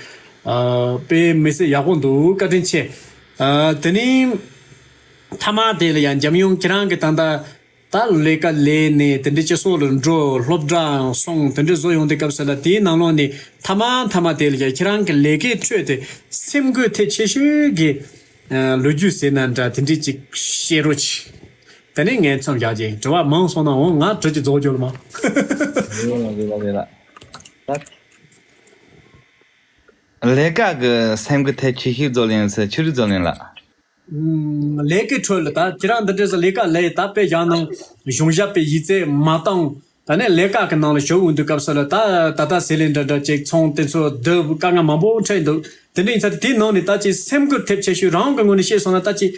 ཨ། དཔེ་མི་སྲིད་ཡག་པོ་འདུག་བཀའ་དྲིན་ཆེ། ཨ། དེ་ནས་མཐའ་མ་དེ་ལ་ཡ་འཇམ་དབྱངས་ཁྱེད་རང་གི་ད་ལྟ་ད་ལས་ཀ་ལས་ནས་དེ་འདྲ་སྤྱི་ཚོགས་ལ་འགྲོ། སློབ་གྲྭ་སོང་། དེ་འདྲ་བཟོ་ཡོང་དུས་སྐབས་སུ་ལ་དེའི་ནང་ལོགས་ནས་མཐའ་མ་མཐའ་མ་དེ་ལ་ཡ་ཁྱེད་རང་གི་ལས་ཀའི་ཁྲོད་དུ་སེམས་འགུལ་ཐེབས་ཆེ་ཤོས་ཀྱི་ལོ་རྒྱུས་ཟེར་ན་འདྲ་དེ་འདྲ་ཅིག་བཤད་རོགས་གྱིས། དེ་ནས་ངས་མཚམས་བཞག་རྗེས་དྲི་བ་མང་སོང་ན་འོང་། ང་དྲི་ཅིག་རྫོགས་རྒྱུ་ལ་མ། རེད་ལ་རེད་ལ་རེད་ལ། ད་ལས་ཀ་གི་སེམས་ཀྱི་ཐད་ཆེ་ཤོས་རྫོགས་ལེན་ཟེར་ཆི་རིགས་རྫོགས་ལེན་ལ། ལས་ཀའི་ཁྲོད་ལ་ད་ཁྱེད་རང་འདི་འདྲས་སུ་ལས་ཀ་ལས་ད་དཔེ་བཞག་ན་གཞུང་ཞབས་པའི་ཡིག་ཚད་མ་བཏང་། ད་ནས་ལས་ཀ་གི་ནང་ལ་ཞུགས་འོང་དུས་སྐབས་སུ་ལ་ད་ད་ལྟ་ཟེར་ལེ་འདྲ་འདྲ་ཅིག་ཚོང་དེ་ཚོ་བསྡུ་དཀའ་ངལ་མང་པོ་འཕྲད་འདུག་དེ་འདྲ་ཡིན་ཚར་དུས་དེའི་ནང་ནས་ད་ཅིག་སེམས་འགུལ་ཐེབས་ཆེ་ཤོས་རང་གི་ངོས་ནས་བཤད་སོང་ན་ད་ཅིག་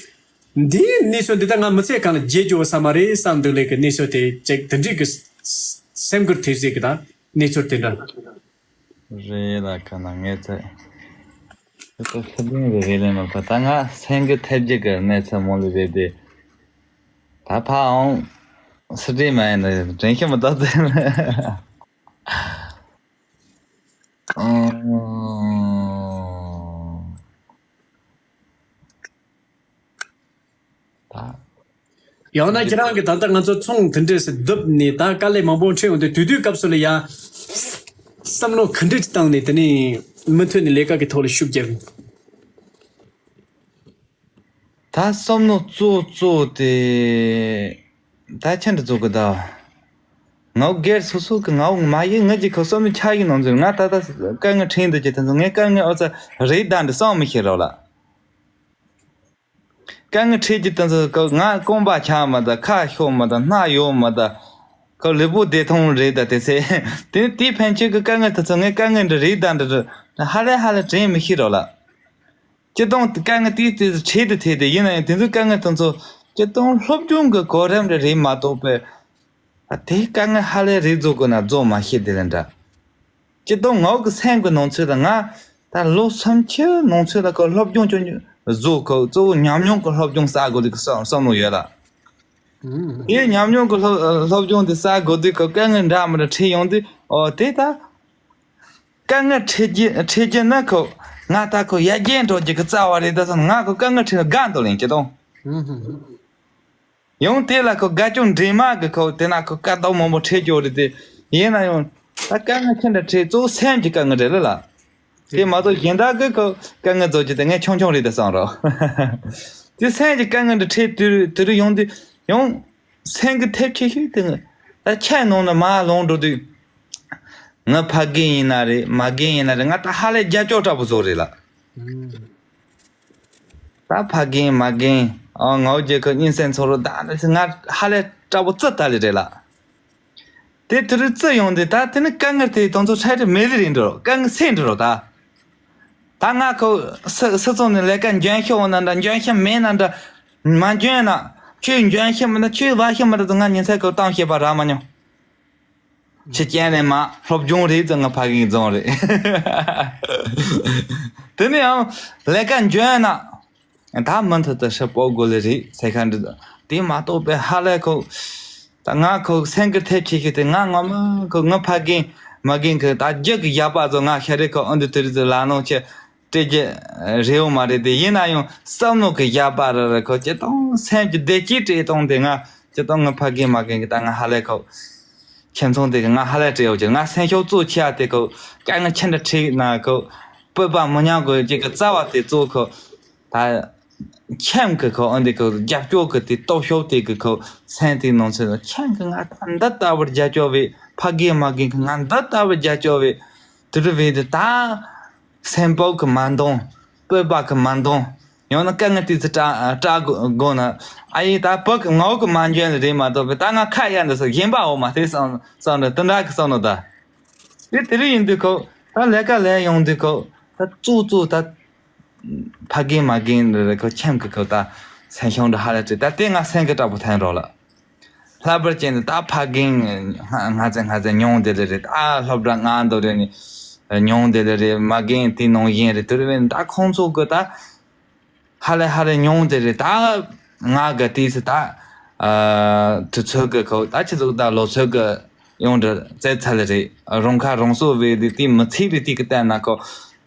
འདིའི་གནས་ཚུལ་འདི་ད་ང་མི་ཚེ་གང་ལ་བརྗེད་འགྲོ་ས་མ་རེད་བསམ་འདུག་ལས་ཀྱི་གནས་ཚུལ་དེ་ཅིག་དེ་འདྲའི་གི་སེམས་འགུལ་ཐེབས་སྲིད་གི་ད་གནས་ཚུལ་དེ་འདྲ། རེད་ལ་ཁ་ན་ངས་ཚེ། ད་ལྷ་ལྡན་རེ་རེ་ལེན་མ་ཁ་ད་ང་སེང་གེ་ཐེབས་རྒྱུ་གི་གནས་ཚུལ་མོ་ལི་རེད་དེ། ད་ཕ་འོང་སི་ཏྲི་མ་ཡིན་ན་དྲན་ཤེས་མི་ད་ཚེ། ཨང་། ད། ཡང་ན་ཁྱེད་རང་གིས་ད་ལྟ་ང་ཚོ་ཚོང་དེ་འདྲས་སུ་བསྡུབས་ནས་ད་དཀའ་ལས་མང་པོ་འཕྲད་ཡོང་དུས་དུས་དུས་སྐབས་སུ་ལ་ཡ། བསམ་བློ་ག་འདྲས་ཅིག་བཏང་ནས་དེ་ནས་མུ་མཐུད་ནས་ལས་ཀ་གི་ཐོག་ལ་ཤུགས་རྒྱབ། ད་བསམ་བློ་གཙོ་གཙོ་དེ་ད་ཆ་འདྲ་བཟོ་གི་ད། ངའོ་སྒེར་སོ་སོ་གི་ངའོ་མ་ཡིན་ངེད་ཀྱི་ཁོ་བསམ་བློ་ཆགས་ཀྱི་ནང་ཚུལ་ང་ད་ལྟ་དཀའ་ངལ་འཕྲད་འདུག་ཅེས་དེ་ཚོ་ངས་དཀའ་ངལ་ཨོ་ཙ་རེད་ད་འདྲ་བསམ་མི་ཤེས་རོགས་ལ། དཀའ་ངལ་འཕྲད་ཀྱི་དོན་ཚོ་ང་རྐང་པ་ཆག་མ་ད་ཁ་ཤོར་མ་ད་སྣ་ཡོར་མ་ད་ཁོ་ལུས་པོ་བདེ་ཐང་རེད་ད་དེ་ཚེ་དེ་དེ་ཕན་ཆད་ཀྱི་དཀའ་ངལ་དེ་ཚོ་ངས་དཀའ་ངལ་འདི་རེད་ད་འདི་རེད་ཧ་ལས་ཧ་ལས་དྲན་མི་ཤེས་རོགས་ལ། སྤྱི་དོན་དཀའ་ངལ་དེ་དེ་འཕྲད་དུ་ཐེ་དེ་ཡིན་ན་ཡང་དེ་ཚོའི་དཀའ་ངལ་དེ་ཚོ་སྤྱི་དོན་སློབ་སྦྱོང་གི་གོ་རིམ་རེ་རེད་མ་གཏོགས་པས། ཨ་དེ་དཀའ་ངལ་ཧ་ལས་རེད་བཟོ་དགོས་ན་བཟོ་མ་ཤེས་དེ་ལས་འདྲ། སྤྱི་དོན་ངའོ་གི་སེམས་ཀྱི་ནང་ཚུལ་ལ་ང་ད་ལོ་སུམ་ཅུ་ནང་ཚུལ་ལ་ཁོ་སློབ་སྦྱོང་ཅུང་ཅུང་བཟོ་ཁོ་གཙོ་བོ་ཉམས་མྱོང་གི་སློབ་སྦྱོང་བསགས་དགོས་དུས་ཀྱི་བསམ་བསམ་བློ་ཡོད་ལ། དེ་ཉམས་མྱོང་གི་སློབ་སློབ་སྦྱོང་དེ་བསགས་དགོས་དུས་ཁོ་དཀའ་ངལ་འདྲ་མི་འདྲ་འཕྲད་ཡོང་དུས་ཨོ་དེ་ད་དཀའ་ངལ་འཕྲད་རྒྱུ་འཕྲད་རྒྱུ་ནི་ཁོ་ང་ད་ཁོ་ཡར་རྒྱས་འགྲོ་རྒྱུ་གི་རྩ་བ་རེད་ད་བསམ་ང་ཁོ་དཀའ་ངལ་འཕྲད་ན་དགའ་འདོད་ལེན་གྱི་དང་། ཡང་དེ་ལ་ཁོ་དགའ་སྐྱོ་འདྲེས་མ་གི་ཁོ་དེ་ན་ཁོ་དཀའ་སྡུག་མང་པོ་འཕྲད་ཀྱི་ཡོད་རེད་དེ། ཡིན་ན་ཡང་ད་དཀའ་ངལ་ཁྱོན་འདྲ་འཕྲད་གཙོ་བོ་སེམས་ཀྱི་དཀའ་ངལ་རེད་ལ་ལ། དེ་མ་གཏོགས་གཞན་དག་གི་ཁོ་དཀའ་ངལ་རྫོགས་ཀྱི་དེ་ངས་ཆུང་ཆུང་རེད་དེ་བསམ་རོགས། དེ་སེམས་ཀྱི་དཀའ་ངལ་འདི་འཕྲད་དུས་དེ་རུ་ཡོང་དུས་ཡང་སེམས་ཀྱི་ཐེབས་ཆེ་ཤོས་དེ་ད་ཆ་ནང་ནས་མར་ལངས་འགྲོ་དུས། ང་ཕ་རྒན་ཡིན་ན་རེད་མ་རྒན་ཡིན་ན་རེད་ང་ད་ཧ་ལས་རྒྱབ་སྐྱོར་དྲག་པོ་བཟོ་རེད་ལ། ད་ཕ་རྒན་མ་རྒན། ཨ་ངའོ་རྒྱལ་ཁབ་གཉིས་སེམས་ཚོར་རོ་ད་ང་ཧ་ལས་དྲག་པོ་རྩི་ལྟ་ལེ་རེད་ལ། དེ་དུ་རུ་རྩི་ཡོང་དུས་ད་དེ་ནི་དཀའ་ངལ་དེ་དང་ཚོ་ཧྲ་རེ་མེ་རི་རིང་འགྲོ་དཀའ་ངལ་སེ་འགྲོ་རོ་ད། ད་ང་ཁོ་སི་སི་ཚོང་ནས་ལས་ཀ་འཇོན་ཤོག་འོང་ན་འདྲ་འཇོན་ཤོག་མེད་ན་འདྲ། མ་འཇོན་ན་ཁྱོད་འཇོན་ཤོག་མེད་ན་ཁྱོད་བ་ཤོག་མེད་ད་ང་ཉིན་མཚན་ཁོ་གཏམ་བཤད་པ་རག་མ་མྱོང་། ཕྱི་རྐྱེན་ནས་མ་སློབ་སྦྱོང་རེད་ཙང་ང་ཕ་གིའི་རྫོང་རེད། དེ་ནས་ཡང་ལས་ཀ་འཇོན་ན་ད་མུ་མཐུད་དུ་ཧྲི་སྤོ་དགོས་ལེ་རེད་ཟེར་ཁ་འདྲི། དེ་མ་གཏོགས་པའི་ཧ་ལས་ཁོ་ད་ང་ཁོ་སེང་གེ་ཐེབས་ཆེ་ཤོས་དེ་ང་ངོ་མ་ཁོ་ང་ཕ་རྒན་མ་རྒན་ཁོ་ད་རྒྱུ་གི་ཡག་པ་ཚོ་ང་ཤ་རེ་ཁོ་ཨ་འདི་དེ་རིགས་ཚོ་ལ་ནང་ཆེ་སྤྲད་རྒྱུ་རེ་བོ་མ་རེད་དེ་ཡིན་ན་ཡང་བསམ་བློ་གི་ཡག་པ་རེ་རེ་ཁོ་སྤྱི་དང་སེམས་ཀྱི་བདེ་སྐྱིད་སྤྲད་གཏོང་དེ་ང་སྤྱི་དང་ང་ཕ་རྒན་མ་རྒན་གི་ད་ང་ཧ་ལས་ཁོ་ཁྱིམ་ཚང་དེ་གི་ང་ཧ་ལས་སྤྲད་ཡོད་ཀྱི་ང་སེམས་ཤུགས་གཙོ་ཆེ་ཡ་དེ་ཁོ་དཀའ་ངལ་ཆེན་པོ་འཕྲད་ན་ཁོ་སྤོབས་པ་མི་ཉམས་དགོས་ཀྱི་གི་རྩ་བ་དེ་གཙོ་ཁོ་ད། ཁྱིམ་གི་ཁོ་ཨ་འདི་ཁོ་རྒྱབ་སྐྱོར་གི་དེ་སྟོབས་ཤུགས་དེ་གི་ཁོ་སེམས་དེ་ནང་ཚོད་ལ་ཁྱིམ་གི་ང་ད་འདི་ལྟ་བུར་རྒྱབ་སྐྱོར་བས་ཕ་རྒན་མ་རྒན་གི་ང་འདི་ལྟ་བུར་རྒྱབ་སྐྱོར་བས་དུ་རུ་བས་དེ་ད་སེམས་པོ་གི་མ་འདང་སྤོབས་པ་གི་མ་འདང་ཡང་ན་དཀའ་ངལ་དེ་ཚོ་སྐྲག་སྐྲག་དགོས་ན་ཨ་ཡེ་ད་བུ་གི་ངའོ་གི་མ་འཇོན་ལ་རེད་མ་གཏོགས་བས་ད་ང་ཁ་ཡ་འདི་སོ་གཞན་པ་འོ་མ་དེ་བསམ་བསམ་འདྲ་དེ་འདྲ་གི་བསམ་ནོ་ད། དེ་དེ་རིང་ཡིན་དུས་ཁོ་ད་ལས་ཀ་ལས་ཡོང་དུས་ཁོ་ད་གཙོ་གཙོ་ད་ཕ་རྒན་མ་རྒན་རེ་རེ་ཁོ་ཁྱིམ་གི་ཁོ་ད་སེམས་ཤུགས་འདྲ་ཧ་ལས་བྲིས་ད་དེ་ང་སེང་གེ་དྲག་པོ་ཐོན་རོགས་ལ། ལྷག་པར་ཅན་དུ་ད་ཕ་རྒན་ང་ང་ཚེ་ང་ཚེ་ཉུང་དེ་ལེ་རེད་ད་སློབ་གྲྭ་ང་འདོ་རེ་ནི་ཉུང་དེ་ལེ་རེད་མ་རྒན་དེ་ནང་བཞིན་རེད་དུ་རེ་བས་ད་ཁོང་ཚོ་གི་ད། ཧ་ལས་ཧ་ལས་ཉུང་དེ་རེད་ད། ང་གི་དུས་སུ་ད། ཨ་དུས་ཚོད་ཀྱི་ཁོ་ད་ཆི་ཟིག་ད་ལོ་ཚོད་ཀྱི་ཡོང་འདྲ་བཙལ་ཚར་ལེ་རེད། རང་ཁ་རང་གསོ་བའི་དུས་དེ་མི་ཚེ་རེ་དུས་ཀྱི་བལྟས་ན་ཁོ།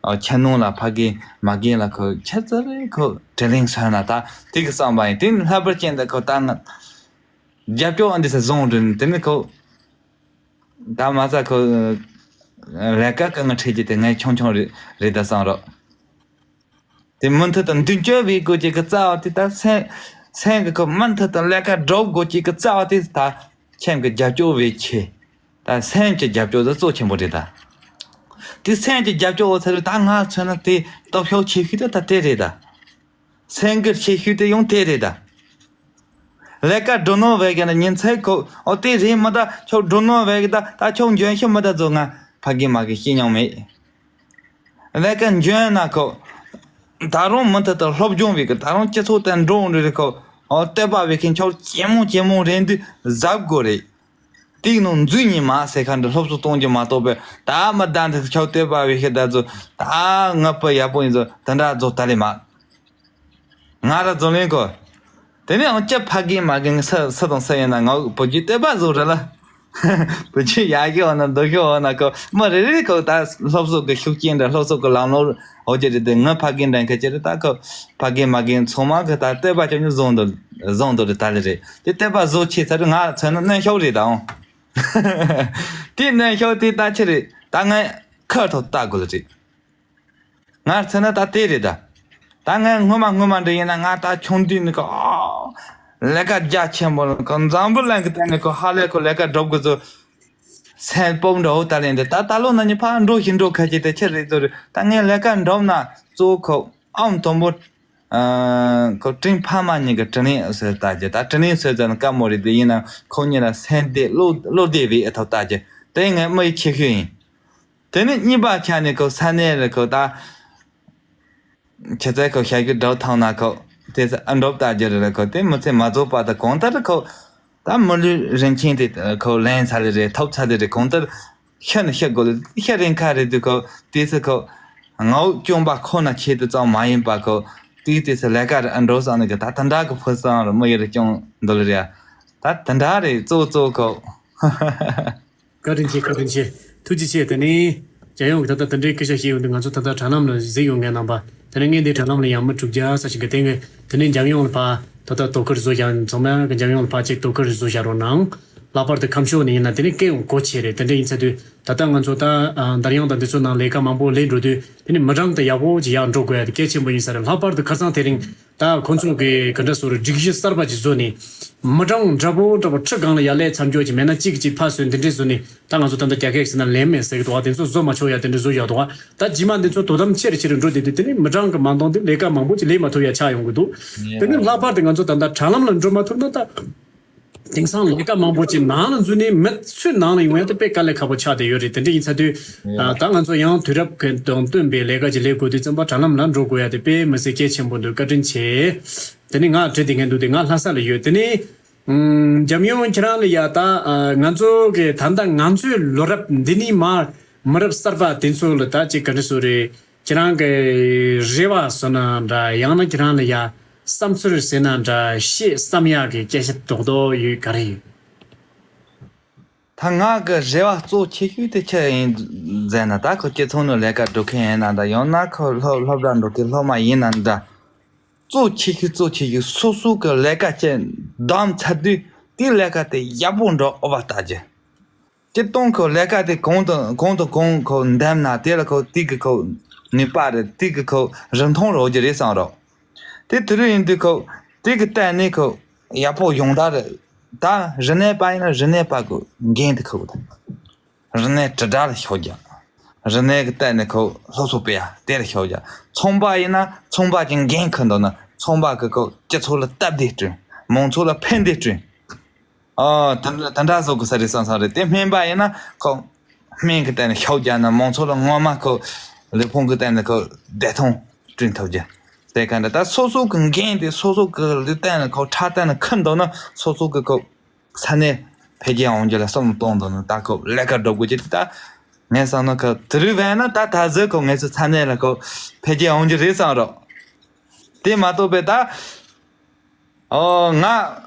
ཨ་ཁྱེད་ནང་ལ་ཕ་རྒན་མ་རྒན་ལ་ཁོ་ཁྱེད་ཚོ་རེ་ཁོ་དྲི་ལན་སོན་ན་ད་དེ་གི་བསམ་པ་ཡིན་དེ་ནི་ལྷག་པར་ཅན་ད་ཁོ་ད་ང་རྒྱབ་སྐྱོར་ཨ་འདི་ས་བཟུང་འདྲི་ནི་དེ་ནི་ཁོ། ད་མ་ཚ་ཁོ། ལས་ཀ་དཀའ་ངལ་འཕྲད་རྒྱུ་དེ་ངས་ཆུང་ཆུང་རེད་རེད་ད་བསམ་རོགས། དེ་མུ་མཐུད་དུ་མདུན་སྐྱོད་བྱེད་དགོས་ཀྱི་གི་རྩ་བ་དེ་ད་སེམས་སེམས་ཀྱི་ཁོ་མུ་མཐུད་དུ་ལས་ཀ་སྒྲུབ་དགོས་ཀྱི་གི་རྩ་བ་དེ་ད་ཁྱིམ་གྱི་རྒྱབ་སྐྱོར་བས་ཆེ། ད་སེམས་ཀྱི་རྒྱབ་སྐྱོར་དེ་གཙོ་ཆེན་པོ་རེད་ད། དེ་སེམས་ཀྱི་རྒྱབ་སྐྱོར་འོ་ཚེ་རེད་ད་ང་མཚོན་ན་དེ་སྟོབས་ཤུགས་ཆེ་ཤོས་དེ་ད་དེ་རེད་ད། སེང་གེར་ཆེ་ཤོས་དེ་ཡང་དེ་རེད་ད། ལས་ཀ་འགྲོ་ནོ་བས་ཀྱང་ཉིན་མཚན་ཁོ་ཨོ་དེ་རེད་མི་ད་ཁྱོད་འགྲོ་ནོ་བས་ཀྱི་ད་ད་ཁྱོད་འཇོན་ཤོས་མི་ད་ཚོ་ང་ཕ་གི་མ་གི་ཤེས་མྱོང་མེད། ལས་ཀ་འཇོན་ན་ཁོ། ད་རུང་མུ་མཐུད་དུ་སློབ་སྦྱོང་བའི་གི་ད་རུང་སྤྱི་ཚོགས་དེ་འགྲོ་འོང་རེད་ཁོ། ཨོ་བསྟོད་པ་བའི་མཁན་ཁྱོད་ཇེ་མང་ཇེ་མང་རེད་འདུག་གཟབ་དགོས་རེད། དེའི་ནང་འཛུལ་ཉན་མ་ཟེར་ཁ་འདྲ་སློབ་གསོ་གཏོང་རྒྱུ་མ་གཏོགས་པས། ད་མི་ད་འདི་ཁྱོད་བསྟོད་པ་བའི་ཤེས་ད་ཚོ་ད་ངག་པ་ཡག་པོ་ཡིན་ཚོ་དེ་འདྲ་རྫོགས་ད་ལེ་མ། ང་ར་རྫོང་ལེན་གོ། དེ་ནས་ཨང་ཅི་ཕ་རྒན་མ་རྒན་ས་ས་དང་ས་ཡིན་ན་ང་བུ་རྒྱུད་བསྟོད་པ་བཟོ་ར་ལ། བུ་རྒྱུད་ཡག་གི་འོ་ན་འདུག་གི་འོ་ན་ཁོ་མི་རེ་རེ་ཁོ་ད་སློབ་གསོ་གི་ཤུགས་རྐྱེན་འདྲ་སློབ་གསོ་གི་ལམ་ལུགས་འོ་ཅི་རེད། དེ་ངི་ཕ་རྒན་འདྲ་མཁན་ཅི་རེད། ད་ཁོ་ཕ་རྒན་མ་རྒན་ཚང་མ་གི་ད་བསྟོད་པ་ཅན་ཉུ་བཟང་འདུག་བཟང་འདུག་རེད། ད་ལེ་རེད། དེ་བསྟོད་པ་བཟོ་ཆེ་ཚར་ང་མཚོན་ན་གནོན་ཤུགས་རེད་ད་འོང་། དེ་གནོན་ཤུགས་དེ་ད་ཆི་རེད། ད་ངས་ཁ་ཐོག་ལྟ་དགོས་ལ་རེད། ང་ཚོ་ནི་ད་དེ་རེད་ད། ད་ངས་སྔོན་མ་སྔོན་མ་འདྲ་ཡིན་ན་ང་ད་ཆུང་དུས་ནི་ཀོ། ཨ། ལས་ཀ་རྒྱ་ཆེན་པོ་ནི་ཀོ་འཛམ་བུ་གླིང་གི་སྟེང་ནས་ཀོ་ཧ་ལས་ཀོ་ལས་ཀ་སྒྲུབ་དགོས་ཚོ། སེམས་སྤོབས་འདྲ་བོ་ད་ལེན་འདི་ད་ད་ལོ་ན་ནི་ཕ་འགྲོ་ཞིག་འགྲོ་ཁ་ཅིག་དེ་ཆི་རེད་ཚོ་རེད། ད་ངས་ལས་ཀ་འགྲུབ་ན་གཙོ་བོ་ཁོ་ཨམ་དང་པོ། ཨ། ཁོ་དྲིན་ཕ་མ་གཉིས་ཀྱི་དྲིན་ལན་ཟེར་ལྟ་རྒྱུ། ད་དྲིན་ལན་ཟེར་ཙམ་དཀའ་མོ་རེད། དེ་ཡིན་ན་ཁོ་གཉིས་ལ་སེམས་བདེ་བློ་བློ་བདེ་བའི་ཨ་ཐོག་ལྟ་རྒྱུ་དེ་ངའི་དམིགས་ཡུལ་ཆེ་ཤོས་ཡིན། དེ་ནས་གཉིས་པ་ཆ་ནས་ཁོ་ས་གནས་ལ་ཁོ་ད། ཁྱེད་ཚོས་ཁོ་ཤ་རྒྱུ་འགྲོ་ཐང་ན་ཁོ། དེ་ཚོ་ཨ་འགྲོ་ལྟ་རྒྱུ་རེད། ཁོ་དེ་མི་ཚེ་མ་རྫོགས་པ་དང་གང་ལྟར་ཁོ། ད་མི་ལུས་རིན་ཆེན་དེ་ཁོ་ལེན་ཚར་ལེ་རེད། ཐོབ་ཚར་ལེ་རེད། གང་ལྟར་ཤི་ནི་ཤི་དགོས་ལེ། ཤི་རན་ཁ་རེད་དུས་ཁོ་དེ་ཚོ་ཁོ། ངའོ་སྐྱོན་པ་ཁོ་ན་ཆེད་དུ་ཙམ་མ་ཡིན་པ་ཁོ། དེའི་དེ་ཚོ་ལས་ཀ་རེད་ཨ་འགྲོ་བསམ་ནི་གི་ད་དེ་འདྲ་གི་ཕུགས་བསམ་རེད། མི་ཡི་རེ་སྐྱོན་འདུག་ལེ་རེད། ད་དེ་འདྲ་རེད། གཙོ་བོ་གཙོ་བོ་ཁོ། བཀའ་དྲིན་ཆེ། བཀའ་དྲིན་ཆེ། ཐུགས་རྗེ་ཆེ། དེ་ནས་རྒྱལ་ཡོངས་ཀྱི་ད་ལྟ་དེ་འདྲའི་སྐད་ཆ་བཤད་ཡོང་དུས་ང་ཚོ་ད་ལྟ་དྲ་ལམ་ལ་གཟིགས་ཡོང་མཁན་རྣམ་པ། དེ་ནས་ངས་འདི་དྲ་ལམ་ལ་ཡང་མི་དྲུག་བརྒྱ་ཙམ་ཞིག་གི་སྟེང་གི་དེ་ནས་འཇམ་དབྱངས་ལ་ཕར་ད་ལྟ་དོ་ཁུར་བཟོ་བཞག་ཚང་མ་གི་འཇམ་དབྱངས་ལ་ཕར་ཅིག་དོ་ཁུར་བཟོ་བཞག་རོགས་གནང་། ལྷག་པར་དུ་ཁམས་ཕྱོགས་ནས་ཡིན་ན་དེ་ནས་སྐད་ཡང་གོ་ཆེ་རེད། དེ་འདྲ་ཡིན་ཚེ་དུས་ད་ལྟ་ང་ཚོ་ད་འདར་དབྱངས་དང་འདི་ཚོ་ནང་ལས་ཀ་མང་པོ་ལས་འགྲོ་དུས་དེ་ནས་མི་གྲངས་དེ་ཡག་པོ་ཅིག་ཡར་འགྲོ་དགོས་ཡ་དེ་གལ་ཆེན་པོ་ཡིན་ས་རེད། ལྷག་པར་དུ་ཁ་སང་དེ་རིང་། ད་ཁོང་ཚོ་གི་ག་འདྲ་སོ་རུ་སྒྲིག་གཞི་གསར་པ་ཅིག་བཟོས་ནས། མི་གྲངས་འདྲ་པོ་འདྲ་པོ་ཁྲི་སྒང་ལ་ཡར་སླེབས་མཚམས་འཇོག་ཅིག་མེད་ན་གཅིག་གིས་གཅིག་ཕར་བཟོས་འདི་འདྲས་བཟོས་ནས་ད་ང་ཚོ་ད་ལྟ་རྒྱ་སྐད་ཟེར་ན་ལན་མེད་ཟེར་གི་འདུག་བ། དེ་ཚོ་བཟོ་མ་ཆོག་ཡ་དེ་འདྲས་བཟོ་ཡག་འདུག་བ། ད་རྗེས་མ་འདི་ཚོ་དོ་དམ་ཆེ་རུ་ཆེ་རུ་འགྲོ་བསྡད་དུས་དེ་ནི་མི་གྲངས་གི་མ་འདང་དུས་ལས་ཀ་མང་པོ་ཅིག་ལས་མ་ཐུབ་ཡ་ཆགས་ཡོང་གི་འདུག་དེ་ནི་ལྷག་པར་དུ་ང་ཚོ་ད་ལྟ་དྲ་ལམ་ལ་འགྲོ་མ་ཐུབ་ན་ད། དེང་སང་ལས་ཀ་མང་པོ་ཅིག་ནང་ལ་འཛུལ་ནས་མི་ཚོའི་ནང་ལ་ཡོང་ཡ་དེ་དཔེ་དཀའ་ལས་ཁག་པོ་ཆགས་བསྡད་ཡོད་རེད། དེ་འདྲ་ཡིན་ཚ་དུས། ཨ། ད་ང་ཚོ་ཡང་དུས་རབས་ཀྱི་དང་བསྟུན་པའི་ལས་ཀ་ཅིག་ལས་དགོས་དུས་ཙམ་པ་དྲ་ལམ་ལ་འགྲོ་དགོས་ཡ་དེ་དཔེ་མི་སྲིད་གལ་ཆེན་པོ་འདུག་བཀའ་དྲིན་ཆེ། དེ་ནས་ང་བྲེལ་བསྡད་མཁན་འདུག་དེ་ང་ལྷ་ས་ལ་ཡོད། དེ་ནས། ཨམ། འཇམ་དབྱངས་ཁྱེད་རང་ལ་ཡ་ད། ཨ། ང་ཚོ་གི་ད་ལྟ་ང་ཚོའི་ལོ་རབས་འདི་ནས་མར་མི་རབས་གསར་པ་དེ་ཚོ་ལ་ད་ཅིག་ག་འདྲ་སོ་རེད། ཁྱེད་རང་གི་རེ་བ་ཟེར་ན་འདྲ། ཡང་ན་ཁྱེད་རང་ལ་ཡ་བསམ་ཚུལ་ཟེར་ན་འདྲ། བཤད་བསམ་ཡག་གི་སྐད་ཆ་རྡོག་རྡོག་ཡོད་ག་རེ་ཡོད། ད་ང་གི་རེ་བ་གཙོ་ཆེ་ཤོས་དེ་ཆི་ཡིན་ཟེར་ན། ད་ཁོ་སྤྱི་ཚོགས་ནང་ལས་ཀ་སྒྲུབ་མཁན་ཡིན་ན་འདྲ། ཡང་ན་ཁོ་སློབ་སློབ་གྲྭ་འགྲོ་མཁན་སློབ་མ་ཡིན་ན་འདྲ། གཙོ་ཆེ་ཤོས་གཙོ་ཆེ་ཤོས་སོ་སོ་གི་ལས་ཀ་ཅིག་བདམས་ཚར་དུས་དེའི་ལས་ཀ་དེ་ཡག་པོ་འགྲོ་འོས་པ་ལྟ་རྒྱུ། སྤྱིར་བཏང་ཁོ་ལས་ཀ་དེ་གང་དང་གང་དང་གང་ཁོ་འདེམས་ན་དེ་ལ་ཁོ་དེ་གི་ཁོ་ནུས་པ་རེད། དེ་གི་ཁོ་རིན་ཐང་རོགས་ཀྱི་རེད་བསམ་རོགས། དེ་དུས་རེ་ཡིན་དུས་ཁོ་དེ་གི་སྟེང་ནས་ཁོ་ཡག་པོ་ཡོང་ད་རེད། ད་རིག་གནས་པ་ཡིན་ན་རིག་གནས་པ་གི་འགན་དེ་ཁུར་དགོས། རིག་གནས་དྲིལ་བསྒྲགས་ལ་ཕྱོགས་རྒྱག་རིག་གནས་ཀྱི་སྟེང་ནས་ཁོ་སློབ་གསོ་སྤེལ་ཡ་དེ་ལ་ཕྱོགས་རྒྱག་ཚོང་པ་ཡིན་ན་ཚོང་པ་གི་འགན་ཁུར་འདུག་ན་ཚོང་པ་གི་ཁོ་སྤྱི་ཚོགས་ལ་སྟབས་བདེ་བསྐྲུན། མང་ཚོགས་ལ་ཕན་བདེ་བསྐྲུན། ཨ། དེ་འདྲ་དེ་འདྲ་བཟོ་དགོས་ས་རེད་བསམ་བསམ་རེད། དེ་སྨན་པ་ཡིན་ན་ཁོ་སྨན་གྱི་སྟེང་ནས་ཕྱོགས་རྒྱག་ན་མང་ཚོགས་ལ་ངོ་མ་ཁོ་ལུས་ཕུང་གི་སྟེང་ནས་ཁོ་བདེ་ཐང་བསྐྲུན་ཐུབ་རྒྱུ། དེ་ག་འདྲ་ད་སོ་སོ་གི་འགན་དེ་སོ་སོ་གི་ལུས་སྟེང་ནས་ཁོ་ཕྲག་སྟེང་ནས་ཁུར་འདུག་ན་སོ་སོ་གི་ཁོ་ས་གནས་འཕེལ་རྒྱས་ཡོང་རྒྱུ་ལ་བསམ་བློ་གཏོང་འདུག་ན་ད་ཁོ་ལས་ཀ་སྒྲུབ་དགོས་ཀྱི་དེ་ད་ངས་བསམ་ན་ཁོ་དེ་རིང་བས་ན་ད་ད་གཟོད་ཁོ་ངེད་ཚོ་ས་གནས་ལ་ཁོ་འཕེལ་རྒྱས་ཡོང་རྒྱུ་རེད་བསམ་རོགས། དེ་མ་གཏོགས་པའི་ད། ཨོ། ང་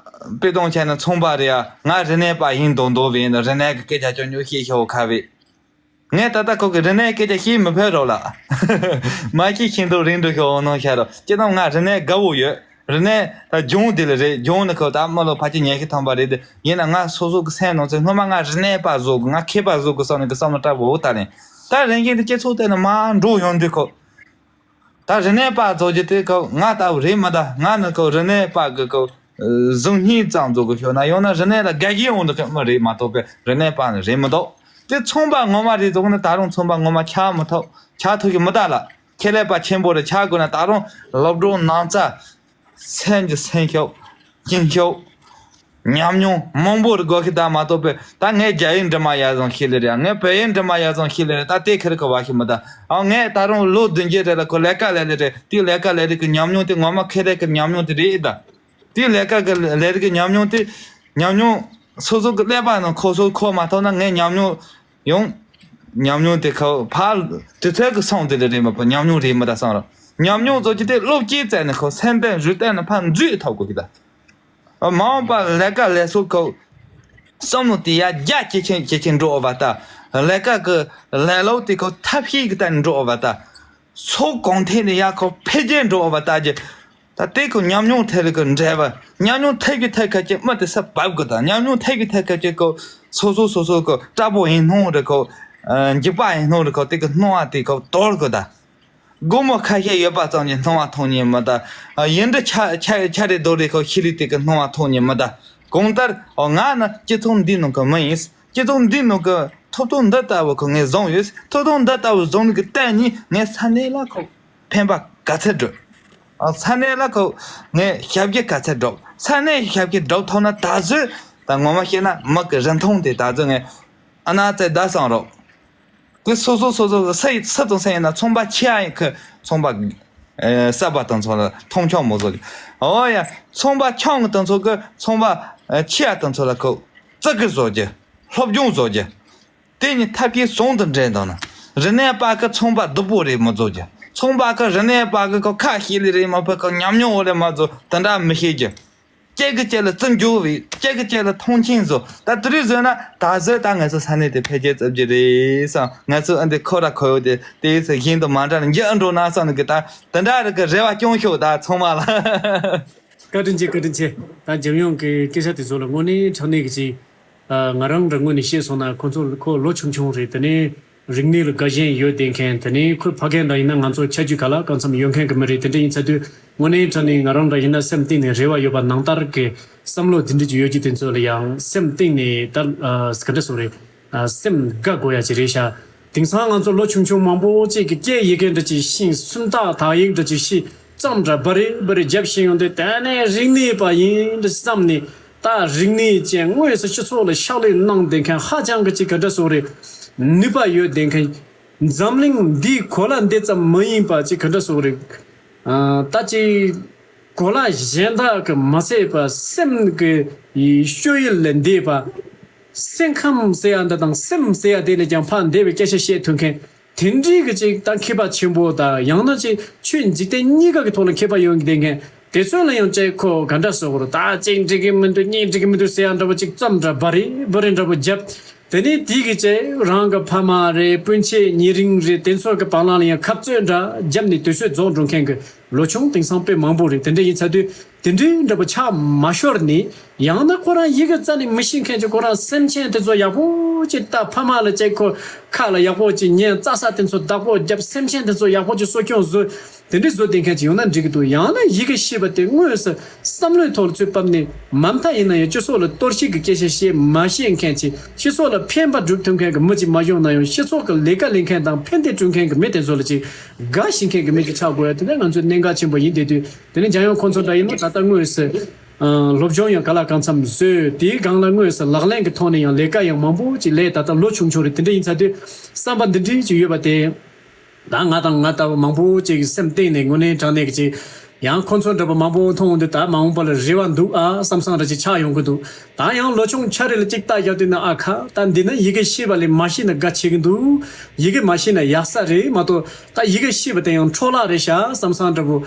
དཔེ་གཏོང་བྱས་ན་ཚོང་པ་རེད་ཡ། ང་རིག་གནས་པ་ཡིན་མདོག་མདོག་བས་ན་རིག་གནས་ཀྱི་སྐད་ཆ་ཅོ་ཉོ་ཤེས་ཤོག་ཁ་བས། ངས་ད་ལྟ་ཁོ་གི་རིག་གནས་སྐད་ཆ་ཤེས་མི་ཕོད་རོགས་ལ། མ་ཤེས་ཤེས་མདོག་རིང་འགྲོ་ཤོག་འོང་ནང་ཤ་རོགས་ཅི་ནམ་ང་རིག་གནས་དགའ་བོ་ཡོད། རིག་གནས་ད་ལྗོངས་འདི་ལ་རེད། ལྗོངས་ནི་ཁོ་ད་མ་ལོ་ཕལ་ཆེར་ཉན་ཤེས་ཐམ་པ་རེད་དེ་ཡིན་ན་ང་སོ་སོ་གི་སེམས་ནང་ཚེ་སྔོན་མ་ང་རིག་གནས་པ་བཟོ་དགོས། ང་མཁས་པ་བཟོ་དགོས་བསམ་ནས་གི་བསམ་བློ་དྲག་པོ་ད་ལེན། ད་རིན་གོང་དེ་སྤྱི་ཚོགས་དེ་ནི་མ་འགྲོ་ཡོང་དུས་ཁོ། ད་རིག་གནས་པ་རྫོགས་རྒྱུ་དེ་ཁོ་ང་ལྟ་བུ་རེད་མི་གདའ། ང་ནི་ཁོ་རིག་གནས་པ་གི་ཁོ་གཟུགས་བརྙན་ཙམ་བཟོ་དགོས་ཤོག་ན་ཡང་ན་རིག་གནས་ལ་དགའ་སྐྱིད་འོང་འདུག་གི་མི་རེད་མ་གཏོགས་པའི་རིག་གནས་པ་ནི་རེད་མི་འདུག་དེ་ཚོང་པ་ངོ་མ་རེད་བཟོ་ན་ད་རུང་ཚོང་པ་ངོ་མ་ཆགས་མི་ཐུབ། ཆགས་ཐུབ་ཀྱི་མི་གདའ་ལ། ཁེ་ལས་པ་ཆེན་པོ་རེ་ཆགས་དགོས་ན་ད་རུང་སློབ་གྲོགས་ནང་ཚ། སེམས་ཀྱི་སེམས་ཤོག་སྐྱིན་ཤོག་ཉམས་མྱོང་མང་པོ་རེ་དགོས་ཤི་ད་མ་གཏོགས་པའི་ད་ངས་རྒྱ་ཡིག་འབྲི་མ་ཡག་བཟང་ཤེས་ལེ་རེད། ངས་བོད་ཡིག་འབྲི་མ་ཡག་བཟང་ཤེས་ལེ་རེད། ད་དེ་ཁེ་རེ་གི་བ་ཤི་མི་ད། ཨ། ངས་ད་རུང་ལོ་བདུན་བརྒྱད་རེ་ལ་ཁོ་ལས་ཀ་ལས་ལེ་རེད། དེ་ལས་ཀ་ལས་རེད་གི་ཉམས་མྱོང་དེ་ངོ་མ་ཁེ་ལས་གི་ཉམས་མྱོང་དེ་རེད་ད། དེ་ལས་ཀ་གི་ལས་རེད་གི་ཉམས་མྱོང་དེ་ཉམས་མྱོང་ སོ་སོ་གི་ཀླད་པ་ནང་ཁོ་ཚོ་འཁོར་མ་ཐུབ་ན། ངས་ཉམས་མྱོང་ཡོང་། ཉམས་མྱོང་དེ་ཁོ་ཕར་དུས་ཚོད་ཀྱི་སོང་དེ་ལ་རེད་མ་གཏོགས། ཉམས་མྱོང་རེད་མི་ད་བསམ་རོགས། ཉམས་མྱོང་བཟོ་རྒྱུ་དེ་བློ་སྐྱེད་བཙལ་ནས། ཁོ་སེམས་གཏིང་རུས་གཏིང་ནས་ཕར་འཛུལ་ཐུབ་དགོས་ཀྱི་ད། མ་འོངས་པ་ལས་ཀ་ལས་སོ་ཁོ་བསམ་བློ་དེ་ཡར་རྒྱ་ཇེ་ཆེན་ཇེ་ཆེན་འགྲོ་བ་ད། ལས་ཀ་གི་ལས་སློབ་དེ་ཁོ་ཐབས་ཤེས་ཀྱི་སྟེང་འགྲོ་བ་ད། ཚོགས་གང་ཐད་ནས་ཡར་ཁོ་འཕེལ་རྒྱས་འགྲོ་བ་ད་ཀྱི། ད་དེ་ཁོ་ཉམས་མྱོང་ཐད་ལ་གི་འབྲེལ་བ། ཉམས་མྱོང་ཐེབས་ཀྱི་ཐེབས་ཁ་ཅིག་མི་དེ་ས་བབ་དགོས་ད། ཉམས་མྱོང་ཐེབས་ཀྱི་ཐེབས་ཁ་ཅིག་ཁོ་སོ་སོ་སོ་སོ་ཁོ་དྲག་པོ་ཡིན་སྣང་རེད། ཁོ་ཨ་འཇིགས་པ་ཡིན་སྣང་རེད། ཁོ་དེ་གི་སྣང་བ་དེ་ཁོ་དོར་དགོས་ད། སྒོར་མོ་ཁ་ཤས་ཡོད་པ་ཙམ་གྱིས་སྣང་བ་མཐོང་ཉན་མི་ད། ཡིན་འདྲ་ཆ་ཆ་ཆ་རེ་རྡོ་རེ་ཁོ་ཤི་ལི་དེ་གི་སྣང་བ་མཐོང་ཉན་མི་ད། གང་ལྟར་ཨོ་ང་ནི་སྤྱི་ཚོགས་འདིའི་ནང་གི་མི་ཡིན། སྤྱི་ཚོགས་འདིའི་ནང་གི་ཐོབ་ཐང་འདི་ལྟ་བུ་ཁོ་ངས་བཟུང་ཡོད། ཐོབ་ཐང་འདི་ལྟ་བུ་བཟུང་ནི་གི་སྟེང་ནས་ངས་ས་གནས་ལ་ཁོ་ཕན་པ་ག་ཚད་སྒྲུབ། ཨ་ས་གནས་ལ་ཁོ་ངས་ཞབས་ཕྱི་ག་ཚད་སྒྲུབ། ས་གནས་ཞབས་ཕྱི་སྒྲུབ་ཐུབ་ན་ད་གཟོད་ད་ངོ་མ་བཤད་ན་མི་གི་རིན་ཐང་དེ་ད་གཟོད་ངས་ཨ་ན་ཙེ་ད་བསམ་རོགས། དེ་སོ་སོ་སོ་སོ་གི་ས་ཡི་ས་དང་ས་ཡིན་ན་ཚོང་པ་ཆེ་ཡ་ཡིན་ཁི་ཚོང་པ་ཨེ་གསར་པ་དང་ཚོ་ལ་མཐོང་ཆུང་མོ་བཟོ་རྒྱུ། འོ་ཡ་ཚོང་པ་ཆུང་གི་དང་ཚོ་གི་ཚོང་པ་ཨེ་ཆེ་ཡ་དང་ཚོ་ལ་ཁོ་བརྩི་གི་བཟོ་རྒྱུ། སློབ་སྦྱོང་བཟོ་རྒྱུ། དེ་ནི་ཐབས་ཤེས་ཟུང་དུ་འབྲེལ་དང་ན། རིག་གནས་པ་གི་ཚོང་པ་སྡུག་པོ་རེད་མི་བཟོ་རྒྱུ། ཚོང་པ་གི་རིག་གནས་པ་གི་ཁོ་ཁ་ཤས་ལས་རེད་མ་ཕུད་ཁོ་ཉམས་མྱོང་འོ་ལས་མ་བཟོ་དེ་འདྲ་མི་ཤེས་རྒྱུ། གཅིག་གིས་གཅིག་ལ་བརྩི་འཇོག་བྱེད། གཅིག་གིས་གཅིག་ལ་མཐོང་ཆེན་བཟོ། ད་དེ་རིགས་བཟོས་ན་ད་གཟོད་ད་ང་ཚོ་ས་གནས་དེ་འཕེལ་རྒྱས་ཚུགས་རྒྱུ་རེད་བསམ། ང་ཚོ་ཨ་འདི་ཁོ་ར་ཁོ་ཡོད་དེ་དེ་ཚོ་གཞན་དང་མ་འདྲ་ནས་འགྱུར་འགྲོ་ན་བསམ་ནས་གི་ད་དེ་འདྲ་རིགས་ཀྱི་རེ་བ་སྐྱོན་ཤོག་ད་ཚང་མ་ལ། བཀའ་དྲིན་ཆེ། བཀའ་དྲིན་ཆེ། ད་འཇམ་དབྱངས་ཀྱི་སྐད་ཆ་དེ་ཚོ་ལ་དངོས་གནས་དྲང་གནས་ཀྱི་ཅིག་ཨ། ང་རང་འདྲ་ངོས་ནས་བཤད་སོང་ན་ཁོ་ཚོ་ཁོ་ལོ་ཆུང་ཆུང་རེད། དེ་ནས་རིག་གནས་ལ་དགའ་ཞེན་ཡོད་བསྡད་མཁན། དེ་ནས་ཁོའི་ཕ་རྒན་འདྲ་ཡིན་ན་ང་ཚོ་ཆ་རྒྱུས་ག་ལ་གང་འཚམ་ཡོད་མཁན་གྱི་མི་རེད། དེ་འདྲ་ཡིན་ཚ་དུས་དངོས་གནས་དྲང་གནས་ང་རང་འདྲ་ཡིན་ན་སེམས་གཏིང་ནས་རེ་བ་ཡོད་པ་ནང་ལྟར་གྱི་བསམ་བློ་དེ་འདྲ་ཅིག་ཡོད་ཀྱི་དེ་ཚོ་ལ་ཡང་སེམས་གཏིང་ནས་ད་ཨ། ག་འདྲ་སོང་རེད། ཨ། སེམས་དགའ་དགོས་ཡ་ཅིག་རེད་ཤག་དེང་སང་ང་ཚོ་ལོ་ཆུང་ཆུང་མང་པོ་ཅིག་གི་སྐད་ཡི་གེ་འདྲ་ཅིག་ཤེས། སུམ་རྟགས་དག་ཡིག་འདྲ་ཅིག་ཤེས་ཙམ་འདྲ་བ་རེ་བ་རེ་རྒྱབ་ཤེས་ཡོང་དུས། དེ་ནས་རིག་གནས་པ་ཡིན་འདྲ་བསམ་ནས། ད་རིག་གནས་ཅན་དངོས་སུ་སྤྱི་ཚོགས་ལ་ཕྱག་ལས་གནང་བསྡད་མཁན་ཧ་ཅང་གི་ཅིག་ག་འདྲ་སོགས་རེད། ནུས་པ་ཡོད་བསྡད་མཁན། འཛམ་གླིང་འདིའི་གོ་ལ་འདི་ཙམ་མ་ཡིན་པ་ཅིག་ག་འདྲ་སོགས་རེད། ཨ། ད་ཅིག་གོ་ལ་གཞན་དག་གི་མ་ཚད་པ་སེམས་ཀྱི་སྤྱོད་ཡུལ་ལས་འདས་པ། སེམས་ཁམས་ཟེར་ཡ་འདི་དང་སེམས་ཟེར་ཡ་དེ་ལས་ཀྱང་ཕར་འདས་པའི་སྐད་ཆ་བཤད་ཐུབ་མཁན། དེ་འདྲའི་གི་ཅིག་ད་མཁས་པ་ཆེན་པོ་དང་། ཡང་ན་ཅིག་ཆོས་འཇིག་རྟེན་གཉིས་ཀ་གི་ཐོག་ལ་མཁས་པ་ཡོང་གི་བསྡད་མཁན་དེ་ཚོ་ལ་ཡང་ཅིག་ཁོ་ག་འདྲ་ཟེར་དགོས་རེད། ད་གཅིག་འགྲིག་གི་མི་འདུག་གཉིས་འགྲིག་གི་མི་འདུག་ཟེར་ཡ་འདྲ་པོ་ཅིག་ཙམ་འདྲ་བ་རེ་བ་རེ་འདྲ་པོ་བརྒྱབ། དེ་ནས་དེ་གི་ཅིག་རང་གི་ཕ་མ་རེད། སྤུན་མཆེད་ཉེ་རིང་རེད། དེ་ཚོ་གི་བར་ལ་ཡང་ཁ་རྩོད་འདྲ་བརྒྱབ་ནས་དུས་ཚོད་རྫོགས་འགྲོ་མཁན་གི་ལོ་ཆུང་དེང་སང་དཔེ་མང་པོ་རེད། དེ་འདྲ་ཡིན་ཚ་དུས་དེ་འདྲའི་འདྲ་པོ་ཆགས་མ་ཤོར་ནས། ཡང་ན་ཁོ་རང་ཡི་གེ་རྩ་ནས་མི་ཤེས་མཁན་གྱི་ཁོ་རང་སེམས་ཅན་དེ་ཚོ་ཡག་པོ་ཅིག་ལྟ། ཕ་མ་ལ་ཅིག་ཁོ་ཁ་ལ་ཡག་པོ་ཅིག་ཉན། རྩྭ་ས་དེ་ཚོ་བདག་པོ་རྒྱབ། སེམས་ཅན་དེ་ཚོ་ཡག་པོ་ཅིག་གསོ་སྐྱོང་བཟོ། དེ་འདྲའི་བཟོ་བསྡད་མཁན་ཅིག་ཡོང་ན་འགྲིག་གི་འདུག་ཡང་ན་ཡི་གེ་ཤེས་པ་དེ་དངོས་སུ་བསམ་བློའི་ཐོག་ལ་ཚུར་ཕབ་ནས། མ་མཐའ་ཡིན་ན་ཡང་སྤྱི་ཚོགས་ལ་གཏོར་བཤིག་གི་སྐད་ཆ་བཤད་མ་ཤེས་མཁན་ཅིག་སྤྱི་ཚོགས་ལ་ཕན་པ་སྒྲུབ་ཐུབ་མཁན་གྱི་མི་ཅིག་མ་བྱུང་ན་ཡང་། སྤྱི་ཚོགས་ཀྱི་ལས་ཀ་ལས་མཁན་དང་ཕན་བདེ་སྒྲུབ་མཁན་གྱི་མི་དེ་ཚོ་ལ་ཅིག་དགའ་ཤེས་མཁན་གྱི་མི་ཅིག་ཆགས་དགོས་ཡ་དེ་ནི་ང་ཚོའི་གནད་འགག་ཆེན་པོ་ཡིན། དེ་དུས་དེ་ནི་འཇམ་དབྱངས་ཁོང་ཚོ་འདྲ་ཡིན་ན་ད་ལྟ་དངོས་སུ་ཨ། སློབ་སྦྱོང་ཡང་ག་ལ་གང་འཚམ་བཟོས། དེའི་སྒང་ལ་དངོས་སུ་ལག་ལེན་གྱི་ཐོག་ནས་ཡང་ལས་ཀ་ཡང་མང་པོ་ཅིག་ལས། ད་ལྟ་ལོ་ཆུང་ཆུང་རེད། དེ་འདྲ་ཡིན་ཚ་དུས་བསམ་པ་འདི་འདྲའི་ཅིག་ཡོད་པ་དེ། ད་ང་དང་ང་ལྟ་བུ་མང་པོ་ཅིག་སེམས་གཏིང་ནས་དངོས་གནས་དྲང་གནས་ཀྱི་ཅིག་ཡང་ཁོ་ཚོ་འདྲ་པོ་མང་པོ་མཐོང་འོང་དུས། ད་མ་འོངས་པ་ལ་རེ་བ་འདུག་ཨ་བསམ་བསམ་འདྲ་ཅིག་ཆགས་ཡོང་གི་འདུག་ད་ཡང་ལོ་ཆུང་ཆ་རེ་ལ་ཅིག་ལྟ་བཞག་དུས་ན། ཨ་ཁ། ད་འདི་ན་ཡི་གེ་ཤེས་པ་ལས་མ་ཤེས་ན་དགའ་ཆེ་གི་འདུག་ཡི་གེ་མ་ཤེས་ན་ཡག་ས་རེད་མ་གཏོགས། ད་ཡི་གེ་ཤེས་པ་དེ་ཡང་འཕྲོ་བརླག་རེད་ཤག་བསམ་བསམ་འདྲ་པོ།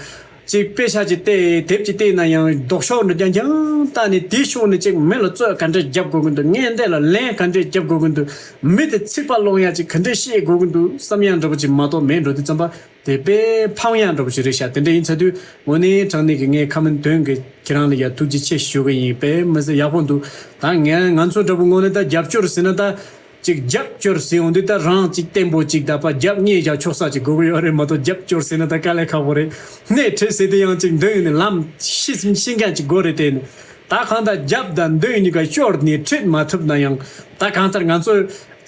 ཅིག་དཔེ་ཆ་ཅིག་བལྟས། དེབ་ཅིག་བལྟས་ན་ཡང་ལྡོག་ཕྱོགས་འདྲ་རྐྱང་རྐྱང་བལྟས་ནས། དེའི་ཕྱོགས་ནས་ཅིག་མི་ལ་རྩོད་ག་འདྲ་རྒྱབ་དགོས་ཀྱི་འདུག་ངན་འདས་ལ་ལན་ག་འདྲ་རྒྱབ་དགོས་ཀྱི་འདུག་མི་དེ་ཚིག་པ་སློང་ཡ་ཅིག་ག་འདྲ་བཤད་དགོས་ཀྱི་འདུག་བསམ་ཡ་འདྲ་པོ་ཅིག་མ་གཏོགས་མེད་འགྲོ་དུས་ཙམ་པ། དེ་དཔེ་ཕངས་ཡ་འདྲ་པོ་ཞིག་རེད་ཤག་དེ་འདྲ་ཡིན་ཚ་དུས་དངོས་གནས་དྲང་གནས་ཀྱི་ངས་ཁ་མིན་དོན་གྱི་ཁྱེད་རང་ལ་ཡ་ཐུགས་རྗེ་ཆེ་ཞུ་གི་ཡིན། དཔེ་མི་སྲིད་ཡག་པོ་འདུག་ད་ངས་ང་ཚོ་འདྲ་པོ་དངོས་གནས་ད་རྒྱབ་སྐྱོར་ཟེར་ན། ད་ཅིག་རྒྱབ་སྐྱོར་ཟེར་ཡོང་དུས་ད་རང་ཅིག་བརྟན་པོ་ཅིག་ད་པ་རྒྱབ་ཉེས་བཞག་ཆོག་ས་ཅིག་དགོས་ཀྱི་ཡོད་རེད་མ་གཏོགས། རྒྱབ་སྐྱོར་ཟེར་ན་ད་དཀའ་ལས་ཁག་པོ་རེད། སྣེ་ཁྲིད་ཟེར་དུས་ཡང་ཅིག་མདུན་ནས་ལམ་ཤེས་ཤེས་མཁན་ཅིག་དགོས་རེད། དེ་ནི་ད་གང་ལྟར་རྒྱབ་དང་མདུན་གཉིས་ཀ་ཤོར་ནས་ཁྲིད་མ་ཐུབ་ན་ཡང་། ད་གང་ལྟར་ང་ཚོ་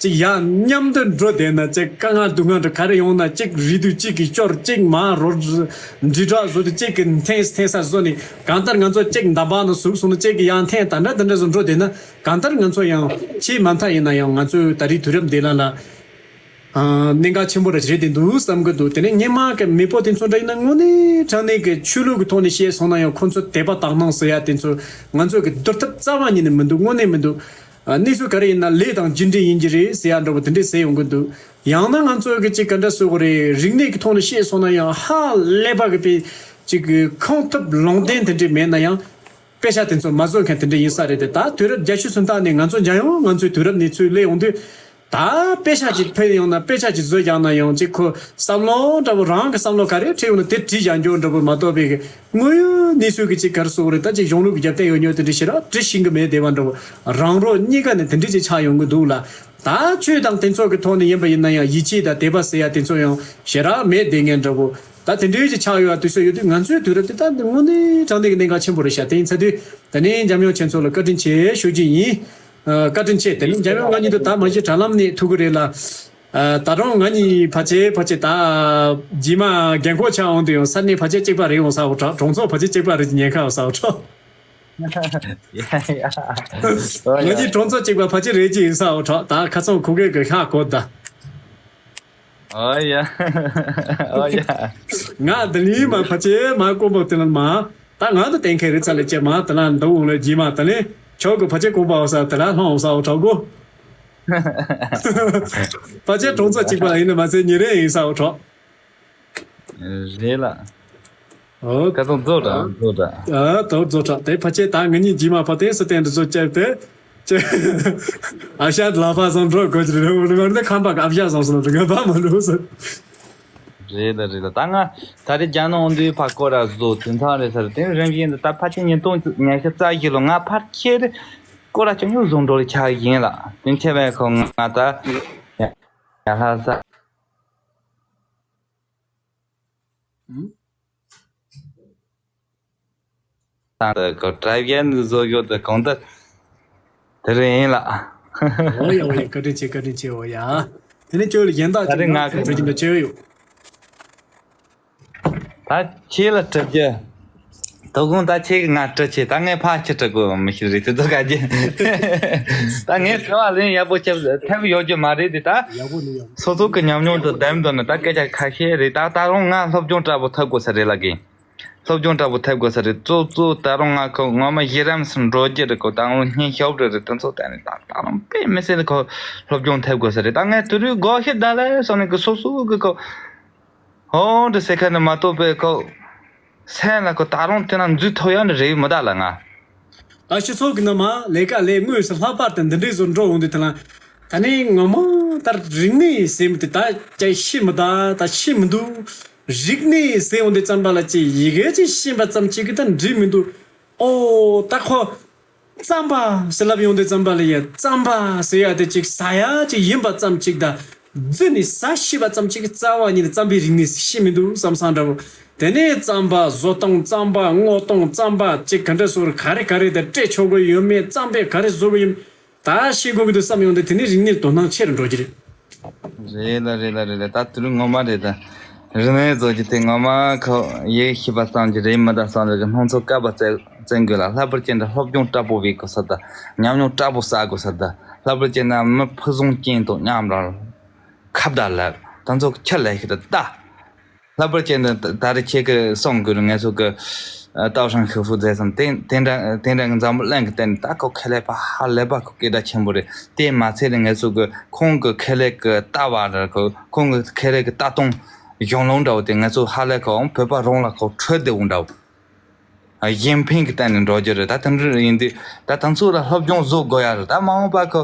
ཅིག་ཡང་མཉམ་དུ་འགྲོ་བསྡད་ན། ཅིག་དཀའ་ངལ་སྡུག་བསྔལ་འདྲ་ག་རེ་ཡོང་ན། ཅིག་རེད་དུས་གཅིག་གིས་སྐྱོར། ཅིག་མར་རོ་འདྲི་དྲག་བཟོ་དུས་གཅིག་གིས་འཐེན་འཐེན་ས་བཟོ་ནས། གང་ལྟར་ང་ཚོ་གཅིག་འདམ་བག་ནང་ཟུག་སོང་ན་གཅིག་གིས་ཡང་འཐེན། ད་འདྲ་ད་འདྲ་བཟོ་འགྲོ་བསྡད་ན། གང་ལྟར་ང་ཚོ་ཡང་ཆེས་མ་མཐའ་ཡིན་ན་ཡང་ང་ཚོའི་ད་རེས་དུས་རབས་འདི་ལ་ལ་ གནད་འགག་ཆེན་པོ་རེ་རེད་དེ་འདུག་བསམ་གི་འདུག་དེ་ནས་སྔོན་མ་གི་མེས་པོ་དེ་ཚོ་འདྲ་ཡིན་ན་དངོས་གནས་དྲང་གནས་ཀྱི་ཆོས་ལུགས་ཀྱི་ཐོག་ནས་བཤད་སོང་ན་ཡང་ཁོ་ཚོ་དད་པ་དག་སྣང་ཟེར་ཡ་དེ་ཚོ་ང་ཚོ་གི་བསྡུར་ཐབས་རྩ་བ་ཉིད་ནས་མི་འདུག་དངོས་གནས་མི་འདུག་གནས་ཚུལ་ག་རེ་ཡིན་ན་ལས་དང་རྒྱུ་འབྲས་ཡིན་གྱི་རེད་ཟེར་ཡ་འདྲ་པོ་དེ་འདྲས་ཟེར་ཡོང་གི་འདུག་ཡང་ན་ང་ཚོ་གི་ཅིག་ག་འདྲ་ཟེར་དགོས་རེད། རིག་གནས་ཀྱི་ཐོག་ནས་བཤད་སོང་ན་ཡང་ཧ་ལས་པ་གི་དཔེ་ཅིག་གི་ཁེངས་ཐུབ་ལུང་བསྟན་དེ་འདྲས་མེད་ན་ཡང་། དཔེ་ཆ་དེ་ཚོ་མ་བཟོ་མཁན་དེ་འདྲ་ཡིན་ས་རེད་དེ། ད་དུས་རབས་བརྒྱད་ཅུ་སུམ་སྟོང་ནས་ང་ཚོ་འཇམ་དབྱངས་ང་ཚོའི་དུས་རབས་ནས་ཚུར་སླེབས་ཡོང་དུས། ད་དཔེ་ཆ་ཅིག་ཕུལ་ཡོང་ན་དཔེ་ཆ་ཅིག་བཟོས་བཞག་ན་ཡང་ཅིག་ཁོ་བསམ་བློ་འདྲ་པོ་རང་གི་བསམ་བློ་ག་རེ་འཁྲིད་ཡོང་ན་དེ་བྲིས་བཞག་རྒྱུ་འདྲ་པོ་མ་གཏོགས་པའི་དངོས་ཡོད་གནས་ཚུལ་གྱི་ཅིག་ག་རེ་ཟེར་དགོས་རེད། ད་ཅིག་གཞུང་ལུགས་ཀྱི་རྒྱབ་རྟེན་ཡོད་མྱོང་དེ་འདྲ་ཞེ་དྲག་འབྲི་ཤེས་གི་མེད་བསྡད་པ་འདྲ་པོ་རང་རོགས་གཉིས་ཀ་ནས་དེ་འདྲ་ཅིག་ཆགས་ཡོང་གི་འདུག་ལ། ད་ཆོས་དང་དེ་ཚོ་གི་ཐོག་ནས་ཡིན་པ་ཡིན་ན་ཡང་ཡིད་ཆེས་དང་དད་པ་ཟེར་ཡ་དེ་ཚོ་ཡང་ཞེ་དྲག་མེད་བསྡད་མཁན་འདྲ་པོ། ད་དེ་འདྲའི་ཅིག་ཆགས་ཡོད་པ་དུས་ཚོད་ཡོད་དུས་ང་ཚོའི་དུས་རབས་དེ་ད་འདི་དངོས་གནས་དྲང་གནས་ཀྱི་གནད་འགག་ཆེན་པོ་རེད་ཤག་དེ་ཡིན་ཚེ་དུས་ད་ནི་འཇམ་དབྱངས་ཁྱེད་ཚོ་ལ་བཀའ་དྲིན་ཆེ་ཞུ་རྒྱུ་ཡིན། ཨ། བཀའ་དྲིན་ཆེ། དེ་ནི་འཇམ་དབྱངས་ང་གཉིས་དུ་ད་མ་གཞི་དྲ་ལམ་ནས་ཐུག་གི་རེད་ལ། ཨ། ད་རུང་ང་གཉིས་ཕལ་ཆེར་ཕལ་ཆེར་ད་རྗེས་མ་རྒན་འཁོགས་ཆགས་འོང་དུས་ཡང་ས་གནས་ཕལ་ཆེར་གཅིག་པ་རེད་འོང་ས་འོ་དྲག་གྲོང་ཚོ་ཕལ་ཆེར་གཅིག་པ་རེད་ཀྱི་ཉེན་ཁ་འོང་ས་འོ་དྲག་ཡ་ཡ། ཨོ་ཡ། ང་གཉིས་གྲོང་ཚོ་གཅིག་པ་ཕལ་ཆེར་རེད་ཀྱི་ཡིན་ས་འོ་དྲག་ད་ཁ་སང་ཁོ་གེ་གི་ཤག་གོ་ད། ཨོ་ཡ། ཨོ་ཡ། ང་འདི་ནས་མ་ཕལ་ཆེར་མ་དཀོན་པོ་དེ་ལ་མ། ད་ང་ད་གཏན་འཁེལ་རེད་ཚ་ལས་ཀྱི་མ་དེ་ལ་འདུག་འོང་ལ་རྗེས་མ་དེ་ནས་ཆོག་གི་ཕལ་ཆེར་དཀོན་པ་འོ་ས་དེ་ལ་ལྷོང་འོ་ས་འོ་དྲག་གོ། ཕལ་ཆེར་གྲོང་ཚོ་གཅིག་པ་ཡིན་ན་མ་ཚད་ཉིན་རེ་ཡིན་ས་འོ་དྲག་རེད་ལ། ཨོ། ཁ་སང་རྫོགས་དྲ་རྫོགས་དྲ། ཨ། དོ་རྫོགས་དྲ་དེ་ཕལ་ཆེར་ད་ང་གཉིས་རྗེས་མ་ཕ་དེ་སི་ཏན་འདི་ཚོ་བཅར་ཏེ། ཅེ། ཨ་ཤ་ལ་ཕ་སང་འགྲོ་དགོས་ཀྱི་རེད་འོ་རེད་མ་རེད་ཁམས་པ་ཨ་ཤ་སང་སོང་ང་ཕ་མ་འགྲོ་ཟེར། རེད་ལ་རེད་ལ་ད་ང་ད་རེས་རྒྱ་ནང་འདུས་ཕ་སྐོར་ར་བཟོ་དུས་མཚམས་རེད་ཟེར་དེ་རིམ་བཞིན་དུ་ད་ཕ་ཆེ་ཉིན་སྟོང་ཉི་ཤུ་རྩ་བཞི་ལོ་ང་ཕར་ཁྱེར་སྐོར་ར་ཅུང་ཉུང་བཟོ་འགྲོ་ལ་ཆགས་ཡིན་ལ་དེ་ཆེ་བའི་ཁོ་ང་ད་ཡ་ལྷ་ས། ཨུམ། ད་ལྟ་གོ་དྲ་རྒྱ་ནས་བཟོ་ཡོད་དེ་གང་ལྟར་དེ་རིང་ཡིན་ལ། ཨོ་ཡ་ཨོ་ཡ་བཀའ་དྲིན་ཆེ་བཀའ་དྲིན་ཆེ་ཨོ་ཡ། དེ་ནས་ཁྱོད་ལ་གཞན་དག་ད་ཅིག་རིང་ང་ང་ཚོ་གྲོས་ཀྱི་འདུག་ཅེས་ཡོད། ད་ཁྱེད་ལ་སྤྲད་རྒྱུ། དོ་དགོང་ད་ཁྱེད་ཀྱི་ང་སྤྲད་ཆེ་ད་ངས་ཕ་ཁྱི་སྤྲད་དགོས་མི་ཤེས་རེད་དེ་ཚོ་ག་རྒྱུ། ད་ངས་དྲི་བ་ལན་ཡག་པོ་ཁྱབ་ཐེབས་ཡོད་རྒྱུ་མ་རེད་དེ་ད། ཡག་པོ་ནི་ཡག་པོ། སོ་སོ་གི་ཉམས་མྱོང་དུ་ལྡན་དོན་ནི་ད་སྐད་ཆ་ཁ་ཤས་རེད་ད་ད་རུང་ང་སློབ་སྦྱོང་འདྲ་པོ་ཐོབ་དགོས་ས་རེད་ལ་གིན། སློབ་སྦྱོང་འདྲ་པོ་ཐེབས་དགོས་ས་རེད། གཙོ་གཙོ་ད་རུང་ང་ཁོ་ངོ་མ་གཞི་རིམ་སུ་འགྲོ་རྒྱུ་རེད་ཁོ་ད་རུང་སྙིང་ཞབས་རེད་རེད་དེ་ཚོ་ད་ནི་ད་ད་རུང་དཔེ་མི་སྲིད་ཁོ་སློབ་སྦྱོང་ཐེབས་དགོས་ས་རེད། ད་ངས་དུ་རུས་སྒོ་ཤེས་ད་ལས་སོང་ནས་ཁོ་སོ་སོ་གི་ཁོ་ཧོ་འདྲི་ཟེར་ཁ་ནས་མ་གཏོགས་པའི་ཁོ་སེམས་ལ་ཁོ་ད་རུང་དེ་ན་འཛུལ་ཐུབ་ཡག་ནི་རེད་མི་ད་ལ་ང་། ད་སྤྱི་ཚོགས་ཀྱི་ནང་མ་ལས་ཀ་ལས་དངོས་སུ་ལྷག་པར་དུ་འདི་འདྲའི་བཟོ་འགྲོ་འོང་དུས་དེ་ལ་ད་ནི་ངོ་མ་ལྟར་རིག་གནས་ཟེར་མི་དེ་ད་ཅི་ཤེས་མི་ད་ད་ཤེས་མི་འདུག་རིག་གནས་ཟེར་འོང་དུས་ཙམ་པ་ལ་ཅི་ཡི་གེ་ཅིག་ཤེས་པ་ཙམ་ཅིག་གིས་ད་འགྲིག་མི་འདུག་ཨོ་ད་ཁོ་རྩམ་པ་ཟེར་ལབ་ཡོང་དུས་ཙམ་པ་ལ་ཡ་རྩམ་པ་ཟེར་ཡ་དེ་ཅིག་ཟ་ཡ་ཅིག་ཡིན་པ་ཙམ་ཅིག་ད་རྫུན་ནི་ཟ་ཤེས་པ་ཙམ་ཅིག་གིས་རྩ་བ་ཉིད་ནས་རྩམ་པའི་རིག་གནས་ཤེས་མི་འདུག་བསམ་བསམ་འདྲ་བོ། དེ་ནས་རྩམ་པ་བཟོ་སྟངས་རྩམ་པ་སྔོ་སྟངས་རྩམ་པ་ཅིག་ག་འདྲ་ཟེར་ག་རེ་ག་རེ་དེ་སྤྲད་ཆོག་གི་ཡོད་མེད་རྩམ་པས་ག་རེ་བཟོ་གི་ཡོད་མེད་ད་ཤེས་དགོས་ཀྱི་འདུག་བསམ་ཡོང་དུས་དེ་ནས་རིག་གནས་དོ་སྣང་ཆེ་རུ་འགྲོ་གི་རེད། རེད་ལ་རེད་ལ་རེད་ལ་ད་དུ་རུ་ངོ་མ་རེད་ད། རིག་གནས་བཟོ་རྒྱུ་དེ་ངོ་མ་ཁོ་ཡེ་ཤེས་པ་བསམ་གྱི་རེད་མི་ད་བསམ་རེད་གི་སྣང་ཚུལ་བསྐལ་པ་བཙལ་བཙལ་དགོས་ལ་ལྷག་པར་ཅན་དུ་སློབ་སྦྱོང་དྲག་པོ་བྱེད་དགོས་ས་ད་ཉམས་མྱོང་དྲག་པོ་བསགས་དགོས་ས་ད་ལྷག་པར་ཅན་ན་མི་ཕུན་སུམ་ཅན་དང་མཉམ་ར་ཁ་བརྡ་ལབ་ད་ཚོ་ཁྱི་ལས་ཤི་ད་ད། ལྷག་པར་ཅན་དུ་ད་རེས་ཁྱེད་ཀྱིས་གསུང་དགོས་རེད་ང་ཚོ་གི་ཏའོ་ཧྲན་ཤི་ཧྥུ་མཛད་སམ་དེ་དེ་འདྲ་དེ་འདྲ་གི་འཛམ་བུ་གླིང་གི་སྟེང་ནས་ད་ཁོ་ཁེ་ལས་པ་ཧ་ལས་པ་ཁོ་སྐད་གྲགས་ཆེན་པོ་རེད། དེ་མ་ཚད་ནས་ང་ཚོ་གི་ཁོང་གི་ཁེ་ལས་ཀྱི་ལྟ་བ་ར་ཁོ་ཁོང་གི་ཁེ་ལས་ཀྱི་ལྟ་སྟངས་གཞུང་ལུགས་འདྲ་བོ་དེ་ང་ཚོ་ཧ་ལས་ཁོ་བོད་པ་རང་ལ་ཁོ་འཕྲོད་བདེ་བོ་འདྲ་བོ། གཞན་ཕན་གྱི་སྟེང་ནས་འགྲོ་རྒྱུ་རེད། ད་དེ་འདྲ་ཡིན་དུས་ད་དེ་ཚོ་ལ་སློབ་སྦྱོང་བཟོ་དགོས་ཡ་རེད། ད་མ་འོངས་པ་ཁོ་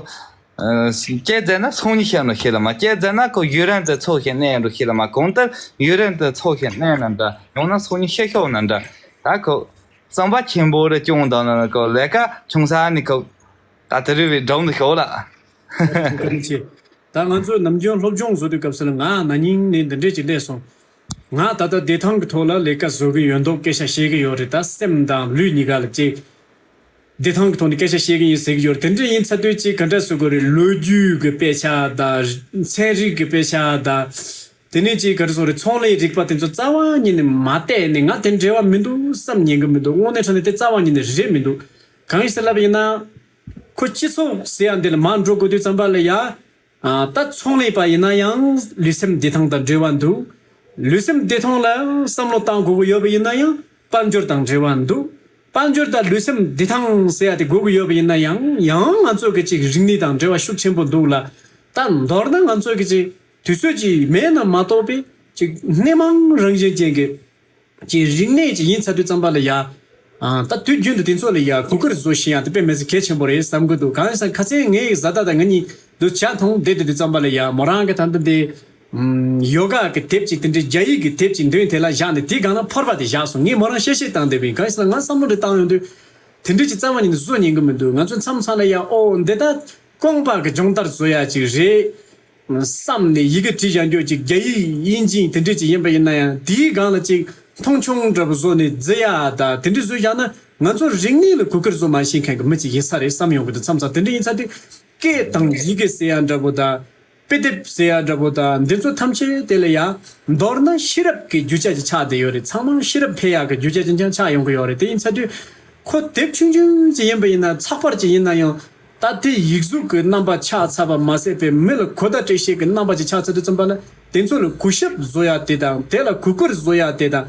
ཨ་སྐྱེས་ཙ་ན་སང་ཉིན་ཤི་ནོ་ཤི་ལ་མ་སྐྱེས་ཙ་ན་ཁོ་ཡུན་རིང་དུ་འཚོ་ཤེས་གནས་འགྲོ་ཤི་ལ་མ་གང་ལྟར་ཡུན་རིང་དུ་འཚོ་ཤེས་གནས་ན་འདྲ་ཡང་ན་སང་ཉིན་ཤི་ཤོག་ན་འདྲ་ད་ཁོ་བསམ་པ་ཆེན་པོ་རེ་སྐྱོང་དང་ན་ཁོ་ལས་ཀ་ཆུང་ས་ནི་ཁོ་ད་དེ་རིགས་བའི་སྒྲུང་དུ་ཤོག་ལ། བཀའ་དྲིན་ཆེ། ད་ང་ཚོས་ནམ་རྒྱུན་སློབ་སྦྱོང་བཟོ་དུས་སྐབས་སུ་ལ་ང་ན་ནིང་ནས་འདི་འདྲས་ཅིག་སླེབས་སོང་། ང་ད་ལྟ་བདེ་ཐང་གི་ཐོག་ལ་ལས་ཀ་བཟོ་གི་ཡོད་མདོག་སྐད་ཆ་བཤད་གི་ཡོད་རེད། ད་སེམས་དང་ལུས་གཉིས་ཀ་ལ་གཅིག་བདེ་ཐང་གི་ཐོག་ནས་སྐད་ཆ་བཤད་གི་ཡིན་ཟེར་གི་ཡོད་རེད། དེ་འདྲས་ཡིན་ཚར་དུས་ཅིག་ག་འདྲ་ཟེར་དགོས་རེད། ལོ་རྒྱུས་ཀྱི་དཔེ་ཆ་དང་ཚན་རིག་གི་དཔེ་ཆ་དང་། དེ་ནས་ཅིག་ག་རེ་ཟེར་དགོས་རེད། ཚོང་ལས་རིག་པ་དེ་ཚོ་རྩ་བ་ཉིད་ནས་མ་བལྟས་ནས་ང་དེ་འབྲེལ་བ་མི་འདུག་བསམ་ཉན་གི་མི་འདུག་དངོས་གནས་དྲང་གནས་དེ་རྩ་བ་ཉིད་ནས་རེད་མི་འདུག་གང་ཡིན་ཟེར་ལབ་ཡིན་ན། ཁོ་སྤྱི་ཚོགས་ཟེར་ཡ་འདི་ལ་མར་འགྲོ་དགོས་དུས་ཙམ་པ་ལ་ཡ། ཨ། ད་ཚོང་ལས་པ་ཡིན་ན་ཡང་ལུས་སེམས་བདེ་ཐང་དང་འབྲེལ་བ་འདུག་ལུས་སེམས་བདེ་ཐང་ལ་བསམ་བློ་བཏང་དགོས་ཀྱི་ཡོད་པ་ཡིན་ན་ཡང་དཔལ་འབྱོར་དང་འབྲེལ་བ་འདུག་དཔལ་འབྱོར་དང་ལུས་སེམས་བདེ་ཐང་ཟེར་ཡ་དེ་དགོས་ཀྱི་ཡོད་པ་ཡིན་ན་ཡང་ཡང་ང་ཚོ་གི་ཅིག་རིག་གནས་དང་འབྲེལ་བ་ཤུགས་ཆེན་པོ་འདུག་ལ། ད་མདོར་ན་ང་ཚོ་གི་ཅིག་དུས་ཚོད་ཅིག་མེད་ན་མ་གཏོགས་པའི་ཅིག་སྣེ་མང་རང་བཞིན་ཅན་གྱི་ཅིག་རིག་གནས་ཅིག་ཡིན་ཚར་དུས་ཙམ་པ་ལ་ཡ། ཨ། ད་དུས་རྒྱུན་དུ་དེ་ཚོ་ལ་ཡ་གོ་སྐབས་བཟོ་ཤེས་ཡ་དེ་དཔེ་མི་སྲིད་གལ་ཆེན་པོ་རེད་བསམ་གི་འདུག་གང་ཡིན་ཟེར་ན་ཁ་སང་ངའི་བཟའ་ཟླ་དང་ང་གཉིས་འདུག་ཇ་འཐུང་བསྡད་དུས་ཙམ་པ་ལ་ཡ་མོ་རང་གི་ད་ལྟ་འདི། ཨམ། ཡོ་ག་གི་དེབ་ཅིག་དེ་འདྲའི་རྒྱ་ཡིག་གི་དེབ་ཅིག་མདུན་དེ་ལ་བཞག་ནས་དེའི་སྒང་ལ་ཕོར་པ་དེ་བཞག་སོང་། ངས་མོ་རང་བཤད་བཤད་བཏང་བསྡད་པ་ཡིན། གང་ཡིན་ཟེར་ན་ང་བསམ་བློ་འདྲ་བཏང་ཡོང་དུས། དེ་འདྲའི་ཅིག་རྩ་བ་ཉིད་ནས་བཟོ་ཉན་གི་མི་འདུག་ང་ཚོ་མཚམས་མཚམས་ལ་ཡ་ཨོ་འདི་ད་རྐང་པ་གི་སྦྱོང་བརྡར་བཟོ་ཡ་ཅིག་རེད། བསམ་ནས་ཡི་གེ་བྲིས་བཞག་རྒྱུ་ཅིག་རྒྱ་ཡིག་དབྱིན་ཇི་དེ་འདྲས་ཅིག་ཡིན་པ་ཡིན་ན་ཡང་དེའི་སྒང་ལ་ཅིག་མཐོང་ཆུང་འདྲ་པོ་བཟོ་ནས་རྫི་ཡ་ད་དེ་འདྲས་བཟོས་བཞག་ན་ང་ཚོ་རིག་གནས་ལ་གོ་སྐབས་བཟོ་མ་ཤེས་མཁན་གྱི་མི་ཅིག་ཡིན་ས་རེད་བསམ་ཡོང་གི་འདུག་མཚམས་མཚམས་དེ་འདྲས་ཡིན་ཚར་དུས་སྐད་དང་ཡི་གེ་ཟེར་ཡ་འདྲ་པོ་དང་དཔེ་དེབ་ཟེར་ཡ་འདྲ་པོ་དང་འདི་ཚོ་ཐམས་ཅད་དེ་ལ་ཡ་མདོར་ན་ཤེས་རབ་ཀྱི་རྒྱུ་ཆ་ཅིག་ཆགས་བསྡད་ཡོད་རེད། ཚང་མ་ཤེས་རབ་འཕེལ་ཡག་གི་རྒྱུ་ཆ་ཅིག་ཀྱང་ཆགས་ཡོང་གི་ཡོད་རེད། དེ་ཡིན་ཚར་དུས་ཁོ་དེབ་ཆུང་ཆུང་ཅིག་ཡིན་པ་ཡིན་ན་ཚགས་པར་ཅིག་ཡིན་ན་ཡང་། ད་དེ་ཡིག་གཟུགས་ཀྱི་རྣམ་པ་ཆགས་ཚར་བ་མ་ཟད་པའི་མི་ལ་གོ་བརྡ་སྤྲད་ཤེས་ཀྱི་རྣམ་པ་ཅིག་ཆགས་ཚར་དུས་ཙམ་པ་ལ་དེ་ཚོ་ལ་གུས་ཞབས་བཟོ་ཡ་དེ་དང་དེ་ལ་གུས་བཀུར་བཟོ་ཡ་དེ་དང་།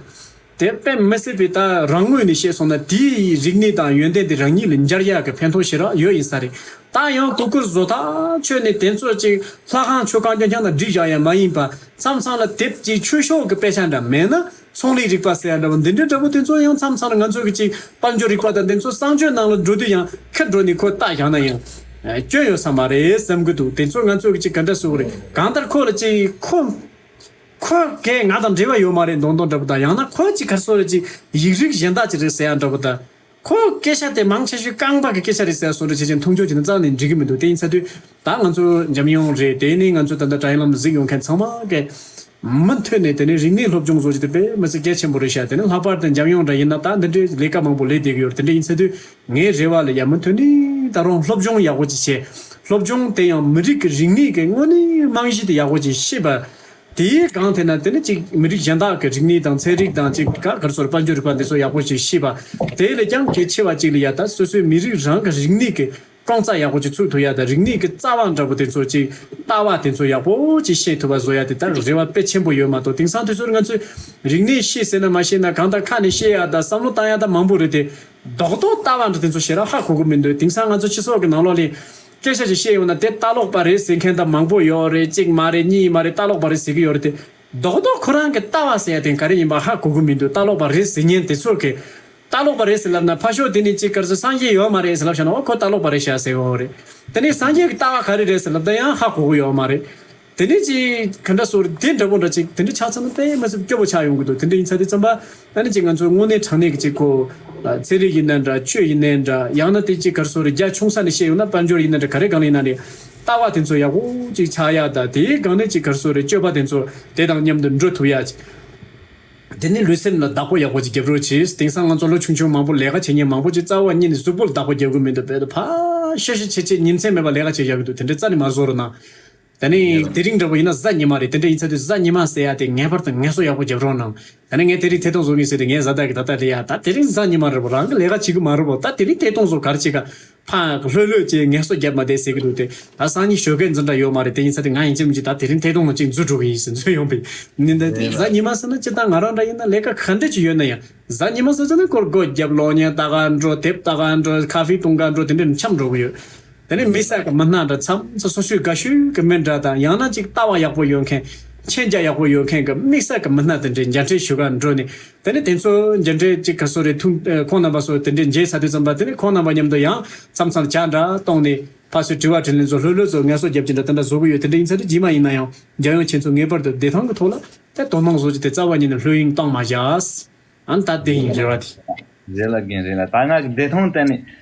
དེ་དཔེ་མི་སྲིད་པའི་ད་རང་ངོས་ནས་བཤད་སོང་ན་དེའི་རིག་གནས་དང་ཡོན་ཏན་དེ་རང་ཉིད་ལ་འབྱར་ཡག་གི་ཕན་ཐོགས་ཞེ་དྲག་ཡོད་ཡིན་ས་རེད། ད་ཡང་གུས་བཀུར་བཟོ་ཐག་ཆོད་ནས་དེ་ཚོ་ཅིག་ལྷ་ཁང་ཆོས་ཁང་རྐྱང་རྐྱང་དང་སྒྲིག་བཞག་ཡ་མ་ཡིན་པ་མཚམས་མཚམས་ལ་དེབ་ཀྱི་ཆོས་ཕྱོགས་ཀྱི་དཔེ་ཆ་འདྲ་མེད་ན། ཚོང་ལས་རིག་པ་ཟེར་ཡ་འདྲ་བོ་འདི་འདྲའི་འདྲ་བོ་དེ་ཚོ་ཡང་མཚམས་མཚམས་ལ་ང་ཚོ་གི་ཅིག་དཔལ་འབྱོར་རིག་པ་དང་དེ་ཚོ་གསང་སྤྱོད་ནང་ལ་འགྲོ་དུས་ཡང་ཁ་འགྲོ་ནས་ཁོ་ལྟ་བཞག་ན་ཡང་སྐྱོན་ཡོད་ས་མ་རེད་བསམ་གི་འདུག་དེ་ཚོ་ང་ཚོ་གི་ཅིག་ག་འདྲ་ཟེར་དགོས་རེད། གང་ལྟར་ཁོ་ལ་ཅིག་ཁོ་ཁོ་གས་ང་དང་འབྲེལ་བ་ཡོད་མ་རེད་མདོག་མདོག་འདྲ་བོ་དང་ཡང་ན་ཁོ་ཅིག་ག་རེ་ཟེར་དགོས་རེད། ཅིག་ཡིག་རིགས་གཞན་དག་ཅིག་རེད་ཟེར་ཡ་འདྲ་བོ་དང་། ཁོ་སྐད་ཆ་དེ་མང་ཆེ་ཤོས་རྐང་པ་གི་སྐད་ཆ་རེད་ཟེར་བཟོ་འདྲ་བྱེད་ཅིང་མཐོང་ཆུང་བྱེད་ན་རྩ་ནས་འགྲིག་གི་མི་འདུག་དེ་ཡིན་ཚ་དུས་ད་ང་ཚོ་འཇམ་དབྱངས་རེད། དེ་ནས་ང་ཚོ་ད་ལྟ་དྲ་ཡིག་ལམ་གཟིགས་ཡོང་མཁན་ཚང་མ་གི་མུ་མཐུད་ནས་དེ་ནས་རིག་གནས་སློབ་སྦྱོང་བཟོ་རྒྱུ་དེ་དཔེ་མི་སྲིད་གལ་ཆེན་པོ་རེད་ཤག་དེ་ནས་ལྷག་པར་དུ་འཇམ་དབྱངས་འདྲ་ཡིན་ན་ད་འདི་འདྲའི་ལས་ཀ་མང་པོ་ལས་བསྡད་ཀྱི་ཡོད་རེད། དེ་འདྲ་ཡིན་ཚ་དུས་ངའི་རེ་བ་ལ་ཡ་མུ་མཐུད་ནས་ད་རུང་སློབ་སྦྱོང་ཡག་པོ་ཅིག་བྱས། སློབ་སྦྱོང་དེ་ཡང་མི་རིགས་ཀྱི་རིག་གནས་ཀྱི་དངོས་གནས་རྨང་གཞི་དེ་ཡག་པོ་ཅིག་ཤེས་པ། དེའི་སྒང་དེ་ན་དེ་ནི་ཅིག་མི་རིགས་གཞན་དག་གི་རིག་གནས་དང་ཚན་རིག་དང་ཅིག་ག་གར་སོར་དཔལ་འབྱོར་རིག་པ་འདི་ཚོ་ཡག་པོ་ཅིག་ཤེས་པ། དེ་ལས་ཀྱང་གལ་ཆེ་བ་ཅིག་ལ་ཡ་ད་སོ་སོའི་མི་རིགས་རང་གི་རིག་གནས་ཀྱི་རྐང་རྩ་ཡག་པོ་ཅིག་ཚུགས་ཐུབ་ཡ་དང་རིག་གནས་ཀྱི་རྩ་བ་འདྲ་པོ་དེ་ཚོ་ཅིག་ལྟ་བ་དེ་ཚོ་ཡག་པོ་ཅིག་ཤེས་ཐུབ་པ་བཟོ་ཡ་དེ་ད་རེ་བ་དཔེ་ཆེན་པོ་ཡོད་མ་གཏོགས་དེང་སང་དུས་ཚོད་ང་ཚོས་རིག་གནས་ཤེས་ཟེར་ན་མ་ཤེས་ན་གང་ལྟར་ཁ་ནས་བཤད་ཡ་དང་བསམ་བློ་བཏང་ཡ་ད་མང་པོ་རེད་དེ། རྡོག་རྡོག་ལྟ་བ་འདྲ་དེ་ཚོ་ཞེ་དྲག་ཧ་གོ་གི་མི་འདུག་དེང་སང་ང་ཚོ་སྤྱི་ཚོགས་ཀྱི་ནང་ལོགས་ལ་སྐད་ཆ་ཞིག་བཤད་ཡོང་ན་དེ་ལྟ་ལོག་པ་རེད་ཟེར་མཁན་ད་མང་པོ་ཡོད་རེད། གཅིག་མ་རེད་གཉིས་མ་རེད་ལྟ་ལོག་པ་རེད་ཟེར་གི་ཡོད་རེད་དེ། རྡོག་རྡོག་ཁོ་རང་གི་ལྟ་བ་ཟེར་ཡ་དེ་ག་རེ་ཡིན་པ་ཧ་གོ་གི་མི་འདུག་ལྟ་ལོག་པ་རེད་ཟེར་མཁན་དེ་ཚོ་གི་ལྟ་ལོག་པ་རེད་ཟེར་ལབ་ན་ཕ་ཤོག་དེ་ནི་གཅིག་ག་རེ་ཟེར་སངས་རྒྱས་ཡོད་མ་རེད་ཟེར་ལབ་བཞག་ན་ཨོ་ཁོ་ལྟ་ལོག་པ་རེད་ཤག་ཟེར་གི་ཡོད་རེད། དེ་ནས་སངས་རྒྱས་ཀྱི་ལྟ་བ་ག་རེ་རེད་ཟེར་ལབ་ན་ཡང་ཧ་གོ་གི་ཡོད་མ་རེད། དེ་ནས་ཅིག་ག་འདྲ་ཟེར་དེ་འདྲ་པོ་འདྲ་ཅིག་དེ་འདྲ་ཆགས་ཚར་ན་དཔེ་མི་སྲིད་སྐྱོ་པོ་ཆགས་ཡོང་གི་འདུག་དེ་འདྲ་ཡིན་ཚར་དུས་ཙམ་པ་ཨ་ནི་ཅིག་ང་ཚོ་དངོས་གནས་དྲང་གནས་ཀྱི་ཅིག་གོ། ཚན་རིག་ཡིན་ན་འདྲ་ཆོས་ཡིན་ནའི་འདྲ་ཡང་ན་དེ་ཅིག་ག་རེ་ཟེར་རྒྱ་ཆུང་ས་ནས་བཤད་ཡོང་ན་དཔལ་འབྱོར་ཡིན་ན་འདྲ་ག་རེ་གང་ལ་ཡིན་ན་འདྲ་ལྟ་བ་དེ་ཚོ་ཡག་པོ་ཅིག་ཆགས་ཡ་ད་དེའི་སྒང་ནས་ཅིག་ག་རེ་ཟེར་སྤྱོད་པ་དེ་ཚོ་དེ་དང་མཉམ་དུ་འགྲོ་ཐུབ་ཡ་ཅིག་དེ་ནས་ལུས་སེམས་ལ་བདག་པོ་ཡག་པོ་ཅིག་རྒྱབ་རོགས་གྱིས། དེང་སང་ང་ཚོ་ལོ་ཆུང་ཆུང་མང་པོ་ལས་ཀ་བྱེད་མཁན་མང་པོ་ཅིག་རྩ་བ་ཉིད་ནས་གཟུགས་པོ་ལ་བདག་པོ་རྒྱབ་གི་མི་འདུག་བོད་དུ་ཕ་ཤ་ཤ་ཆེ་ཆེ་ཉིན་མཚན་མེད་པར་ལས་ཀ་བྱེད་བཞག་གི་འདུག་དེ་འདྲ་རྩ་ནས་མ་བཟོ་རོགས་གནང་། ད་ནི་དེ་རིང་འདྲ་པོ་ཡིན་ན་གཟའ་ཉི་མ་རེད། དེ་འདྲ་ཡིན་ཚར་དུས་གཟའ་ཉི་མ་ཟེར་ཡ་དེ་ངེས་པར་དུ་ངལ་གསོ་ཡག་པོ་རྒྱབ་རོགས་གནང་། ད་ནི་ངས་དེ་རིང་ཐད་གཏོང་བཟོ་གིན་ཟེར་ཏེ་ངའི་བཟའ་ཟླ་གི་ད་ལྟ་ལས་ཡ་ད་དེ་རིང་གཟའ་ཉི་མ་རེད་པོ་རང་གི་ལས་ཀ་བྱེད་གི་མ་རེད་པོ་ད་དེ་རིང་ཐད་གཏོང་བཟོ་ག་རེ་བྱེད་ག་ཕ་ལྷོད་ལྷོད་ཅེས་ངལ་གསོ་རྒྱབ་མ་བསྡད་ཟེར་གི་འདུག་དེ་ད་སང་ཉིན་ཞོགས་ཀས་འཛིན་གྲྭ་ཡོད་མ་རེད། དེ་ཡིན་ཚར་དུས་ང་ཡིན་གཅིག་མིན་གཅིག་ད་དེ་རིང་ཐད་གཏོང་ནང་གཅིག་འཛུལ་འགྲོ་གི་ཡིན་ཟེར་འཛུལ་ཡོང་པས་ནི་ད་དེ་གཟའ་ཉི་མ་ཟེར་ན་སྤྱིར་བཏང་ང་རང་འདྲ་ཡིན་ན་ལས་ཀ་ག་འདྲ་ཅིག་ཡོད་ན་ཡང་གཟའ་ཉི་མ་ཟེར་ཚར་ན་སྐོར་སྒོ་རྒྱབ་གློག་བརྙན་ལྟ་ག་འགྲོ་དེབ་ལྟ་ག་འགྲོ་ཁ་ཧྥེ་འཐུང་ག་འགྲོ་དེ་འདྲ་འཁྱམས་འགྲོ་གི་ཡོད། དེ་ནས་དམིགས་བསལ་གྱི་མི་སྣ་འདྲ་མཚམས་སོ་སོའི་དགའ་ཤོས་ཀྱི་མི་འདྲ་དང་ཡང་ན་ཅིག་ལྟ་བ་ཡག་པོ་ཡོད་མཁན་མཁྱེན་རྒྱ་ཡག་པོ་ཡོད་མཁན་གྱི་དམིགས་བསལ་གྱི་མི་སྣ་དེ་འདྲའི་མཇལ་འཕྲད་ཞུ་གར་འགྲོ་ནས་དེ་ནས་དེ་ཚོ་མཇལ་འཕྲད་ཅིག་ག་སོ་རེ་ཐུང་ཁོང་རྣམ་པ་ཚོ་དེ་འདྲའི་མཇལ་ཚར་དུས་ཙམ་པ་དེ་ནས་ཁོང་རྣམ་པ་མཉམ་དུ་ཡང་མཚམས་མཚམས་ཇ་འདྲ་བཏུང་ནས་ཕར་ཚུར་དྲི་བ་དྲིས་ལན་ཚོ་ལྷོད་ལྷོད་ཚོ་ངལ་གསོ་རྒྱབ་ཀྱི་འདྲ་དེ་འདྲ་བཟོ་གི་ཡོད། དེ་འདྲ་ཡིན་ཚར་དུས་རྗེས་མ་ཡིན་ན་ཡང་རྒྱལ་ཡོངས་ཁྱེད་ཚོ་ངེས་པར་དུ་བདེ་ཐང་གི་ཐོག་ལ་དེ་དོ་སྣང་བཟོ་རྒྱུ་དེ་རྩ་བ་ཉིད་ནས་ལྷོད་གཡེང་གཏོང་མ་བྱ། ཨ་ནི་ད་དེ་ཡིན་རེ་བ་དེ། རེད་ལ་རྒན་རེད་ལ་ད་ང་གི་བདེ་ཐང་བསྟན་ནས་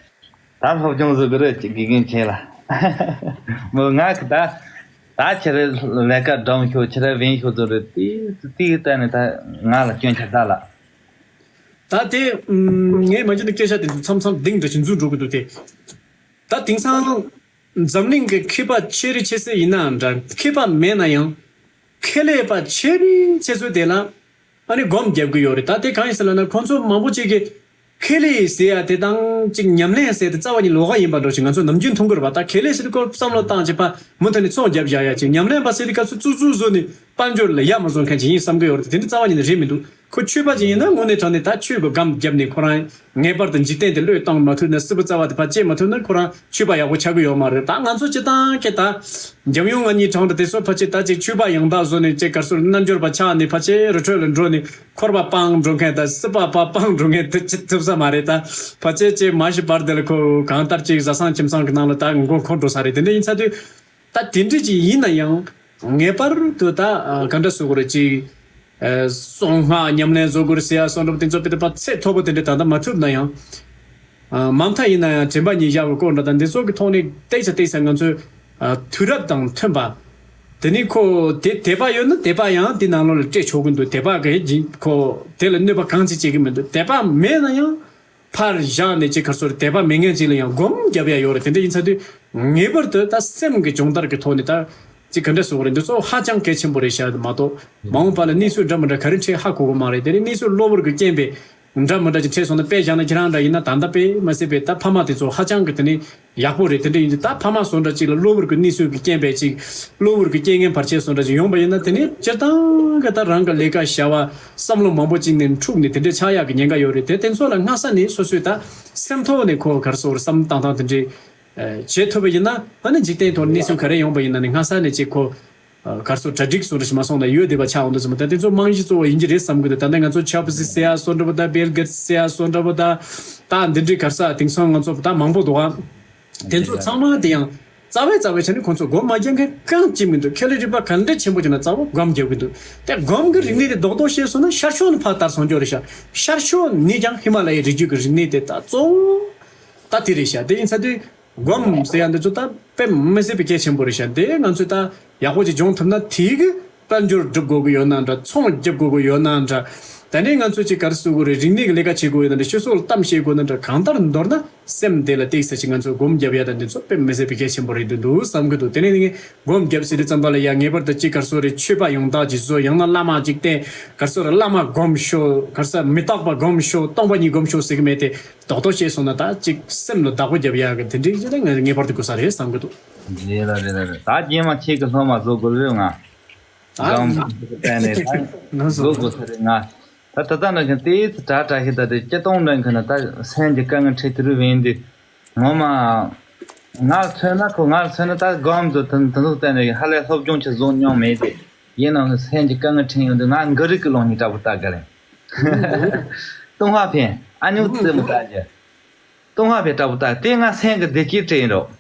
ད་སློབ་སྦྱོང་བཟོ་གི་རེད་ཅིག་དགེ་རྒན་བྱས་ལ། མོ་ང་གི་ད་ད་ཁྱེད་རེ་ལས་ཀ་འགྲམ་ཤོག་ཁྱེད་རེ་བེན་ཤོག་བཟོ་རེད་དེ་དེ་གི་བསྟན་ནས་ད་ང་ལ་སྐྱོན་ཆ་ད་ལ། ད་དེ་ངས་མ་གྱུར་ནས་སྐད་ཆ་དེ་ཚོ་མཚམས་མཚམས་གདེང་འདྲ་ཞིག་འཛུལ་འགྲོ་གི་འདུག་སྟེ། ད་དེང་སང་འཛམ་གླིང་གི་མཁས་པ་ཆེ་རི་ཆེ་སེ་ཡིན་ནའང་འདྲ་མཁས་པ་མེད་ན་ཡང་ཁེ་ལས་པ་ཆེ་རི་ཆེ་ཚོའི་དེ་ལ་ཨ་ནི་སྒོམ་རྒྱབ་གི་ཡོད་རེད། ད་དེ་གང་ཡིན་ཟེར་ལབ་ན་ཁོང་ཚོ་མང་པོ་ཅིག་གིས་ ཁེ་ལས་ཟེར་ཡ་དེ་དང་གཅིག་ཉམས་ལེན་ཟེར་དེ་རྩ་བ་ཉིད་ལོགས་ཀ་ཡིན་པ་འདྲ་ཞིག་ང་ཚོ་ནམ་རྒྱུན་མཐོང་གི་རེད་པ། ད་ཁེ་ལས་ཟེར་དུས་སྐོར་བསམ་བློ་བཏང་བྱས་པ་མུ་མཐུད་ནས་ཚོང་རྒྱབ་བཞག་ཡ་ཅིག་ཉམས་ལེན་པ་ཟེར་དུས་སྐབས་སུ་བཙུགས་བཙུགས་བཟོས་ནས་དཔལ་འབྱོར་ལ་ཡ་མ་བཟོ་མཁན་ཅིག་ཡིན་བསམ་གི་ཡོད་རེད། དེ་འདྲ་རྩ་བ་ཉིད་ནས་རེད་མི་འདུག་ཁོ་ཆོས་པ་ཅིག་ཡིན་ན་དངོས་གནས་དྲང་གནས་ད་ཆོས་པ་སྒམ་བརྒྱབ་ནས་ཁོ་རང་ངེས་པར་དུ་འཇིག་རྟེན་དེ་བློས་གཏོང་མ་ཐུབ་ན། སྲིད་པ་རྩ་བ་དེ་ཕར་བཅད་མ་ཐུབ་ན་ཁོ་རང་ཆོས་པ་ཡག་པོ་ཆགས་ཀྱི་ཡོད་མ་རེད། ད་ང་ཚོ་སྤྱིར་བཏང་གི་ད་འཇམ་དབྱངས་ང་གཉིས་གྲོངས་འདྲ་དེ་ཚོ་ཕལ་ཆེར་ད་ཅིག་ཆོས་པ་ཡང་དག་བཟོ་ནས་ཅིག་ག་རེ་ཟེར་རྣལ་འབྱོར་པ་ཆགས་ནས་ཕལ་ཆེར་རི་ཁྲོད་ལ་འགྲོ་ནས་འཁོར་བ་སྤངས་འགྲོ་མཁན་དང་སྲིད་པ་ཕར་སྤངས་འགྲོ་མཁན་དེ་ཅིག་ཐུབ་ས་མ་རེད། ད་ཕལ་ཆེར་ཅིག་མ་གཞི་བར་དེ་ལ་ཁོ་གང་ལྟར་ཅིག་བཟའ་ཚང་ཁྱིམ་ཚང་གི་ནང་ལ་ད་མགོ་འཁོར་འགྲོ་ས་རེད། དེ་འདྲ་ཡིན་ཚར་དུས། ད་དེ་འདྲ་ཅིག་ཡིན་ན་ཡང་ངེས་པར་དུ་ད་ཨ་ག་འདྲ་ཟེར་དགོས་རེད། ཅིག་ཨ་གསང་སྔགས་ཉམས་ལེན་བཟོ་དགོས་རེད་ཟེར་ཡ་སོགས་འདྲ་པོ་དེ་ཚོ་དཔེ་དེ་ཕར་ཚད་མཐོ་པོ་དེ་འདྲ་ད་ལྟ་མ་ཐུབ་ན་ཡང་། ཨ་མ་མཐའ་ཡིན་ན་ཡང་དྲན་པ་ཉིད་བཞག་པའི་སྐོར་འདྲ་དང་འདི་ཚོ་གི་ཐོག་ནས་བལྟས་ཚེ་བལྟས་ཚེ་ང་ཚོས་ཨ་དུས་རབས་དང་མཐུན་པ། དེ་ནི་ཁོ་དེ་དད་པ་ཡོད་ན་དད་པ་ཡང་དེ་ནང་ལོགས་ལ་སྤྲད་ཆོག་གི་འདུག་དད་པ་གི་ཁོ་དེ་ལ་གནོད་པ་གང་ཅི་བྱེད་ཀྱི་མི་འདུག་དད་པ་མེད་ན་ཡང་། ཕར་བཞག་ནས་ཅིག་ག་རེ་ཟེར་དད་པ་མེད་མཁན་ཅིག་ལ་ཡང་སྒོམ་རྒྱབ་ཡ་ཡོད་རེད། དེ་འདྲ་ཡིན་ཚར་དུས་ངེས་པར་དུ་ད་སེམས་ཀྱི་སྦྱོང་བརྡར་གྱི་ཐོག་ནས་ད་ཅིག་ག་འདྲ་ཟེར་དགོས་རེད། འདི་ཚོ་ཧ་ཅང་གལ་ཆེན་པོ་རེད་ཤག་མ་གཏོགས་མ་འོངས་པ་ལ་གནས་ཚུལ་འདྲ་མི་འདྲ་ག་རེ་འཕྲད་ཧ་གོ་གི་མ་རེད། དེ་ནས་གནས་ཚུལ་གློ་བུར་གྱི་རྐྱེན་པས་འདྲ་མི་འདྲ་ཅིག་འཕྲད་སོང་ན་དཔེ་བཞག་ན་ཁྱེད་རང་འདྲ་ཡིན་ན་ད་ལྟ་དཔེ་མི་སྲིད་པའི་ད་ཕ་མ་དེ་ཚོ་ཧ་ཅང་གི་དེ་ནས་ཡག་པོ་རེད། དེ་འདྲ་ཡིན་དུས་ད་ཕ་མ་བཟོ་འདྲ་ཅིག་ལ་གློ་བུར་གྱི་གནས་ཚུལ་གྱི་རྐྱེན་པས་ཅིག་གློ་བུར་གྱི་རྐྱེན་ངན་བར་ཆད་བཟོ་འདྲ་ཅིག་ཡོང་པ་ཡིན་ན་དེ་ནས་སྤྱིར་བཏང་གི་ད་རང་གི་ལས་ཀ་བྱ་བ་བསམ་བློ་མང་པོ་ཅིག་ནས་འཁྲུགས་ནས་དེ་འདྲ་ཆགས་ཡག་གི་ཉེན་ཁ་ཡོད་རེད། དེ་དེ་ཚོ་ལ་སྔ་ས་ནས་སོ་སོས་ད་སེམས་ཐོག་ནས་ཁོ་ག་རེ་ཟེར་བསམ་བཏང་སྟངས་དེ་འདྲའི་བྱེད་ཐུབ་པ་ཡིན་ན་ཨ་ནི་འཇིག་རྟེན་ཐོག་གནས་ཚུལ་ག་རེ་ཡོང་པ་ཡིན་ན་ནི་སྔ་ས་ནས་ཅིག་ཁོ་ག་རེ་ཟེར་གྲ་སྒྲིག་བཟོ་འདྲ་ཞིག་མ་སོང་ན་ཡོད་བསྡད་པ་ཆགས་འོང་དུས་ཙམ་ད་དེ་ཚོ་རྨང་གཞི་གཙོ་བོ་ཡིན་གྱི་རེད་བསམ་གི་འདུག་ད་ལྟ་ང་ཚོ་ཆབ་སྲིད་ཟེར་ཡ་སོགས་འདྲ་པོ་ད་བེལ་གེ་ཏི་ཟེར་ཡ་སོགས་འདྲ་པོ་ད་ད་འདི་འདྲའི་ག་རེ་ཟེར་དེང་སང་ང་ཚོ་ད་མང་པོ་འདུག་ཨ། དེ་ཚོ་ཚང་མ་དེ་ཡང་རྩ་བའི་རྩ་བའི་ཆ་ནས་ཁོང་ཚོ་སྒོམ་མ་རྒྱག་མཁན་གང་ཅི་མི་འདུག་ཁེ་ལས་རིག་པ་ག་འདྲ་ཆེན་པོ་བྱུང་ན་རྩ་བ་སྒོམ་རྒྱག་གི་འདུག་དེ་སྒོམ་གྱི་རིག་གནས་དེ་རྡོག་རྡོག་ཤེས་སོང་ན་ཤར་ཕྱོགས་ནི་ཕར་དར་སོང་རྒྱུ་རེད་ཤག་ཤར་ཕྱོགས་ནི་ཀྱང་ཧི་མ་ལ་ཡའི་རི་རྒྱུད་ཀྱི་རིག་གནས་དེ་ད་གཙོ་བོ་ད་དེ་རེད་ཤག་དེ་ཡིན་ཚ་དུས་སྒོམ་ཟེར་ཡ་འདི་ཚོ་ད་དཔེ་མི་སྲིད་པའི་གལ་ཆེན་པོ་རེད་ཤག་དེ་ང་ཚོས་ད་ཡག་པོ་ཅིག་སྦྱོང་ཐུབ་ན་དེའི་གི་དཔལ་འབྱོར་སྒྲུབ་དགོས་ཀྱི་ཡོད་ན་འདྲ། ཚོང་རྒྱབ་དགོས་ཀྱི་ཡོད་ན་འདྲ། ད་ནས་ང་ཚོས་ཅིག་ག་རེ་ཟེར་དགོས་རེད། རིག་གནས་ཀྱི་ལས་ཀ་བྱེད་དགོས་ཡོད་ན་འདྲ། སྤྱི་ཚོགས་ལ་གཏམ་བཤད་དགོས་ན་འདྲ། གང་ལྟར་མདོར་ན་སེམས་བདེ་ལ་བཏེགས་ས་ཅིག་ང་ཚོས་སྒོམ་རྒྱབ་ཡ་དང་འདི་ཚོ་དཔེ་མི་སྲིད་པའི་གལ་ཆེན་པོ་རེད་འདུག་བསམ་གི་འདུག་དེ་ནས་ངས་སྒོམ་རྒྱབ་ཟེར་དུས་ཙམ་པ་ལ་ཡ་ངེས་པར་དུ་ཅིག་ག་རེ་ཟེར་དགོས་རེད། ཆོས་པ་ཡང་དག་ཅིག་བཟོ། ཡང་ན་བླ་མ་ཅིག་བསྟེན། ག་རེ་ཟེར་དགོས་རེད། བླ་མ་སྒོམ་ཤོག་ག་རེ་ཟེར་མི་རྟག་པ་སྒོམ་ཤོག་སྟོང་པ་ཉིད་སྒོམ་ཤོག་ཟེར་གི་མེད་དེ། རྡོག་རྡོག་བཤད་སོང་ན་ད་ཅིག་སེམས་ལ་བདག་པོ་རྒྱབ་ཡ་གི་དེ་འདྲའི་ཅིག་ལ་ངས་ངེས་པར་དུ་དགོས་ས་རེད་བསམ་གི་འདུག་རེད་ལ་རེད་ལ་རེད། ད་རྗེས་མ་ཁྱེད་ཀྱི་སློབ་མ་བཟོ་དགོས་རེད་ང་། ཨ། སྒོམ་བསྟན་ནས་ད་ང་ཚོ་བཟོ་དགོས་ས་རེད་ང་། ད་ད་ལྟ་འདྲ་མཁན་ཏོག་ཙམ་དྲག་དྲག་ཤི་ད་དེ་སྤྱིར་བཏང་འདྲ་མཁན་ད་སེམས་ཀྱི་དཀའ་ངལ་འཕྲད་དུས་རུ་བས་འདི་ངོ་མ། ང་མཚོན་ན་ཁོ་ང་མཚོན་ན་ད་སྒོམ་དུ་དུ་དུ་འདུག་བསྟན་ནས་ཧ་ལས་སློབ་སྦྱོང་ཆེ་བཟོ་མྱོང་མེད་དེ། ཡིན་ནའང་སེམས་ཀྱི་དཀའ་ངལ་འཕྲད་ཡོང་དུས་ང་མགུ་རིལ་གྱི་ལོང་ཉིན་དྲག་པོ་ལྟ་དགའ་ལེ། ཏུང་ཧྭ་ཕན་ཨ་ཉུ་ཙི་མི་ལྟ་རྒྱུ། ཏུང་ཧྭ་ཕན་དྲག་པོ་ལྟ་དེ་ང་སེམས་ཀྱི་བདེ་སྐྱིད་སྤྲད་ཡིན་རོགས།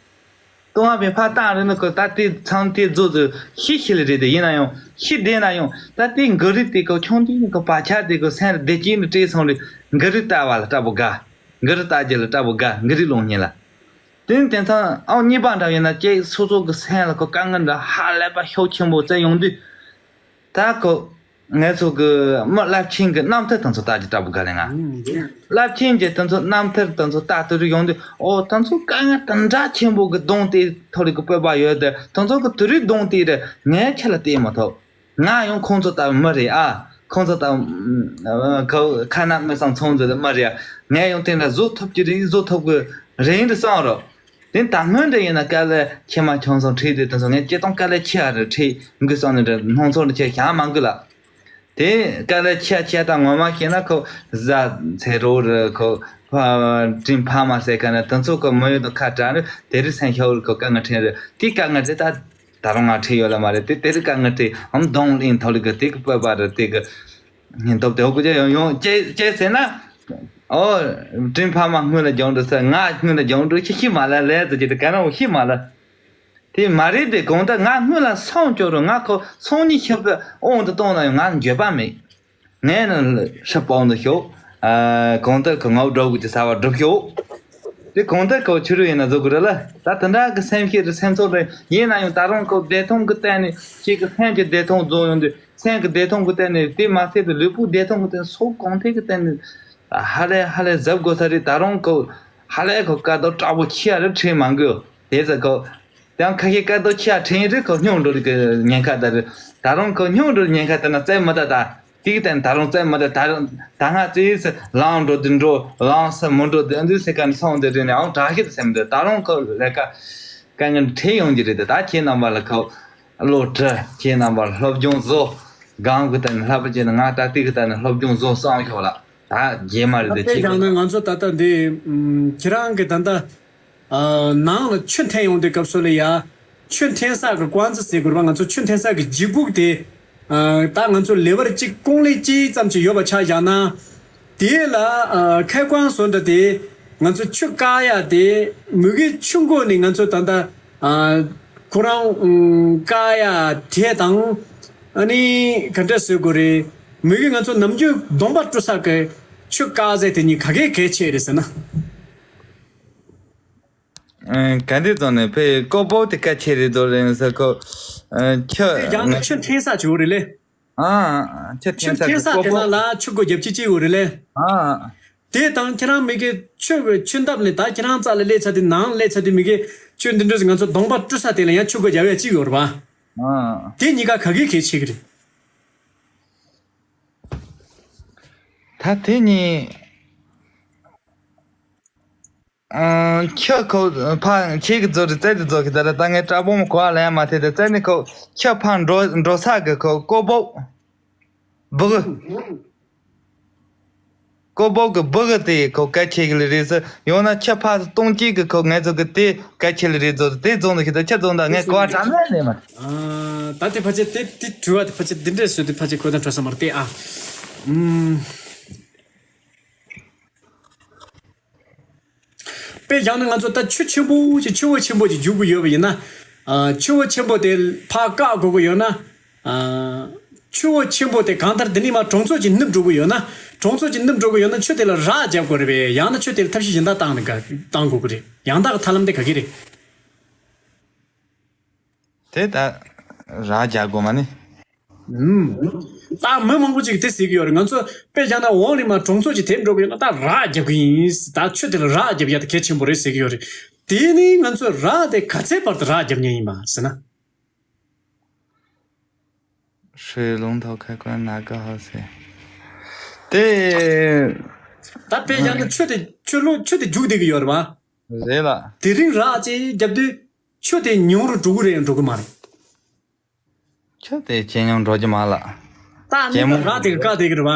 ཏུང་ཧྭ་ཕན་ཕ་བཏང་རེད་ན་ཁོ་ད་དེ་ཚང་དེ་རྫོ་རྫོ་ཤི་ཤི་ལ་རེད་དེ་ཡིན་ན་ཡང་ཤི་བསྡད་ན་ཡང་ད་དེ་མགུ་རིལ་དེ་ཁོ་ཆུང་དུས་ནས་ཁོ་བག་ཆགས་དེ་ཁོ་སེམས་ལ་བདེ་སྐྱིད་ནི་སྤྲད་སོང་རེད། མགུ་རིལ་ལྟ་བ་ལ་དྲག་པོ་དགའ། མགུ་རིལ་ལྟ་རྒྱུ་ལ་དྲག་པོ་དགའ་མགུ་རིལ་ལོང་ཉིན་ལ། དེ་ནི་དེང་སང་ཨང་གཉིས་པ་འདྲ་ཡིན་ན་ཅིག་སོ་སོ་གི་སེམས་ལ་ཁོ་དཀའ་ངལ་འདྲ་ཧ་ལས་པ་ཤུགས་ཆེན་པོ་བཙལ་ཡོང་དུས། ད་ཁོ་ངས་ཚོ་གི་མི་རླབས་ཆེན་གི་རྣམ་ཐར་དང་ཚོ་ལྟ་རྒྱུ་དྲག་པོ་དགའ་ལེ་ང་། རླབས་ཆེན་གྱི་དང་ཚོ་རྣམ་ཐར་དང་ཚོ་ལྟ་དུ་རུ་ཡོང་དུས་ཨོ་དང་ཚོ་དཀའ་ངལ་དང་འདྲ་ཆེན་པོ་གི་གདོང་དེ་ཐོག་ལ་གི་སྤོབས་པ་ཡོད་དེ་དང་ཚོ་གི་དུ་རུའི་གདོང་དེ་རེད་ངས་ཁྱེད་ལ་བལྟས་མ་ཐུབ། ང་ཡང་ཁོང་ཚོ་ལྟ་བུ་མི་རེད་ཨ། ཁོང་ཚོ་ལྟ་བུ་ཁ་ན་མི་སང་ཚོང་མཛོད་མི་རེད་ཨ། ངས་ཡང་དེ་འདྲ་བཟོ་ཐུབ་ཀྱི་རེད་བཟོ་ཐུབ་གི་རེད་འདྲ་བསམ་རོགས། དེ་ད་སྔོན་འདྲ་ཡིན་ན་དཀའ་ལས་ཁྱེད་མ་ཁྱོད་ཚོ་ཁྲིད་དེ་དེ་ཚོ་ངས་སྤྱི་དང་དཀའ་ལས་ཆེ་ཨ་རེད་ཁྲིད་འགུལ་སོང་ནས་འདྲ་སྣང་ཚོར་འདྲ་ཁྱེད་བྱ་མ་འགུལ་ལ། དེ་དཀའ་ལས་ཆེ་ཆེ་ད་ངོ་མ་ཤེས་ན་ཁོ་བཟའ་ཚེ་རོགས་རེད་ཁོ་ཕ་དྲིན་ཕ་མ་ཟེར་ག་ན་དེ་ཚོ་ཁོ་མི་ཡོད་དོ་ཁ་གྲག་རེད་དེ་རིགས་སེམས་ཤོར་རེད་ཁོ་དཀའ་ངལ་འཕྲད་རེད་དེ་དཀའ་ངལ་དེ་ད། ད་རུང་ང་ཁྲིད་ཡོད་ལ་མ་རེད་དེ་དེ་རིགས་དཀའ་ངལ་དེ་ཨམ་གདོང་ལེན་ཐོག་ལ་གི་དེ་གི་སྤོབས་པ་རེད་དེ་གི་སྙིང་སྟོབས་དེ་ཧོ་གི་ཅེ་ཡོང་ཡོང་ཅེ་ཅེ་ཟེར་ན། ཨོ། དྲིན་ཕ་མ་སྔོན་ལ་སྦྱོང་འགྲོ་ཟེར་ང་སྔོན་ལ་སྦྱོང་འགྲོ་ཤི་ཤི་མ་ལ་ལས་ཟེར་གྱི་དེ་ག་རང་ཤི་མ་ལ། དེ་མ་རེད་དེ་གང་ལྟར་ང་སྔོན་ལ་སོང་ཅོག་རུ་ང་ཁོ་སོང་ཉིན་ཤི་བའི་དབང་དུ་བཏང་ན་ཡང་ང་འགྱོད་པ་མེད། ངས་ནི་ཧྲི་པའོ་འདི་ཤོག་ཨ་གང་ལྟར་ཁོ་ངའི་དགྲ་བོ་གི་ས་བ་སྒྲུབ་ཤོག་དེ་གང་ལྟར་ཁོ་ཕྱི་རོལ་ཡིན་ན་བཟོ་དགོས་རེད་ལ། ད་དེ་འདྲ་གི་སེམས་ཤེས་རེད་སེམས་ཚོར་རེད་ཡིན་ན་ཡང་ད་རུང་ཁོ་བདེ་ཐང་གི་སྟེང་ནས་ཁྱེད་ཀྱི་སེམས་ཀྱི་བདེ་ཐང་རྫོགས་ཡོང་དུས་སེམས་ཀྱི་བདེ་ཐང་གི་སྟེང་ནས་དེ་མ་ཚད་པའི་ལུས་པོ་བདེ་ཐང་གི་སྟེང་ནས་སོ་གང་ཐད་ཀྱི་སྟེང་ནས་ཧ་ལས་ཧ་ལས་གཟབ་དགོས་ས་རེད། ད་རུང་ཁོ་ཧ་ལས་ཁོ་དཀའ་སྡུག་དྲག་པོ་ཆེ་ཡ་རེད་ཁྲིད་མ་དགོས་དེ་ཚེ་ཁོ་ཡང་ཁ་ཤས་དཀའ་སྡུག་ཆེ་ཡ་ཁྲིད་ཡིན་རེད་ཁོ་སྙིང་འགྲོ་རེད་ཀྱི་ཉེན་ཁ་ད་རེད། ད་རུང་ཁོ་སྙིང་འགྲོ་རེད་ཉེན་ཁ་ད་ན་བཙལ་མི་ད་ད། དེ་གི་སྟེང་ད་རུང་བཙལ་མི་འདུག་ད་རུང་ད་སྔ་ཙི་ལངས་འགྲོ་དུས་འགྲོ། ལངས་ས་མི་འགྲོ་དུས་འདུག་ཟེར་ག་ནས་སོང་དེ་རེད་ནས་ཨང་དྲག་གི་སེམས་འདུག་ད་རུང་ཁོ་ལས་ཀ་དཀའ་ངལ་འཕྲད་ཡོང་གི་རེད་དེ། ད་ཁྱེད་རྣམ་པ་ལ་ཁོ་བློ་གྲོས། ཁྱེད་རྣམ་པ་ལ་སློབ་སྦྱོང་བཟོ། གང་གི་སྟེང་ནས་ལྷག་པར་བྱས་ན་ང་ད་ལྟའི་གི་སྟེང་ནས་སློབ་སྦྱོང་བཟོ་བསམ་ཤོག་ལ། ད་རྗེས་མ་རེད་དེ། དཔེ་ཁྱེད་བཞག་ན་ང་ཚོ་ད་ལྟ་འདི་ཁྱེད་རང་གི་ད་ལྟ་ཨ། ནང་ལ་ཆུ་འཐེན་ཡོང་དུས་སྐབས་སུ་ལ་ཡ། ཆུ་འཐེན་ས་གི་ཀོང་ཙི་ཟེར་དགོས་རེད་པ། ང་ཚོ་ཆུ་འཐེན་ས་གི་ལྗིད་ཁུག་དེ། ཨ། ད་ང་ཚོ་ལེ་བར་གཅིག་ཀོང་ལེ་གཅིག་ཙམ་ཅིག་ཡོད་པ་ཆ་བཞག་ན། དེ་ལ་ཨ། ཁལ་ཀོང་བཟོ་འདྲ་དེ། ང་ཚོ་ཆུ་བཀག་ཡ་དེ། མུ་གེ་ཆུ་མགོ་ནས་ང་ཚོ་ད་ལྟ་ཨ། ཁོ་རང་ཨ། བཀག་ཡ་དེ་དང་། ཨ་ནི་ག་འདྲ་ཟེར་དགོས་རེད། མུ་གེ་ང་ཚོ་ནམ་རྒྱུན་གདོང་པ་བཀྲུ་ས་གི་ཆུ་བཀག་ཟེར་དེ་གཉིས་ག་གེ་གལ་ཆེ་རེད་ཟེར་ན། ཨ། ག་འདྲ་བཟོ་ནས་ཕའི་ཀོ་བོ་དེ་གལ་ཆེ་རེད་དོ་རེད་ཟེར་ཁོ། ཨ། ཁྱོད་དེ་ཡང་ན་ཆུ་འཐེན་ས་བྱུང་རེད་ལེ། ཨ། ཆུ་ཆུ་འཐེན་ས་འཐེན་ས་དེ་ཀོ་བོ། ནང་ལ་ཆུ་སྒོ་རྒྱབ་ཅི་ཅི་ཡོད་རེད་ལེ། ཨ། དེ་དང་ཁྱེད་རང་མི་གི་ཆུ་ཆུ་འདབས་ནས་ད་ཁྱེད་རང་རྩ་ལ་སླེབས་ཚར་དུས། ནང་སླེབས་ཚར་དུས་མི་གི་ཆུ་འདི་འདྲ་ང་ཚོ་གདོང་པ་བཀྲུ་ས་དེ་ལ་ཡང་ཆུ་སྒོ་རྒྱབ་ཡ་ཅི་ཡོད་རེད་པ། ཨ། དེ་གཉིས་ཀ་ག་གེ་གལ་ཆེ་གི་རེད། ད་དེ་གཉིས། ཨང་། ཁྱོད་ཁོ་ཕ་ཁྱེད་ཀྱི་རྫོ་རི་རྩེ་དེ་རྫོ་གི་ད་ར་ད་ངའི་སྐྲ་སྦོམ་གོ་བ་ལ་ཡང་མ་ཐེ་དེ་རྩེ་ནི་ཁོ་ཁྱོད་ཕ་འགྲོ་འགྲོ་ས་གི་ཁོ་ཀོ་བོ་བུ་གུ། ཀོ་བོ་གི་བུ་གུ་དེ་ཁོ་གལ་ཆེ་གི་ལི་རེད་ཟེར། ཡང་ན་ཁྱོད་ཕ་སྟོང་གཅིག་གི་ཁོ་ངའི་ཚོ་གི་དེ་གལ་ཆེ་ལི་རེད་ཟེར། དེ་རྫོང་དུ་ཁྱེད་ད་ཁྱོད་རྫོང་དང་ངའི་གོ་བ་དྲ་མེད་ནས་མ། ཨ། ད་དེ་ཕལ་ཆེར་དེ་དེ་དྲི་བ་དེ་ཕལ་ཆེར་འདི་འདྲས་བཟོས་དེ་ཕལ་ཆེར་ཁོ་དང་འཕྲོད་ས་མ་རེད་དེ། ཨ། ཨུམ། དཔེ་བཞག་ན་ང་ཚོ་ད་ཆུ་ཆེན་པོ་ཅིག་ཆུ་བོ་ཆེན་པོ་ཅིག་རྒྱུག་གི་ཡོད་པ་ཡིན་ན། ཨ། ཆུ་བོ་ཆེན་པོ་དེ་ཕར་བཀག་དགོས་ཀྱི་ཡོད་ན། ཨ། ཆུ་བོ་ཆེན་པོ་དེ་གང་ལྟར་དེ་ནས་མར་གྲོང་ཚོ་ཅིག་ནུབ་འགྲོ་གི་ཡོད་ན། གྲོང་ཚོ་ཅིག་ནུབ་འགྲོ་གི་ཡོད་ན་ཆུ་དེ་ལ་རགས་རྒྱབ་དགོས་རེད་པས། ཡང་ན་ཆུ་དེ་ལ་ཐབས་ཤེས་གཞན་དག་བཏང་ནས་ག་བཏང་དགོས་ཀྱི་རེད། ཡང་དག་གི་ཐབས་ལམ་དེ་ག་གི་རེད། དེ་ད་རགས་རྒྱག་དགོས་མ་ནི། ཨུམ། ད་མི་མང་པོ་ཅིག་དེ་ཟེར་གི་ཡོད་རེད། ང་ཚོ་དཔེ་བཞག་ན་འོག་ནས་མར་གྲོང་ཚོ་ཅིག་དེད་འགྲོ་གི་ཡོད་ན་ད་རགས་རྒྱབ་གི་ཡིན། ད་ཆུ་དེ་ལ་རགས་རྒྱབ་ཡ་དེ་གལ་ཆེན་པོ་རེད་ཟེར་གི་ཡོད་རེད། དེ་ནི་ང་ཚོ་རགས་དེ་ག་ཚད་བར་དུ་རགས་རྒྱབ་མཁན་ཡིན་པ་ཟེར་ན། 水龙头开关哪个好塞？དེ། ད་དཔེ་བཞག་ན་ཆུ་དེ་ཆུ་ལོ་ཆུ་དེ་རྒྱུག་བསྡད་གི་ཡོད་རེད་པ། རེད་ལ། དེ་རིང་རགས་ཅིག་རྒྱབ་དུས་ཆུ་དེ་ཉུང་རུ་འགྲོ་གི་རེད་ཡང་འགྲོ་གི་མ་རེད། ཆུ་དེ་ཇེ་ཉུང་འགྲོ་རྒྱུ་མ་ལ། ད་ཇེ་ནི་མང་རགས་དེ་གི་བཀག་བསྡད་གི་རེད་པ།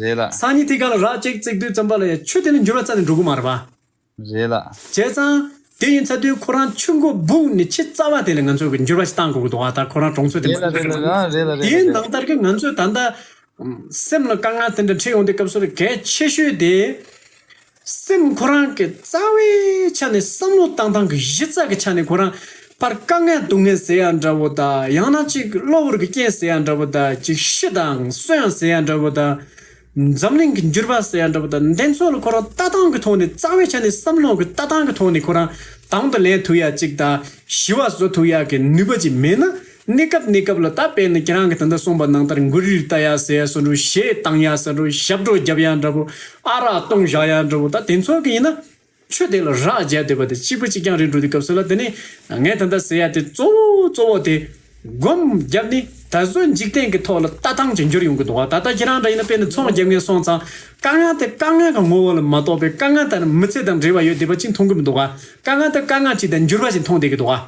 རེད་ལ། སང་ཉིན་དེ་ག་ལ་རགས་ཅིག་བརྩིགས་དུས་ཙམ་པ་ལ་ཡང་ཆུ་དེ་ནི་འགྱུར་བ་རྩ་ནས་འགྲོ་གི་མ་རེད་པ། རེད་ལ། བྱས་ཙང་དེ་ཡིན་ཚར་དུས་ཁོ་རང་ཆུ་མགོ་སྦུག་ནས་ཆུ་རྩ་བ་དེ་ལ་ང་ཚོ་གི་འགྱུར་བ་ཞིག་བཏང་དགོས་ཀྱི་འདུག་ཨ། ད་ཁོ་རང་གྲོང་ཚོ་དེ། རེད་ལ་རེད་ལ་རེད་ལ་རེད་ལ། དེའི་ནང་ལྟར་གྱི་ང་ཚོས་ད་ལྟ་སེམས་ལ་དཀའ་ངལ་དེ་འདྲ་འཕྲད་ཡོང་དུས་སྐབས་སུ་ལ་གལ་ཆེ་ཤོས་དེ། སེམས་ཁོ་རང་གི་རྩ་བའི་ཆ་ནས་བསམ་བློ་བཏང་སྟངས་ཀྱི་གཞི་རྩ་གི་ཆ་ནས་ཁོ་རང་ཕར་དཀའ་ངལ་སྡུག་བསྔལ་ཟེར་ཡ་འདྲ་བོ་དང་། ཡང་ན་ཅིག་གློ་བུར་གྱི་རྐྱེན་ཟེར་ཡ་འདྲ་བོ་དང་། ཅིག་ཤི་དང་གསོན་ཟེར་ཡ་འདྲ་བོ་དང་། འཛམ་གླིང་གི་འགྱུར་བ་ཟེར་ཡ་འདྲ་བོ་དང་། འདི་ཚོ་ལ་ཁོ་རང་ལྟ་སྟངས་ཀྱི་ཐོག་ནས། རྩ་བའི་ཆ་ནས་བསམ་བློ་གི་ལྟ་སྟངས་ཀྱི་ཐོག་ནས་ཁོ་རང་དང་དུ་ལེན་ཐུབ་ཡ་ཅིག་དང་། ཞི་བ་བཟོ་ཐུབ་ཡ་གི་ནུས་པ་ཅིག་མེད་ན། གནས་སྐབས་གནས་སྐབས་ལ་ད་དཔེར་ན་ཁྱེད་རང་གིས་ད་ལྟ་གསུངས་པ་ནང་ལྟར་མགོ་རིལ་ལྟ་ཡ་ཟེར་ཡ་བཟོ་འདྲ། གཞས་བཏང་ཡ་ཟེར་འདྲ། ཞབས་བྲོ་རྒྱབ་ཡ་འདྲ་བོ། ཨ་རག་བཏུང་བཞག་ཡ་འདྲ་བོ། ད་དེ་ཚོ་གི་ཡིན་ན་ཆུ་དེ་ལ་རགས་རྒྱག་བསྡད་པ་དེ་གཅིག་པུ་གཅིག་རྐྱང་རེད་འགྲོ་དུས་སྐབས་སུ་ལ། དེ་ནི་ངས་ད་ལྟ་ཟེར་ཡ་དེ་གཙོ་བོ་གཙོ་བོ་དེ་སྒོམ་བརྒྱབ་ནས་ད་གཟོད་འཇིག་རྟེན་གྱི་ཐོག་ལ་ལྟ་སྟངས་ཅིག་འགྱུར་ཡོང་གི་འདུག་བ། ད་ལྟ་ཁྱེད་རང་འདྲ་ཡིན་ན་དཔེར་ན་ཚོང་རྒྱག་མཁན་སོང་ཙང་། དཀའ་ངལ་དེ་དཀའ་ངལ་གྱི་ངོ་བོ་ལ་མ་གཏོགས་པའི། དཀའ་ངལ་དང་མི་ཚེ་དང་འབྲེལ་བ་ཡོད་བསྡད་པ་ཅིག་མཐོང་གི་མི་འདུག་བ། དཀའ་ངལ་དེ་དཀའ་ངལ་ཅིག་དང་འགྱུར་བ་ཞིག་མཐོང་བསྡད་ཀྱི་འདུག་བ།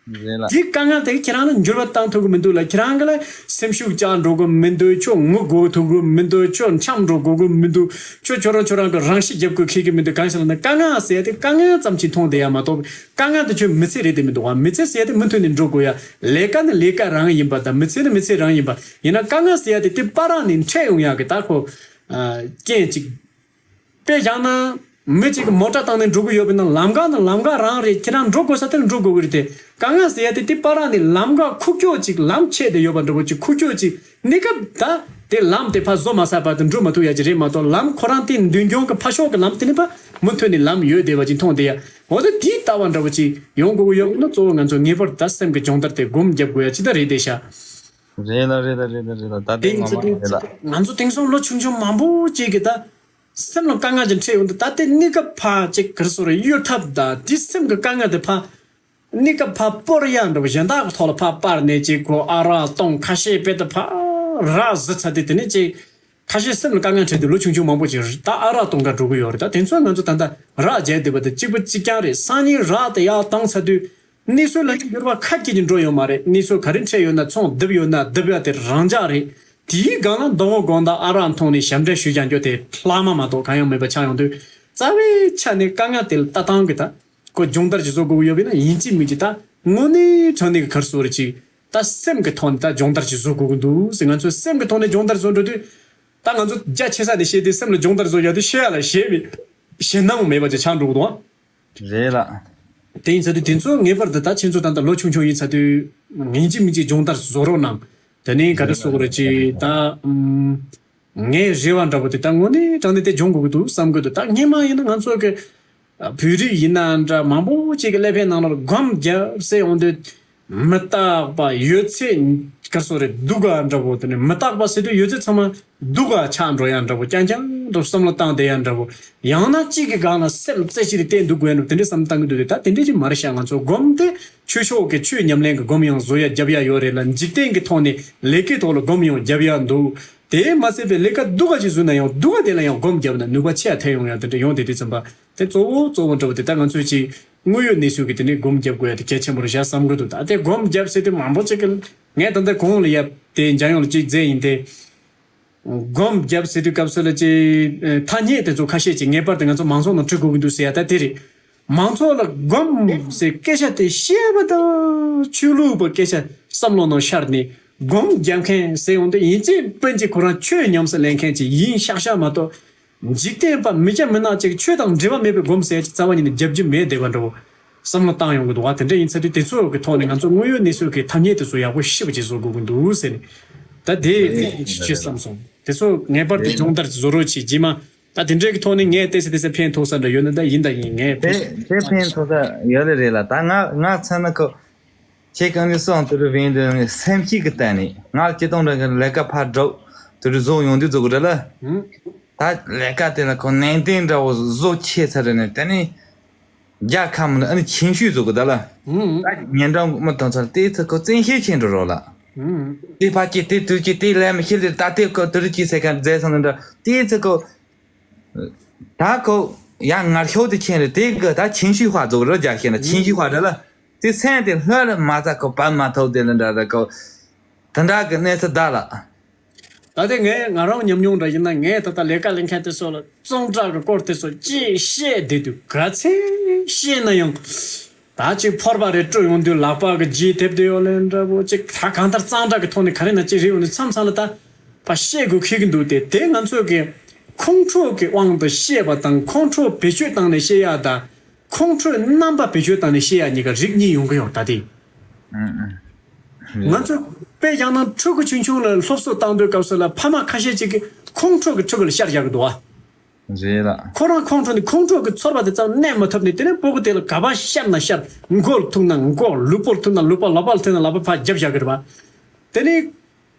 རེད་ལ། དེའི་དཀའ་ངལ་དེ་ཁྱེད་རང་ལ་འགྱུར་བ་བཏང་ཐུབ་ཀྱི་མི་འདུག་ལ། ཁྱེད་རང་གི་ལ་སེམས་ཤུགས་བཅག་འགྲོ་གི་མི་འདུག་ཁྱོད་ངུ་དགོས་ཐུབ་ཀྱི་མི་འདུག་ཁྱོད་འཁྱམས་འགྲོ་དགོས་ཀྱི་མི་འདུག་ཁྱོད་ཁྱོད་རང་ཁྱོད་རང་གི་རང་ཤི་རྒྱབ་དགོས་ཁེལ་གྱི་མི་འདུག་གང་ཞིག་ལ་ན་དཀའ་ངལ་ཟེར་ཡ་དེ་དཀའ་ངལ་ཙམ་ཅིག་མཐོང་བསྡད་ཡ་མ་གཏོགས། དཀའ་ངལ་དེ་ཁྱོད་མི་ཚེ་རེད་དེ་མི་འདུག་བ། མི་ཚེ་ཟེར་ཡ་དེ་མུ་མཐུད་ནས་འགྲོ་དགོས་ཡ། ལས་ཀ་ནི་ལས་ཀ་རང་ཡིན་པ་དང་། མི་ཚེ་ནི་མི་ཚེ་རང་ཡིན་པ། ཡིན་ན་དཀའ་ངལ་ཟེར་ཡ་དེ་དེ་བར་ནས་འཕྲད་ཡོང་ཡ་གི་ད་ཁོ་རྐྱེན་ཅིག་དཔེ་བཞག་ན། མི་གཅིག་གིས་མོ་ཊ་བཏང་ནས་འགྲོ་གི་ཡོད་པ་ཡིན་ན། ལམ་ཁ་ནི་ལམ་ཁ་རང་རེད། ཁྱེད་རང་འགྲོ་དགོས་ས་དེར་འགྲོ་དགོས་ཀྱི་རེད་དེ། དཀའ་ངལ་ཟེར་ཡ་དེ་དེ་བར་ནས་ལམ་ཁ་ཁུག་ཀྱོག་ཅིག་ལམ་ཆད་དེ་ཡོད་པ་འདྲ་བོ་ཅིག་ཁུག་ཀྱོག་ཅིག་གནས་སྐབས་ད་དེ་ལམ་དེ་ཕར་བཟོ་མ་ཚར་བར་དུ་འགྲོ་མ་ཐུབ་ཡ་ཅིག་རེད་མ་གཏོགས། ལམ་ཁོ་རང་དེ་མདུན་ལྗོངས་ཀྱི་ཕར་ཕྱོགས་ཀྱི་ལམ་དེ་ནི་ཕར་མུ་མཐུད་ནས་ལམ་ཡོད་བསྡད་པ་ཅིག་མཐོང་བསྡད་ཡ། འོ་ད་དེའི་ལྟ་བ་འདྲ་བོ་ཅིག་ཡོང་དགོས་ཀྱི་ཡོད་པ་ཡིན་ན། གཙོ་བོ་ང་ཚོ་ངེས་པར་ད་སེམས་ཀྱི་སྦྱོང་བརྡར་དེ་སྒོམ་རྒྱབ་དགོས་ཡ་ཅིག་ད་རེད་བསྡད་ཤག་རེད་ལ་རེད་ལ་རེད་ལ་རེད་ལ། ད་དེ་དེ་ང་ཚོ་མ་རེད་ལ། ང་ཚོ་དེང་སང་ལོ་ཆུང་ཆུང་མང་པོ་ཅིག་གིས་ད་སེམས་ལ་དཀའ་ངལ་ཅིག་འཕྲད་ཡོང་དུས། ད་དེ་གནས་སྐབས་ཕར་ཅིག་ག་རེ་ཟེར་དགོས་རེད། གཡོལ་ཐབས་དང་དེ་སེམས་ཀྱི་དཀའ་ངལ་དེ་ཕར་གནས་སྐབས་ཕར་སྤོར་ཡ་འདྲ་བོ། གཞན་དག་གི་ཐོག་ལ་ཕར་སྤར་ནས་ཅིག་ཁོ་ཨ་རག་བཏུང་། ཁ་ཤས་དཔེ་དེ་ཕར་ རག་བཟི་ཚར་དུས་དེ་ནས་ཅིག་ཁ་ཤས་སེམས་ལ་དཀའ་ངལ་འཕྲད་དུས་ལོ་ཆུང་ཆུང་མང་པོ་ཅིག་ད་ཨ་རག་གཏོང་ག་འགྲོ་གི་ཡོད་རེད། ད་དེ་ཚོ་ང་ཚོ་ད་ལྟ་རག་བརྒྱབ་བསྡད་པ་དེ་གཅིག་པ་གཅིག་རྐྱང་རེད། སང་ཉིན་རག་དེ་ཡར་བཏང་ཚར་དུས། གནས་ཚུལ་ལ་འགྱུར་བ་ཁ་སྐྱེད་ཀྱི་འགྲོ་ཡོད་མ་རེད། གནས་ཚུལ་ག་རེ་འཕྲད་ཡོད་ན་ཚོང་རྡིབ་ཡོད་ན་རྡིབ་ཡ་དེ་རང་འཇགས་རེད། དེའི་སྒང་ལ་མདོ་དབུས་དགོང་དག་ཨ་རག་འཐུང་ནས་ཞབས་འདྲེན་ཞུ་རྒྱག་རྒྱུ་དེ་ལྷག་མ་མ་གཏོགས་གང་ཡང་མེད་པ་ཆགས་ཡོང་དུས། རྩ་བའི་ཆ་ནས་དཀའ་ངལ་དེ་ལ་ལྟ་སྟངས་ཀྱི་ད་ཁོ་སྦྱོང་བརྡར་ཅིག་བཟོ་དགོས་ཀྱི་ཡོད་པས་ན། ཡིན་གཅིག་མིན་གཅིག་ད་དངོས་གནས་དྲང་གནས་ཀྱི་ག་རེ་ཟེར་དགོས་རེད། ཅིག་ད་སེམས་ཀྱི་ཐོག་ནས་ད་སྦྱོང་བརྡར་ཅིག་བཟོ་དགོས་ཀྱི་འདུག་ཟེར། ང་ཚོས་སེམས་ཀྱི་ཐོག་ནས་སྦྱོང་བརྡར་བཟོ་འགྲོ་དུས། ད་ང་ཚོ་རྒྱ་ཆེ་ས་ནས་བཤད་དུས་སེམས་ལ་སྦྱོང་བརྡར་བཟོ་ཡག་དུས་བཤད་ཡ་ལ་ཞེད་པའི་ཞེད་སྣང་མེད་པ་ཅིག་ཆགས་འགྲོ་གི་འདུག་ཨ། རེད་ལགས། དེ་ཡིན་ཚེ་དུས་དེ་ཚོ་ངེས་པར་དུ་ད་ཁྱེད་ཚོ་ད་ལྟ་ལོ་ཆུང་ཆུང་ཡིན་ཚ་དུས་ངེས་ཅིག་མིན་ཅིག་སྦྱོང་བརྡར་བཟོ་རོགས་གནང་། དེ་ནས་ག་རེ་ཟེར་དགོས་རེད། ཅིག་ད་ངའི་རེ་བ་འདྲ་པོ་དེ་ད་དངོས་གནས་དྲང་གནས་དེ་སྦྱོང་དགོས་ཀྱི་འདུག་བསམ་གྱི་འདུག་ད་སྔོན་མ་ཡིན་ན་ང་ཚོ་གི་བོད་རིགས་ཡིན་ན་འདྲ་མང་པོ་ཅིག་གི་ཀླད་པའི་ནང་ལ་སྒོམ་རྒྱབ་ཟེར་ཡོང་དུས། མི་རྟག་པ་ཡོད་ཚད་ག་རེ་ཟེར་དགོས་རེད། སྡུག་ག་འདྲ་པོ། དེ་ནས་མི་རྟག་པ་ཟེར་དུས་ཡོད་ཚད་ཚང་མ་སྡུག་ག་ཆགས་འགྲོ་ཡ་འདྲ་པོ། རྐྱང་རྐྱང་དུ་བསམ་བློ་བཏང་བསྡད་ཡ་འདྲ་པོ། ཡང་ན་གཅིག་གི་སྒང་ལ་སེམས་རྩེ་གཅིག་ཏུ་གཏད་འདུག་དགོས་ཡ་འདྲ་པོ། དེ་འདྲའི་བསམ་བློ་བཏང་གི་འདུག་དེ་ད་དེ་འདྲའི་ཅིག་མ་རེད་ཤག་ང་ཚོ་སྒོམ་དེ་ཆོས་ཕྱོགས་ཀྱི་ཆོས་ཉམས་ལེན་གྱི་སྒོམ་ཡང་བཟོ་ཡ་རྒྱབ་ཡ་ཡོད་རེད་ལ། འཇིག་རྟེན་གྱི་ཐོག་ནས་ལས་ཀའི་ཐོག་ལ་སྒོམ་ཡང་རྒྱབ་ཡ་འདུག་དེ་མ་ཟད་པའི་ལས་ཀ་སྡུག་ག་ཅིག་བཟོས་ན་ཡང་སྡུག་ག་དེ་ལ་ཡང་སྒོམ་བརྒྱབ་ན་ནུས་པ་ཆེ་ཡ་ཐོན་ཡོང་ཡ་དེ་འདྲ་ཡོང་བསྡད་དུས་ཙམ་པ། དེ་གཙོ་བོ་གཙོ་བོ་འདྲ་པོ་དེ་ད་ང་ཚོས་ཅིག་དངོས་ཡོད་གནས་ཚུལ་གྱི་དེ་ནས་སྒོམ་རྒྱབ་དགོས་ཡ་དེ་གལ་ཆེན་པོ་རེད་ཤག་བསམ་གི་འདུག་ད་དེ་སྒོམ་རྒྱབ་ཟེར་དུས་མང་པོ་ཅིག་གི་ངས་ད་ལྟ་གོང་ལ་ཡ་དེ་འཇམ་དབྱངས་ལ་ཅིག་མཛད་ཡིན་ཏེ། སྒོམ་རྒྱབ་ཟེར་དུས་སྐབས་སུ་ལ་ཅིག་ཐ་སྙད་དེ་ཚོ་ཁ་ཤས་ཅིག་ངེས་པར་དུ་ང་ཚོ་མང་ཚོགས་ནང་འཁྲིད་དགོས་ཀྱི་འདུག་ཟེར་ཡ་ད་དེ་རེད། མང་ཚོགས་ལ་སྒོམ་ཟེར་སྐད་ཆ་དེ་བཤད་པ་དང་ཆོས་ལུགས་པ་སྐད་ཆ་བསམ་བློ་ནང་ཤར་ནས་སྒོམ་རྒྱབ་མཁན་ཟེར་ཡོང་དུས་ཡིན་གཅིག་མིན་གཅིག་ཁོ་རང་ཆོས་ཉམས་སུ་ལེན་མཁན་ཅིག་ཡིན་ཤག་ཤག་མ་གཏོགས། འཇིག་རྟེན་པ་མི་སྐྱ་མི་ནག་ཅིག་ཆོས་དང་འབྲེལ་བ་མེད་པའི་སྒོམ་ཟེར་ཅིག་རྩ་བ་ཉིད་ནས་རྒྱབ་རྒྱུ་མེད་བསྡད་པ་འདྲ་བོ་བསམ་བློ་བཏང་ཡོང་གི་འདུག་བ། དེ་འདྲ་ཡིན་ཚེ་དུས་དེ་ཚོ་གི་ཐོག་ནས་ང་ཚོ་དངོས་ཡོད་གནས་ཚུལ་གྱི་ཐ་སྙད་དེ་ཚོ་ཡག་པོ་ཤེས་པ་ཅིག་བཟོ་དགོས་ཀྱི་འདུག་ཟེར་ནས། ད་དེ་དེ་ཅིག་བྱེད་བསམ་སོང་། དེ་ཚོ་ངེས་པར་དུ་སྦྱོང་བརྡར་བཟོ་རོགས་བྱེད་རྗེས་མ། ད་དེ་འདྲའི་གི་ཐོག་ནས་ངས་ཏོག་ཙམ་ཏོག་ཙམ་ཕན་ཐོགས་ས་འདྲ་ཡོད་ན་ད་ཡིན་ད་ཡིན། ངས་དེ་དེ་ཕན་ཐོགས་ས་ཡོད་ལེ་རེད་ལ། ད་ང་ང་ཚ་ན་ཁོ། ཁྱེད་གང་ནས་སོང་དུ་རུ་བན་དུ་སེམས་ཤིག་གི་བསྟན་ནས་ང་ལ་སྤྱི་དང་འདྲ་གི་ལས་ཀ་ཕར་སྒྲུབ་དུ་རུ་བཟོ་ཡོང་དུས་བཟོ་གི་རེད་ལ། ད་ལས་ཀ་དེ་ལ་ཁོ་ནན་ཏན་འདྲ་བོ་བཟོ་ཆེ་ཚར་རེད་ནས་དེ་ནས་རྒྱ་ཁ་མི་ནི་ཨ་ནི་ཆིན་ཤུས་བཟོ་གི་ད་ལ། ད་ཉན་འགྲམ་མི་ཐོན་ཚར་དེ་ཚོ་ཁོ་བཙན་ཤེད་ཆེན་འགྲོ་རོགས་ལ། དེ་ཕ་སྐྱེ་དེ་དུས་སྐྱེ་དེ་ལས་མི་ཤེས་ལེ། ད་དེ་ཁོ་དུ་རུ་སྐྱེ་ཟེར་མཁན་མཛད་སོང་ནི་འདྲ་དེ་ཚོ་ཁོ། ད་ཁོ་ཡང་ངར་ཤོག་དེ་ཁྱེར་རེད། དེ་གི་ད་情绪化་ཟེར་རོ་རྒྱ་ཤེས་ན་情绪化་རེད་ལ། དེ་སེམས་དེ་ལྷོད་ལ་མ་ཚ་ཁོ་བབ་མ་ཐུབ་དེ་ལ་འདྲ་རེད་ཁོ། དེ་འདྲ་གི་གནས་ཚུལ་གདའ་ལ། ད་དེ་ངས་ང་རང་ཉམས་མྱོང་འདྲ་ཡིན་ན། ངས་ད་ལྟ་ལས་ཀ་ལས་མཁན་དེ་ཚོ་ལ་གཙང་སྦྲ་གི་སྐོར་དེ་ཚོ་ཅིག་བཤད་བསྡད་དུས་ག་ཚད་བཤད་ན་ཡང་། ད་ཅིག་ཕོར་པ་རེ་སྤྲོད་ཡོང་དུས་ལག་པ་གི་ལྗིད་ཐེབས་དུས་ཡོད་ལེ་འདྲ་པོ་ཅིག་ད་གང་ལྟར་གཙང་སྦྲ་གི་ཐོག་ནས་ག་རེ་ན་ཅིག་རེད་ཡོང་དུས་མཚམས་མཚམས་ལ་ད་ཕར་བཤད་དགོས་ཁེལ་གི་འདུག་སྟེ། དེ་ང་ཚོ་གི་ཁོང་ཁྲོ་གི་དབང་དུ་བཤད་པ་དང་ཁོང་ཁྲོ་བེད་སྤྱོད་བཏང་ནས་བཤད་ཡ་དང་ཁོང་ཁྲོའི་རྣམ་པ་བེད་སྤྱོད་བཏང་ནས་བཤད་ཡ་གཉིས་ཀ་རིགས་གཉིས་ཡོང་གི་ཡོད་ད་དེ། ང་ཚོ་དཔེ་བཞག་ན་ཕྲུ་གུ་ཆུང་ཆུང་ལ་སློབ་གསོ་བཏང་དུས་སྐབས་སུ་ལ་ཕ་མ་ཁ་ཤས་ཅིག་གིས་ཁོང་ཁྲོ་གི་ཕྲུ་གུ་ལ་ཤར་བཞག་གི་འདུག་བ། རེད་ལ། ཁོ་རང་ཁོང་ཁྲོ་ནི་ཁོང་ཁྲོ་གི་ཚོར་བ་དེ་ཙམ་གནས་མ་ཐུབ་ནས་དེ་ནས་སྤུ་གུ་དེ་ལ་ག་པར་ཤར་ན་ཤར། མགོ་ལ་ཐུག་ན་མགོ། ལུས་པོ་ལ་ཐུག་ན་ལུས་པ། ལག་པ་ལ་ཐུག་ན་ལག་པ་ཕར་རྒྱབ་བཞག་གི་རེད་བ། དེ་ནས་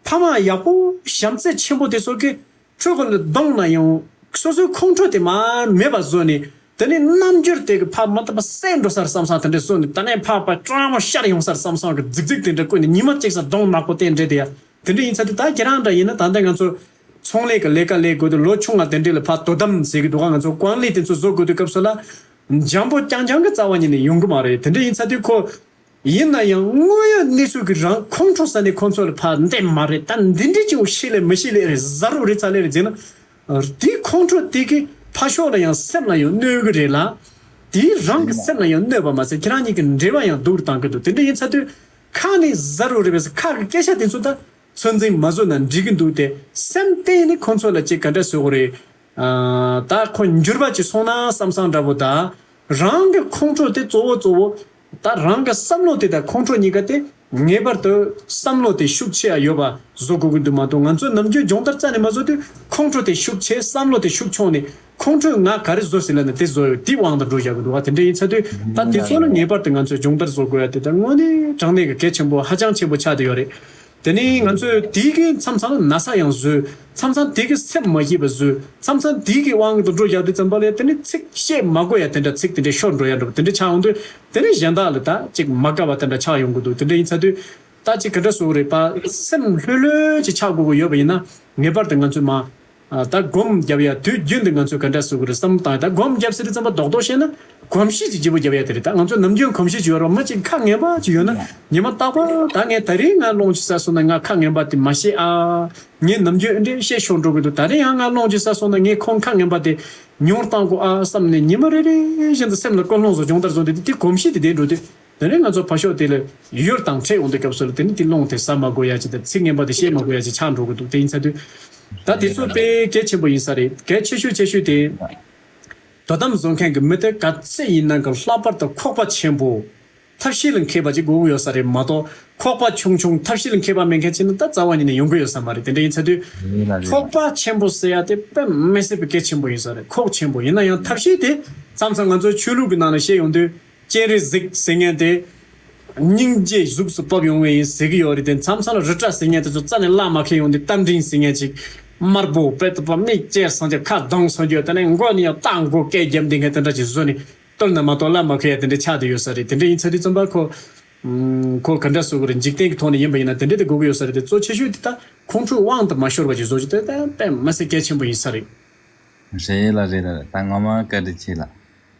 ཕ་མ་ཡག་པོ་བྱམས་བརྩེ་ཆེན་པོ་དེ་ཚོ་གིས་ཕྲུ་གུ་ལ་གདོང་ན་ཡང་སོ་སོའི་ཁོང་ཁྲོ་དེ་མར་མེད་པ་བཟོས་ནས། དེ་ནས་རྣམ་འགྱུར་དེ་གི་ཕར་མ་བཏུབ་པ་སད་འགྲོ་སར་བསམ་བསམ་དེ་འདྲ་བཟོས་ནས། དེ་ནས་ཕར་ཕར་སྤྲང་མོ་ཤར་ཡོང་སར་བསམ་བསམ་གི་རྫིག་རྫིག་དེ་འདྲ་བཀོད་ནས་ཉི་མ་གཅིག་སར་གདོང་ནག་པོ་དེ་འདྲ་དེ་ཡ། དེ་འདྲ་ཡིན་ཚ་དུས་ད་ཁྱེད་རང་འདྲ་ཡིན་ན་ད་ལྟ་ང་ཚོ་ཚོང་ལས་ཀྱི་ལས་ཀ་ལས་དགོས་དུས་ལོ་ཆུང་བ་དེ་འདྲ་ལ་ཕར་དོ་དམ་ཟེར་གི་འདུག་ག་ང་ཚོ་ཀོང་ལི་དེ་ཚོ་བཟོ་དགོས་དུས་སྐབས་སུ་ལ་འཇམ་པོ་རྐྱང་རྐྱང་གི་རྩ་བ་ཉིད་ནས་ཡོང་གི་མ་རེད། དེ་འདྲ་ཡིན་ཚ་དུས་ཁོ། ཡིན་ན་ཡང་དངོས་ཡོད་གནས་ཚུལ་གྱི་རང་ཁོང་ཁྲོ་ཟ་ནས་ཁོང་ཚོ་ལ་ཕར་འདེམས་མ་རེད། ད་འདི་འདྲའི་ཅིག་ཤེས་ལེ་མི་ཤེས་ལེ་རེད། ཟ་རུ་རེད་ཚ་ལེ་རེད་ཟེར་ན། དེའི་ཁོང་ཁྲོ་དེ་གི་ཕར་ཕྱོགས་ལ་ཡང་སེམས་ལ་ཡང་གནོད་གི་རེད་ལ། དེའི་རང་གི་སེམས་ལ་ཡང་གནོད་པ་མ་ཟད་ཁྱེད་རང་གཉིས་ཀྱི་འབྲེལ་བ་ཡང་སྡུག་རུ་བཏང་གི་འདུག་དེ་འདྲ་ཡིན་ཚ་དུས་ཁ་ནས་ཟ་རུ་རེད་པས། ཁ་གི་སྐད་ཆ་དེ་ཚོ་ད་ཚོད་འཛིན་མ་བཟོ་ན་འགྲིག་གི་འདུག་སྟེ། སེམས་གཏིང་ནས་ཁོང་ཚོ་ལ་ཅིག་ག་འདྲ་ཟེར་དགོས་རེད། ཨ། ད་ཁོ་འགྱུར་བ་ཅིག་སོང་ན་བསམ་བསམ་འདྲ་པོ་དང་། རང་གི་ཁོང་ཁྲོ་དེ་གཙོ་བོ་གཙོ་བོ། ད་རང་གི་བསམ་བློ་དེ་དང་ཁོང་ཁྲོ་གཉིས་ཀ་དེ་ངེས་པར་དུ་བསམ་བློ་དེ་ཤུགས་ཆེ་ཡ་ཡོད་པ་བཟོ་དགོས་ཀྱི་འདུག་མ་གཏོགས། ང་ཚོ་ནམ་རྒྱུན་སྦྱོང་བརྡར་རྩ་ནས་མ་བཟོ་དུས་ཁོང་ཁྲོ་དེ་ཤུགས་ཆེ། བསམ་བློ་དེ་ཤུགས་ཆུང་ནས་ཁོང་ཁྲོས་ང་ག་རེ་བཟོ་ཟིན་ལ་ནི་དེ་བཟོ་ཡོད། དེའི་དབང་དུ་འགྲོ་བཞག་གི་འདུག་བ། དེ་འདྲ་ཡིན་ཚ་དུས་ད་དེ་ཚོ་ལ་ངེས་པར་དུ་ང་ཚོས་སྦྱོང་བརྡར་བཟོ་དགོས་ཡ་དེ་ད་དངོས་གནས་དྲང་གནས་ཀྱི་གལ་ཆེན་པོ་ཧ་ཅང་ཆེན་པོ་ཆགས་བསྡད་ཡོད་རེད། དེ་ནས་ང་ཚོས་དེའི་གི་མཚམས་མཚམས་ན་ཚ་ཡང་བཟོས། མཚམས་མཚམས་དེའི་གི་སེམས་མ་སྐྱིད་པ་བཟོས། མཚམས་མཚམས་དེའི་གི་དབང་དུ་འགྲོ་བཞག་དུས་ཙམ་པ་ལས་དེ་ནས་ཚིག་བཤད་མ་དགོས་ཡ་དེ་འདྲ་ཚིག་དེ་འདྲ་ཤོར་འགྲོ་ཡ་འདྲ་པོ་དེ་འདྲ་ཆགས་ཡོང་དུས། དེ་ནས་གཞན་དག་ལ་ད་ཅིག་མ་དགའ་བ་དེ་འདྲ་ཆགས་ཡོང་གི་འདུག་དེ་འདྲ་ཡིན་ཚ་དུས། ད་ཅིག་ག་འདྲ་ཟེར་དགོས་རེད་པ། སེམས་ལྷོད་ལྷོད་ཅིག་ཆགས་དགོས་ཀྱི་ཡོད་པ་ཡིན་ན། ངེས་པར་དུ་ང་ཚོས་མ། ཨ། ད་སྒོམ་རྒྱབ་ཡ་དུས་རྒྱུན་དུ་ང་ཚོས་ག་འདྲ་ཟེར་དགོས་རེད་བསམ་བློ་བཏང་ཡ། ད་སྒོམ་རྒྱབ་ཟེར་དུས་ཙམ་པ་རྡོག་རྡོག་བཤད་ན། གོམས་གཤིས་ཅིག་ལྗིད་པོ་རྒྱབ་ཡ་དེ་རེད། ད་ང་ཚོ་ནམ་རྒྱུན་གོམས་གཤིས་ཅིག་ཡོད་རེད་པ། མི་གཅིག་ཁ་ངན་པ་ཅིག་ཡོད་ན། ཉི་མ་རྟག་པར་ད་ངས་ད་རིང་ང་སློང་ཅིག་ཟ་སོང་ན། ང་ཁ་ངན་པ་དེ་མ་བཤད་ཨ། ངས་ནམ་རྒྱུན་འདི་འདྲས་བཤད་ཤོར་འགྲོ་གི་འདུག། ད་རིང་ཡང་ང་སློང་ཅིག་ཟ་སོང་ན་ངས་ཁོང་ཁ་ངན་པ་དེ་ཉུང་བཏང་དགོས་ཨ་བསམ་ནས། ཉི་མ་རེ་རེ་བཞིན་དུ་སེམས་ལ་ཀུན་སློང་བཟོ་སྦྱོང་བརྡར་བཟོ་དེ། དེ་གོམས་གཤིས་དེ་ལྡན་འགྲོ་དུས། དེ་ནས་ང་ཚོ་ཕར་ཕྱོགས་དེ་ལ་ཡུལ་དང་འཕྲད་ཡོང་དུས་སྐབས་སུ་ལ། དེ་ནི་དེ་སློང་དེ་ཟ་མ་དགོས་ཡ་ཅིག་དང་། ཚིག་ངན་པ་དེ་བཤད་མ་དགོས་ཡ་ཅིག་ཆགས་འགྲོ་གི་འདུག། དེ་ཡིན་ཚ་དུས། ད་དེ་ཚོ་དཔེ་གལ་ཆེན་པོ་ཡིན་ས་རེད། གལ་ཆེ་ཤོས་ཆེ་ཤོས་དེ། དོ་དམ་བཟོ་མཁན་གྱི་མི་དེ་ག་ཚད་ཡིན་ན་གི་ལྷག་པར་དུ་ཁོག་པ་ཆེན་པོ། ཐབས་ཤེས་ལ་མཁས་པ་ཅིག་དགོས་ཀྱི་ཡོད་ས་རེད་མ་གཏོགས། ཁོག་པ་ཆུང་ཆུང་ཐབས་ཤེས་ལ་མཁས་པ་མེད་མཁན་ཅིག་ན་ད་རྩ་བ་ཉིད་ནས་ཡོང་གི་ཡོད་ས་མ་རེད། དེ་འདྲ་ཡིན་ཚ་དུས། ཡིན་ལ་རེད། ཁོག་པ་ཆེན་པོ་ཟེར་ཡ་དེ་དཔེ་མི་སྲིད་པའི་གལ་ཆེན་པོ་ཡིན་ས་རེད། ཁོག་ཆེན་པོ་ཡིན་ན་ཡང་ཐབས་ཤེས་དེ། མཚམས་མཚམས་ང་ཚོའི་ཆོས་ལུགས་ཀྱི་ནང་ལ་བཤད་ཡོང་དུས། སྤྱན་རས་གཟིགས་ཟེར་མཁན་དེ། སྙིང་རྗེ་གཟུགས་སུ་བབས་ཡོང་བས་ཡིན་ཟེར་གྱི་ཡོད་རེད་དེ། མཚམས་མཚམས་ལ་རི་བཀྲ་ཟེར་མཁན་དེ་ཚོ་རྩ་ནས་བླ་མ་མཁས་ཡོང་དུས། རྟ་མགྲིན་ཟེར་མཁན་ཅིག། དམར་པོ་དཔེ་ལྟ་བུ་མིག་ཅེར་སང་རྒྱ་ཁ་གདངས་སང་རྒྱ། དེ་ནས་མགོ་ནས་ཡང་རྟ་མགོ་སྐད་རྒྱབ་འདི་མཁན་དེ་འདྲ་ཅིག་བཟོས་ནས། བསྟོད་ན་མ་གཏོགས་བླ་མ་མཁས་ཡ་དེ་འདྲ་ཆགས་བསྡད་ཡོད་ས་རེད། དེ་འདྲ་ཡིན་ཚ་དུས་ཙམ་པ་ཁོ། ཁོ་ག་འདྲ་ཟེར་དགོས་རེད། འཇིག་རྟེན་གྱི་ཐོག་ནས་ཡིན་པ་ཡིན་ན་དེ་འདྲ་དེ་དགོས་ཀྱི་ཡོད་ས་རེད་དེ། གཙོ་ཆེ་ཤོས་དེ་ད་ཁོང་ཁྲོའི་དབང་དུ་མ་ཤོར་བ་ཅིག་བཟོ་རྒྱུ་དེ་ད་དཔེ་མི་སྲིད་གལ་ཆེན་པོ་ཡིན་ས་རེད། རེད་ལ་རེད་ལ། ད་ངོ་མ་བཀའ་དྲིན་ཆེ་ལ།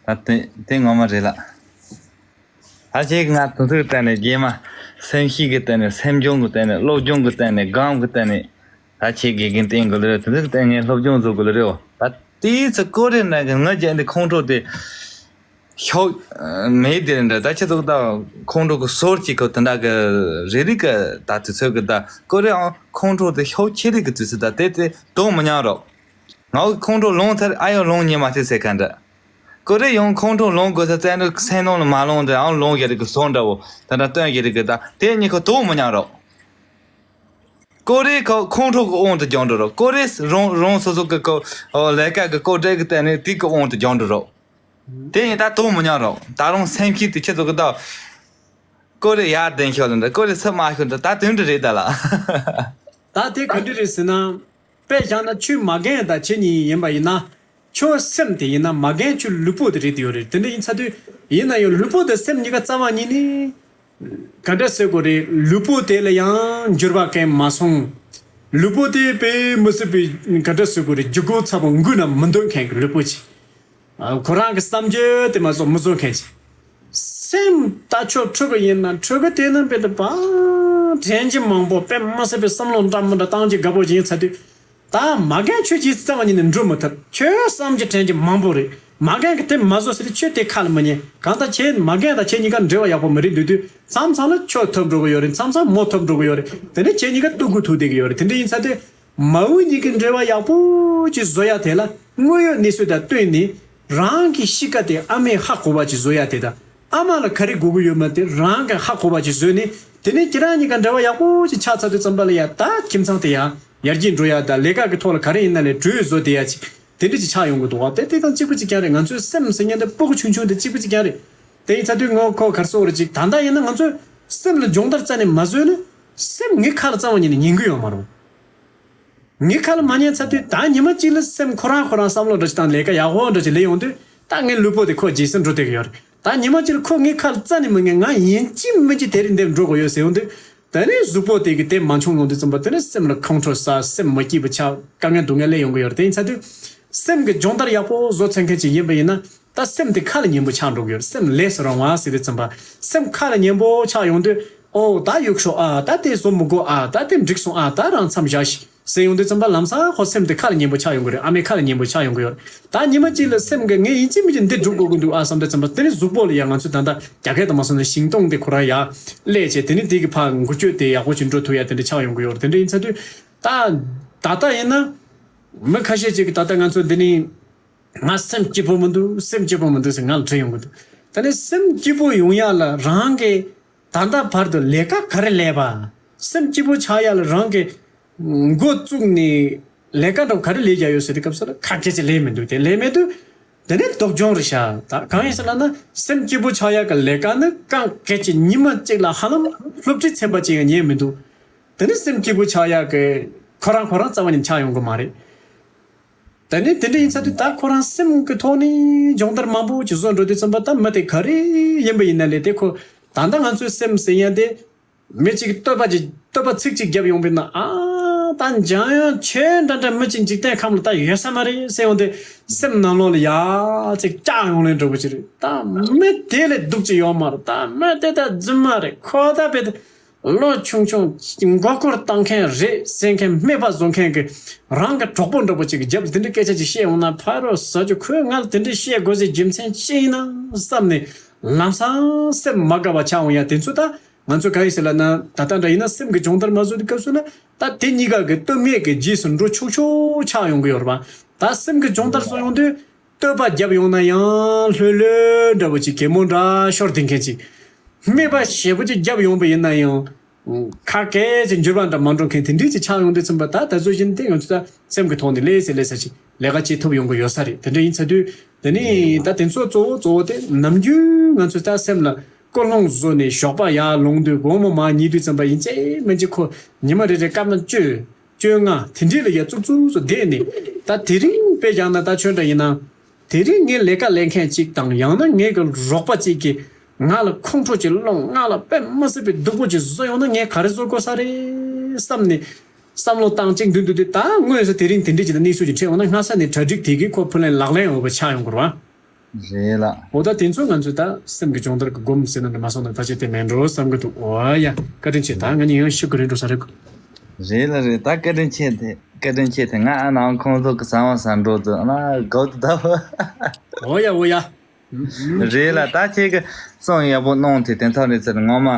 ད་དེ་དེ་ངོ་མ་རེད་ལ། ད་ཁྱེད་ང་དུ་ཐུག་བལྟས་ནས་རྗེས་མ་སེམས་ཤེས་ཀྱི་སྟེང་ནས། སེམས་སྦྱོང་གི་སྟེང་ནས། སློབ་སྦྱོང་གི་སྟེང་ནས། སྒོམ་གྱི་སྟེང་ནས། ད་ཁྱེད་དགེ་རྒན་བསྟེན་དགོས་ལེ་རེད། དུ་ཐུག་བལྟས་ངས་སློབ་སྦྱོང་བཟོ་དགོས་ལེ་རེད། འོ་ད་དེའི་ཚེ་ཀོ་རེ་ནང་གི་ངག་རྒྱག་འདི་ཁོང་ཁྲོ་དེ། ཤོག་མེད་དེ་འདྲ། ད་ཁྱེད་ཚོ་ད་ཁོང་ཁྲོ་གི་སོར་གཅིག་གི་དེ་འདྲ་གི་རེ་རེ་གི་ད་དུས་ཚོད་གི། ད་ཀོ་རེ་ཨང་ཁོང་ཁྲོ་དེ་ཤོག་ཁྱེད་རེ་གི་དུས་ཚོད་ད་དེ་དེ་དོ་མི་མཉམ་རོགས། ང་ཁོང་ཁྲོ་ལངས་ཚར། ཨ་ཡོང་ལངས་ཉེ་མ་ཐེ་ཟེར་ག་འདྲ། ཀོ་རེ་ཡང་ཁོང་ཁྲོ་ལངས་དགོས་ཚར་ཙང་ནི་སེམས་ནང་ལ་མ་ལངས་དེ་ཨང་ལངས་གི་རེ་གི་སོར་འདྲ་བོ་དེ་འདྲ་སྟོན་གི་རེ་གི། ད་དེ་གཉིས་ཀ་དོ་མི་མཉམ་རོགས། ཀོ་རེ་ཁོ་ཁོང་ཁྲོ་གི་དབང་དུ་སྦྱོང་འགྲོ་རོགས། ཀོ་རེ་རང་རང་སོ་སོ་གི་ཀོ་ལས་ཀ་གི་ཀོ་སྒྲིག་གི་སྟེང་ནས་དེ་གི་དབང་དུ་སྦྱོང་འགྲོ་རོགས། དེ་ཡིན་ད་དོ་མི་མཉམ་རོགས། ད་རུང་སེམས་ཤེས་དེ་ཁྱེད་ཚོ་གི་ད་ཀོ་རེ་ཡར་ལྡན་ཤོག་ལ་འདྲ། ཀོ་རེ་ཚུར་མར་ཤོག་འདྲ། ད་དོན་འདྲ་རེད་ད་ལ། ད་དེ་ག་འདྲ་རེད་ཟེར་ན། དཔེ་བཞག་ན་ཁྱོད་མ་རྒན་དང་ཁྱེད་གཉིས་ཡིན་པ་ཡིན་ན། ཁྱོད་སེམས་དེ་ཡིན་ན་མ་རྒན་ཁྱོད་ལུས་པོ་དེ་རེད་དེ་ཡོད་རེད། དེ་འདྲ་ཡིན་ཚ་དུས་ཡིན་ན་ཡང་ལུས་པོ་དང་སེམས་གཉིས་ཀ་རྩ་བ་ཉིད་ནས་ག་འདྲ་ཟེར་དགོས་རེད། ལུས་པོ་དེ་ལ་ཡང་འགྱུར་བ་གང་མ་སོང་། ལུས་པོ་དེ་དཔེ་མི་སྲིད་པའི་ག་འདྲ་ཟེར་དགོས་རེད། ལྗིད་ཁོག་ཚ་པོ་འགུལ་ན་མི་འདོད་མཁན་གྱི་ལུས་པོ་ཅིག། ཨ། ཁོ་རང་གི་བསམ་རྒྱུ་དེ་མ་བཟོ་མི་བཟོ་མཁན་ཅིག། སེམས་ད་ཆོ་ཕྲུ་གུ་ཡིན་ན་ཕྲུ་གུ་དེ་ནང་དཔེ་དེ་པ་དྲན་གྱི་མང་པོ་དཔེ་མི་སྲིད་པའི་བསམ་བློ་འདྲ་མི་འདྲ་བཏང་གྱི་དགའ་པོ་ཅིག་ཡིན་ཚ་དུས། ད་མ་རྒན་ཁྱོད་ཀྱིས་རྩ་བ་ཉིད་ནས་འགྲོ་མི་ཐུབ། ཁྱོད་བསམ་རྒྱུ་དྲན་གྱི་མང་པོ་རེད། མ་རྒན་གྱིས་དེ་མ་བཟོ་ཟེར་ཁྱོད་དེ་ཁ་ལ་མི་ཉན། གང་ལྟར་ཁྱེད་མ་རྒན་དང་ཁྱེད་གཉིས་ཀ་འབྲེལ་བ་ཡག་པོ་མི་རེད་འདུག་དུས། མཚམས་མཚམས་ལ་ཁྱོད་ཐུབ་འགྲོ་གི་ཡོད་རེད། མཚམས་མཚམས་མོ་ཐུབ་འགྲོ་གི་ཡོད་རེད། དེ་ནས་ཁྱེད་གཉིས་ཀ་ལྟོ་གོས་ཐུག་བསྡད་ཀྱི་ཡོད་རེད། དེ་འདྲ་ཡིན་ཚ་དུས། མ་བུ་གཉིས་ཀྱི་འབྲེལ་བ་ཡག་པོ་ཅིག་བཟོ་ཡ་དེ་ལ་དངོས་ཡོད་གནས་ཚུལ་དང་བསྟུན་ནས། རང་གི་གཤིས་ཀ་དེ་ཨ་མས་ཧ་གོ་བ་ཅིག་བཟོ་ཡ་དེ་དང་། ཨ་མ་ལ་ག་རེ་དགོས་ཀྱི་ཡོད་མེད་དེ་རང་གིས་ཧ་གོ་བ་ཅིག་བཟོས་ནས། དེ་ནས་ཁྱེད་རང་གཉིས་ཀ་འབྲེལ་བ་ཡག་པོ་ཅིག་ཆགས་ཚར་དུས་ཙམ་པ་ལ་ཡ། ད་ཁྱིམ་ཚང་དེ་ཡ་ཡར་རྒྱས་འགྲོ་ཡ་དང་། ལས་ཀ་གི་ཐོག་ལ་ག་རེ་ཡིན་ན་ལས་གྲོས་བཟོ་བསྡད་ཡ་ཅིག་དེ་འདྲ་ཅིག་ཆགས་ཡོང་གི་འདུག་བ། དེ་དེ་དང་གཅིག་པ་གཅིག་རྐྱང་རེད། ང་ཚོའི་སེམས་ཟེར་མཁན་དེ་སྤུ་གུ་ཆུང་ཆུང་དེ་གཅིག་པ་གཅིག་རྐྱང་རེད། དེ་ཡིན་ཚ་དུས་ངོ་ཁོ་ག་རེ་ཟེར་དགོས་རེད། ཅིག་ད་ལྟ་ཡིན་ན་ང་ཚོས་སེམས་ལ་སྦྱོང་བརྡར་རྩ་ནས་མ་བཟོས་ན། སེམས་ངའི་ཁ་ལ་རྩ་བ་ཉིད་ནས་ཉན་གི་ཡོད་མ་རེད། ངའི་ཁ་ལ་མ་ཉན་ཚར་དུས། ད་ཉི་མ་གཅིག་ལ་སེམས་ཁོ་རང་ཁོ་རང་བསམ་བློ་འདྲ་ཞིག་དང་ལས་ཀ་ཡག་པོ་འདྲ་ཞིག་ལས་ཡོང་དུས། ད་ངའི་ལུས་པོ་དེ་ཁོ་རྗེས་སུ་འགྲོ་བསྡད་ཀྱི་ཡོད་རེད། ད་ཉི་མ་གཅིག་ལ་ཁོ་ངའི་ཁ་ལ་རྩ་ནས་མི་ཉན། ང་ཡིན་གཅིག་མིན་གཅིག་དེ་རིང་འདིར་འགྲོ་དགོས་ཡོད་ཟེར་ཡོང་དུས། དེ་ནས་གཟུགས་པོ་དེ་གི་དེ་མ་བྱུང་ཡོང་དུས་ཙམ་པ། དེ་ནས་སེམས་ལ་ཁོང་ཁྲོ་ཟ། སེམས་མ་སྐྱིད་པ་ཆགས། དཀའ་ངལ་སྡུག་བསྔལ་སླེབས་ཡོང་གི་ཡོད་རེད། དེ་ཡིན་ཚར་དུས། སེམས་ཀྱི་སྦྱོང་བརྡར་ཡག་པོ་བཟོ་ཚར་མཁན་ཅིག་ཡིན་པ་ཡིན་ན། ད་སེམས་དེ་ཁ་ལ་ཉན་པོ་ཆགས་འགྲོ་གི་ཡོད་རེད། སེམས་ལས་སུ་རུང་བ་ཟེར་དུས་ཙམ་པ། སེམས་ཁ་ལ་ཉན་པོ་ཆགས་ཡོང་དུས། ཨོ་ད་གཡུག་ཤོག་ཨ། ད་དེ་བཟོ་མི་དགོས་ཨ། ད་དེ་འགྲིག་སོང་ཨ། ད་རང་མཚམས་བཞག་ཤིག་ཟེར་ཡོང་དུས་ཙམ་པ། ལམ་སང་ཁོ་སེམས་དེ་ཁ་ལ་ཉན་པོ་ཆགས་ཡོང་གི་རེད། ཨ་མའི་ཁ་ལ་ཉན་པོ་ཆགས་ཡོང་གི་ཡོད་རེད། ད་ཉི་མ་གཅིག་ལ་སེམས་ཀྱིས་ངས་ཡིན་གཅིག་མིན་གཅིག་འདི་སྒྲུབ་དགོས་ཀྱི་འདུག་ཨ་བསམ་དུས་ཙམ་པ། དེ་ནས་གཟུགས་པོ་ལ་ཡ་ང་ཚོས་ད་ལྟ་རྒྱ་སྐད་དུ་མ་སོང་ན་ཤིང་སྡོང་དེ་ཁོ་རང་ཡ་ཀླད་བྱས། དེ་ནས་དེ་གི་ཕར་འགུལ་སྐྱོད་དེ་ཡག་པོ་ཞིག་འགྲོ་ཐུབ་ཡ་དེ་འདྲ་ཆགས་ཡོང་གི་ཡོད་རེད། དེ་འདྲ་ཡིན་ཚར་དུས། ད་ད་ལྟ་ཡིན་ན་མི་ཁ་ཤས་ཅིག་གིས་ད་ལྟ་ང་ཚོ་འདི་ནས། ང་སེམས་སྐྱིད་པོ་མི་འདུག། སེམས་སྐྱིད་པོ་མི་འདུག་ཟེར་ང་ལ་དྲིས་ཡོང་གི་འདུག། ད་ནི་སེམས་སྐྱིད་པོ་ཡོང་ཡ་ལ་རང་གིས་ད་ལྟ་བར་དུ་ལས་ཀ་ག་རེ་ལས་པ། སེམས་སྐྱིད་པོ་ཆགས་ཡ་ལ་རང་གིས་འགོ་བཙུགས་ནས་ལས་ཀ་འདྲ་བོ་ག་རེ་ལས་བཞག་ཡོད་ཟེར་དུས་སྐབས་སུ་ལ། ཁ་སྐད་ཅིག་ལས་མི་འདུག། དེ་ལས་མེད་དུས། དེ་ནས་སྡུག་སྦྱོང་རེད་ཤག། ད་གང་ཡིན་ཟེར་ལབ་ན། སེམས་སྐྱིད་པོ་ཆགས་ཡ་གི་ལས་ཀ་ནི་གང་གལ་ཆེ། ཉི་མ་གཅིག་ལ་ཧ་ལམ་སློབ་ཁྲིད་ཚན་པ་ཅིག་ཡང་ཉན་མི་འདུག། དེ་ནི་སེམས་སྐྱིད་པོ་ཆགས་ཡ་གི་ཁོ་རང་ཁོ་རང་རྩ་བ་ནས་ཆགས་ཡོང་གི་མ་རེད། ད་ནི་དེ་འདྲ་ཡིན་ཚར་དུས། ད་ཁོ་རང་སེམས་ཀྱི་ཐོག་ནས་སྦྱོང་བརྡར་མང་པོ་ཅིག་བཟོ་འགྲོ་དུས་ཙམ་པ། ད་མི་དེ་ག་རེ་ཡིན་པ་ཡིན་ན་ལས། དེ་ཁོ་ད་ལྟ་ང་ཚོའི་སེམས་ཟེར་ཡ་དེ་ མི་གཅིག་གིས་བསྟོད་པ་ཅིག་བསྟོད་པ་ཚིག་གཅིག་བརྒྱབ་ཡོང་པས་ན། ཨ་ད་འཇམ་དབྱངས་ཁྱོད་འདྲ་འདྲ་མི་གཅིག་འཇིག་རྟེན་ཁམས་ལ་ད་ཡོད་ས་མ་རེད་ཟེར་ཡོང་དུས། སེམས་ནང་ལོགས་ལ་ཡ་ཅིག་བཅག་ཡོང་ལེ་འདྲ་པོ་ཅིག་རེད། ད་མི་དེ་ལས་སྡུག་ཅིག་ཡོད་མ་རེད། ད་མི་དེ་ད་རྫུན་མ་རེད། ཁོ་ད་བེད་ལོ་ཆུང་ཆུང་མགོ་སྐོར་བཏང་མཁན་རེད་ཟེར་མཁན་སྨད་པ་བཟོ་མཁན་གྱི་རང་གི་གྲོགས་པོ་འདྲ་པོ་ཅིག་གི་རྒྱབ་ལ་དེ་འདྲའི་སྐད་ཆ་ཅིག་བཤད་ཡོང་ན། ཕ་རོལ་ཟ་རྒྱུ། ཁོས་ང་ལ་དེ་འདྲའི་བཤད་དགོས་ཟེར་རྒྱུ་མཚན་ཅི་ཡིན་ན་བསམ་ནས་ལམ་སང་སེམས་མ་དགའ་བ་ཆགས་འོང་ཡ། དེ་ཚོ་ད་ང་ཚོ་གང་ཡིན་ཟེར་ལབ་ན། ད་ལྟ་འདྲ་ཡིན་ན་སེམས་ཀྱི་སྦྱོང་བརྡར་མ་བཟོ་དུས་སྐབས་སུ་ན། ད་དེ་གཉིས་ཀ་གི་བསྟོད་སྨད་ཀྱི་རྗེས་སུ་འགྲོ་ཆོག་ཆོག་ཆགས་ཡོང་གི་ཡོད་རེད་པ། ད་སེམས་ཀྱི་སྦྱོང་བརྡར་བཟོ་ཡོང་དུས་བསྟོད་པ་བརྒྱབ་ཡོང་ན་ཡང་ལྷོད་ལྷོད་འདྲ་པོ་ཅིག་གད་མོ་འདྲ་ཤོར་བསྡད་མཁན་ཅིག་སྨད་པ་ཞེ་པོ་ཅིག་བརྒྱབ་ཡོང་པ་ཡིན་ན་ཡང་ཁ་སྐད་ཅིག་འགྱུར་བ་འདྲ་མ་འགྲོ་མཁན་དེ་འདྲས་ཅིག་ཆགས་ཡོང་དུས་ཙམ་པ། ད་ད་གཟོད་གཞི་འདི་ང་ཚོ་ད་སེམས་ཀྱི་ཐོག་ནས་ལས་སེ་ལས་ས་ཅིག་ལས་ཀ་བྱེད་ཐུབ་ཡོང་གི་ཡོད་ས་རེད། དེ་འདྲ་ཡིན་ཚར་དུས། དེ་ནས་ད་དེ་ཚོ་གཙོ་བོ་གཙོ་བོ་དེ་ནམ་རྒྱུན་ང་ཚོས་ད་སེམས་ལ་ཀུན་སློང་བཟོས་ནས་ཞོགས་པ་ཡར་ལངས་དུས་དགོང་མོ་མར་ཉལ་དུས་ཙམ་པ་ཡིན་གཅིག་མིན་གཅིག་ཁོ་ཉི་མ་རེ་རེ་སྐར་མ་བཅུ་བཅོ་ལྔ་དེ་འདྲས་ལ་ཡར་བཙུགས་བཙུགས་སུ་བསྡད་ནས། ད་དེ་རིང་དཔེ་བཞག་ན་ད་ཁྱོད་འདྲ་ཡིན་ན། དེ་རིང་ངས་ལས་ཀ་ལས་མཁན་གཅིག་དང་། ཡང་ན་ངའི་གི་རོགས་པ་གཅིག་གིས་ང་ལ་ཁོང་ཁྲོ་ཅིག་སློང་། ང་ལ་དཔེ་མི་སྲིད་པའི་སྡུག་པོ་ཅིག་བཟོ་ཡོང་ན་ངས་ག་རེ་བཟོ་དགོས་ས་རེད་བསམ་ནས་བསམ་བློ་བཏང་གཅིག་མདུན་དུ་དེ། ད་དངོས་སུ་དེ་རིང་དེ་འདྲས་ཅིག་ལ་གནས་ཚུལ་ཅིག་འཕྲད་འོང་ན། སྔ་ས་ནས་གྲ་སྒྲིག་དེ་གིས་ཁོ་ཕུ་ལན་ལག་ལེན་འོས་པ་ཆགས་ཡོང་དགོས་རེད་པ། རེད་ལགས། འོ་ད་དེ་ཚོ་ང་ཚོས་ད་སེམས་ཀྱི་སྦྱོང་བརྡར་གྱི་སྒོམ་ཟེར་ན་འདྲ་མ་སོང་ན་ཕལ་ཆེར་དེ་མིན་འགྲོ་བསམ་གྱི་འདུག་འོ་ཡ། བཀའ་དྲིན་ཆེ། ད་ང་གཉིས་ཡང་ཤི་དགོས་རེད་འགྲོ་ས་རེད། རེད་ལགས་རེད། ད་བཀའ་དྲིན་ཆེ་དེ། བཀའ་དྲིན་ཆེ་དེ། ང་ཨ་ནང་ཁོང་ཚོ་གི་ཟ་མ་ཟ་འགྲོ་དུས་ཨ་ན་དགའ་དུས་ད། འོ་ཡ་འོ་ཡ། རེད་ལགས། ད་ཁྱེད་ཀྱིས་གསུང་ཡག་པོ་གནང་དེ་དེ་ཐོག་རེད་ཟེར། ངོ་མ།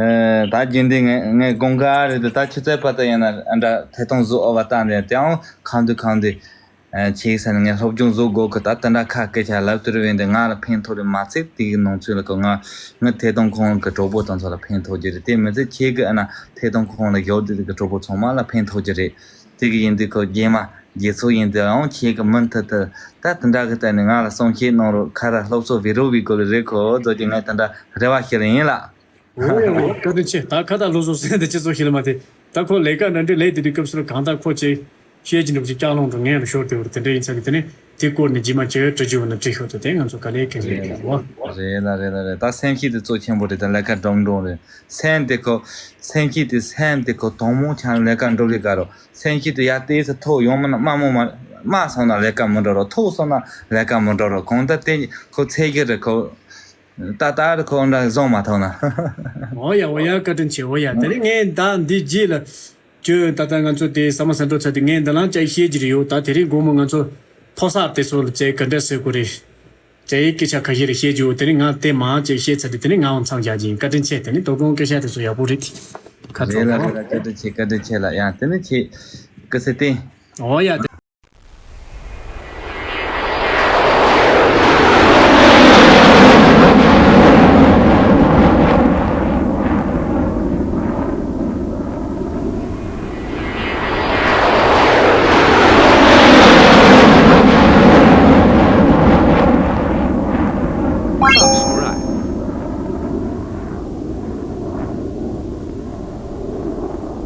ཨེ། ད་རྒྱུན་ལྡན་ངས་ངས་དགོང་ཁ་རེད་དུས། ད་ཆུ་ཚོད་བར་དུ་ཡིན་ན་འདྲ་ཐད་གཏོང་བཟོ་འོས་པ་བཏང་ནས། དེའང་གང་དུས་གང་དུས། ཨ། ཁྱེད་ཟེར་ནས་ངས་སློབ་སྦྱོང་བཟོ་དགོས་གི། ད་དེ་འདྲ་ཁ་སྐད་ཆ་ལབ་དུས་རེད་བས། འདི་ང་ལ་ཕན་ཐོགས་རེད་མ་ཚད། དེ་གི་ནང་ཚུད་ལ་གི་ང་ངའི་ཐད་གཏོང་ཁང་གི་གྲོགས་པོ་དང་ཚོ་ལ་ཕན་ཐོགས་ཀྱི་རེད། དེ་མི་ཚད་ཁྱེད་ཀྱི་ཨ་ན་ཐད་གཏོང་ཁང་ལ་ཡོད་དེ་གི་གྲོགས་པོ་ཚང་མ་ལ་ཕན་ཐོགས་ཀྱི་རེད། དེ་གི་ཡིན་དུས་ཁོ་རྗེས་མ་རྗེས་ཚོགས་ཡིན་དུས་ཨང་ཁྱེད་ཀྱི་མུ་མཐུད་དུ་ད་དེ་འདྲ་གི་ལྟ་ནས་ང་ལ་གསུང་བཤད་གནང་རོགས། ཁ་ར་སློབ་གསོ་བི་རོ་བི་གོ་ལ་རེད། ཁོ་ཚོ་གི་ངས་དེ་འདྲ་རེ་བ་ཞུ་ལ་ཡིན་ལགས། འོ་ཡ་འོ། བཀའ་དྲིན་ཆེ། ད་ཁ་ད་ལོ་སོ་སོའི་འདི་སྤྱི་ཚོགས་ཤིག་ལ་མ་དེ། ད་ཁོ་ལས་ཀ་འདྲ་འདྲ་ལས་དེ་དུས་སྐབས་སུ་གང་ལྟར་ཁོ་ཅིག་བཤད་ཀྱི་འདུག་ཅིག་སྐྱག་ལོང་འགྲོ་ངན་ལ་ཤོར་དེ་བར་དེ་འདྲ་ཡིན་ཙང་གི། དེ་ནས་དེ་སྐོར་ནས་རྗེས་མ་ཅིག་དྲི་རྒྱུ་ཡོད་ན་དྲི་ཤོག་དང་། དེ་ང་ཚོ་ག་ལེ་ག་ལེ་རེད་བ། རེད་ལ་རེད་ལ་རེད། ད་སེམས་ཤེས་དེ་གཙོ་ཆེན་པོ་རེད། ད་ལས་ཀ་འགྲོ་འགྲོ་རེད། སེམས་དེ་ཁོ་སེམས་ཤེས་དེ་སེམས་དེ་ཁོ་དོག་མོ་ཆགས་ལས་ཀ་འགྲོ་ལས་ཀ་རོ། སེམས་ཤེས་དེ་ཡར་ཏོག་ཙམ་མཐོ་ཡོང་མ་ན་དམའ་མོ་མ་དམའ་སོང་ན་ལས་ཀ་མི་འགྲོ་རོ། མཐོ་སོང་ན་ལས་ཀ་མི་འགྲོ་རོ། གང་ལྟར་དེ་ཁོ་ཚད་གཞི་རེད་ཁོ། ཏག་ཏག་རེད་ཁོ་འདྲ་བཟང་མ་ཐོག་ན། འོ་ཡ་འོ་ཡ། བཀའ་དྲིན་ཆེ། འོ་ཡ། དེ་རིང་ངས་ད་འདི་རྗེས་ལ་ཁྱོད་ད་ལྟ་ང་ཚོ་དེ་ཟ་མ་ཟ་འགྲོ་ཚར་དུས་ངས་འདི་ལང་ཅིག་བཤད་རྒྱུ་རེད་ཡོད། ད་དེ་རིང་དགོང་མོ་ང་ཚོ་ཕོ་གསར་དེ་ཚོ་ལ་ཅིག་ག་འདྲ་ཟེར་དགོས་རེད། ཅིག་སྐད་ཆ་ཁ་ཤས་རེ་བཤད་རྒྱུ་ཡོད། དེ་རིང་ང་དེ་མང་ཅིག་བཤད་ཚར་དུས་དེ་རིང་ང་འོང་མཚམས་བཞག་རྒྱུ་ཡིན། བཀའ་དྲིན་ཆེ། དེ་ནི་དོ་དགོང་སྐད་ཆ་དེ་ཚོ་ཡག་པོ་རེད། ཁ་རེད་ལ་ཚོ་རེད་ལ། བཀའ་དྲིན་ཆེ། བཀའ་དྲིན་ཆེ་ལ། ཡང་དེ་ནི་ཆེ་གི་སེ་ཏེ། འོ་ཡ།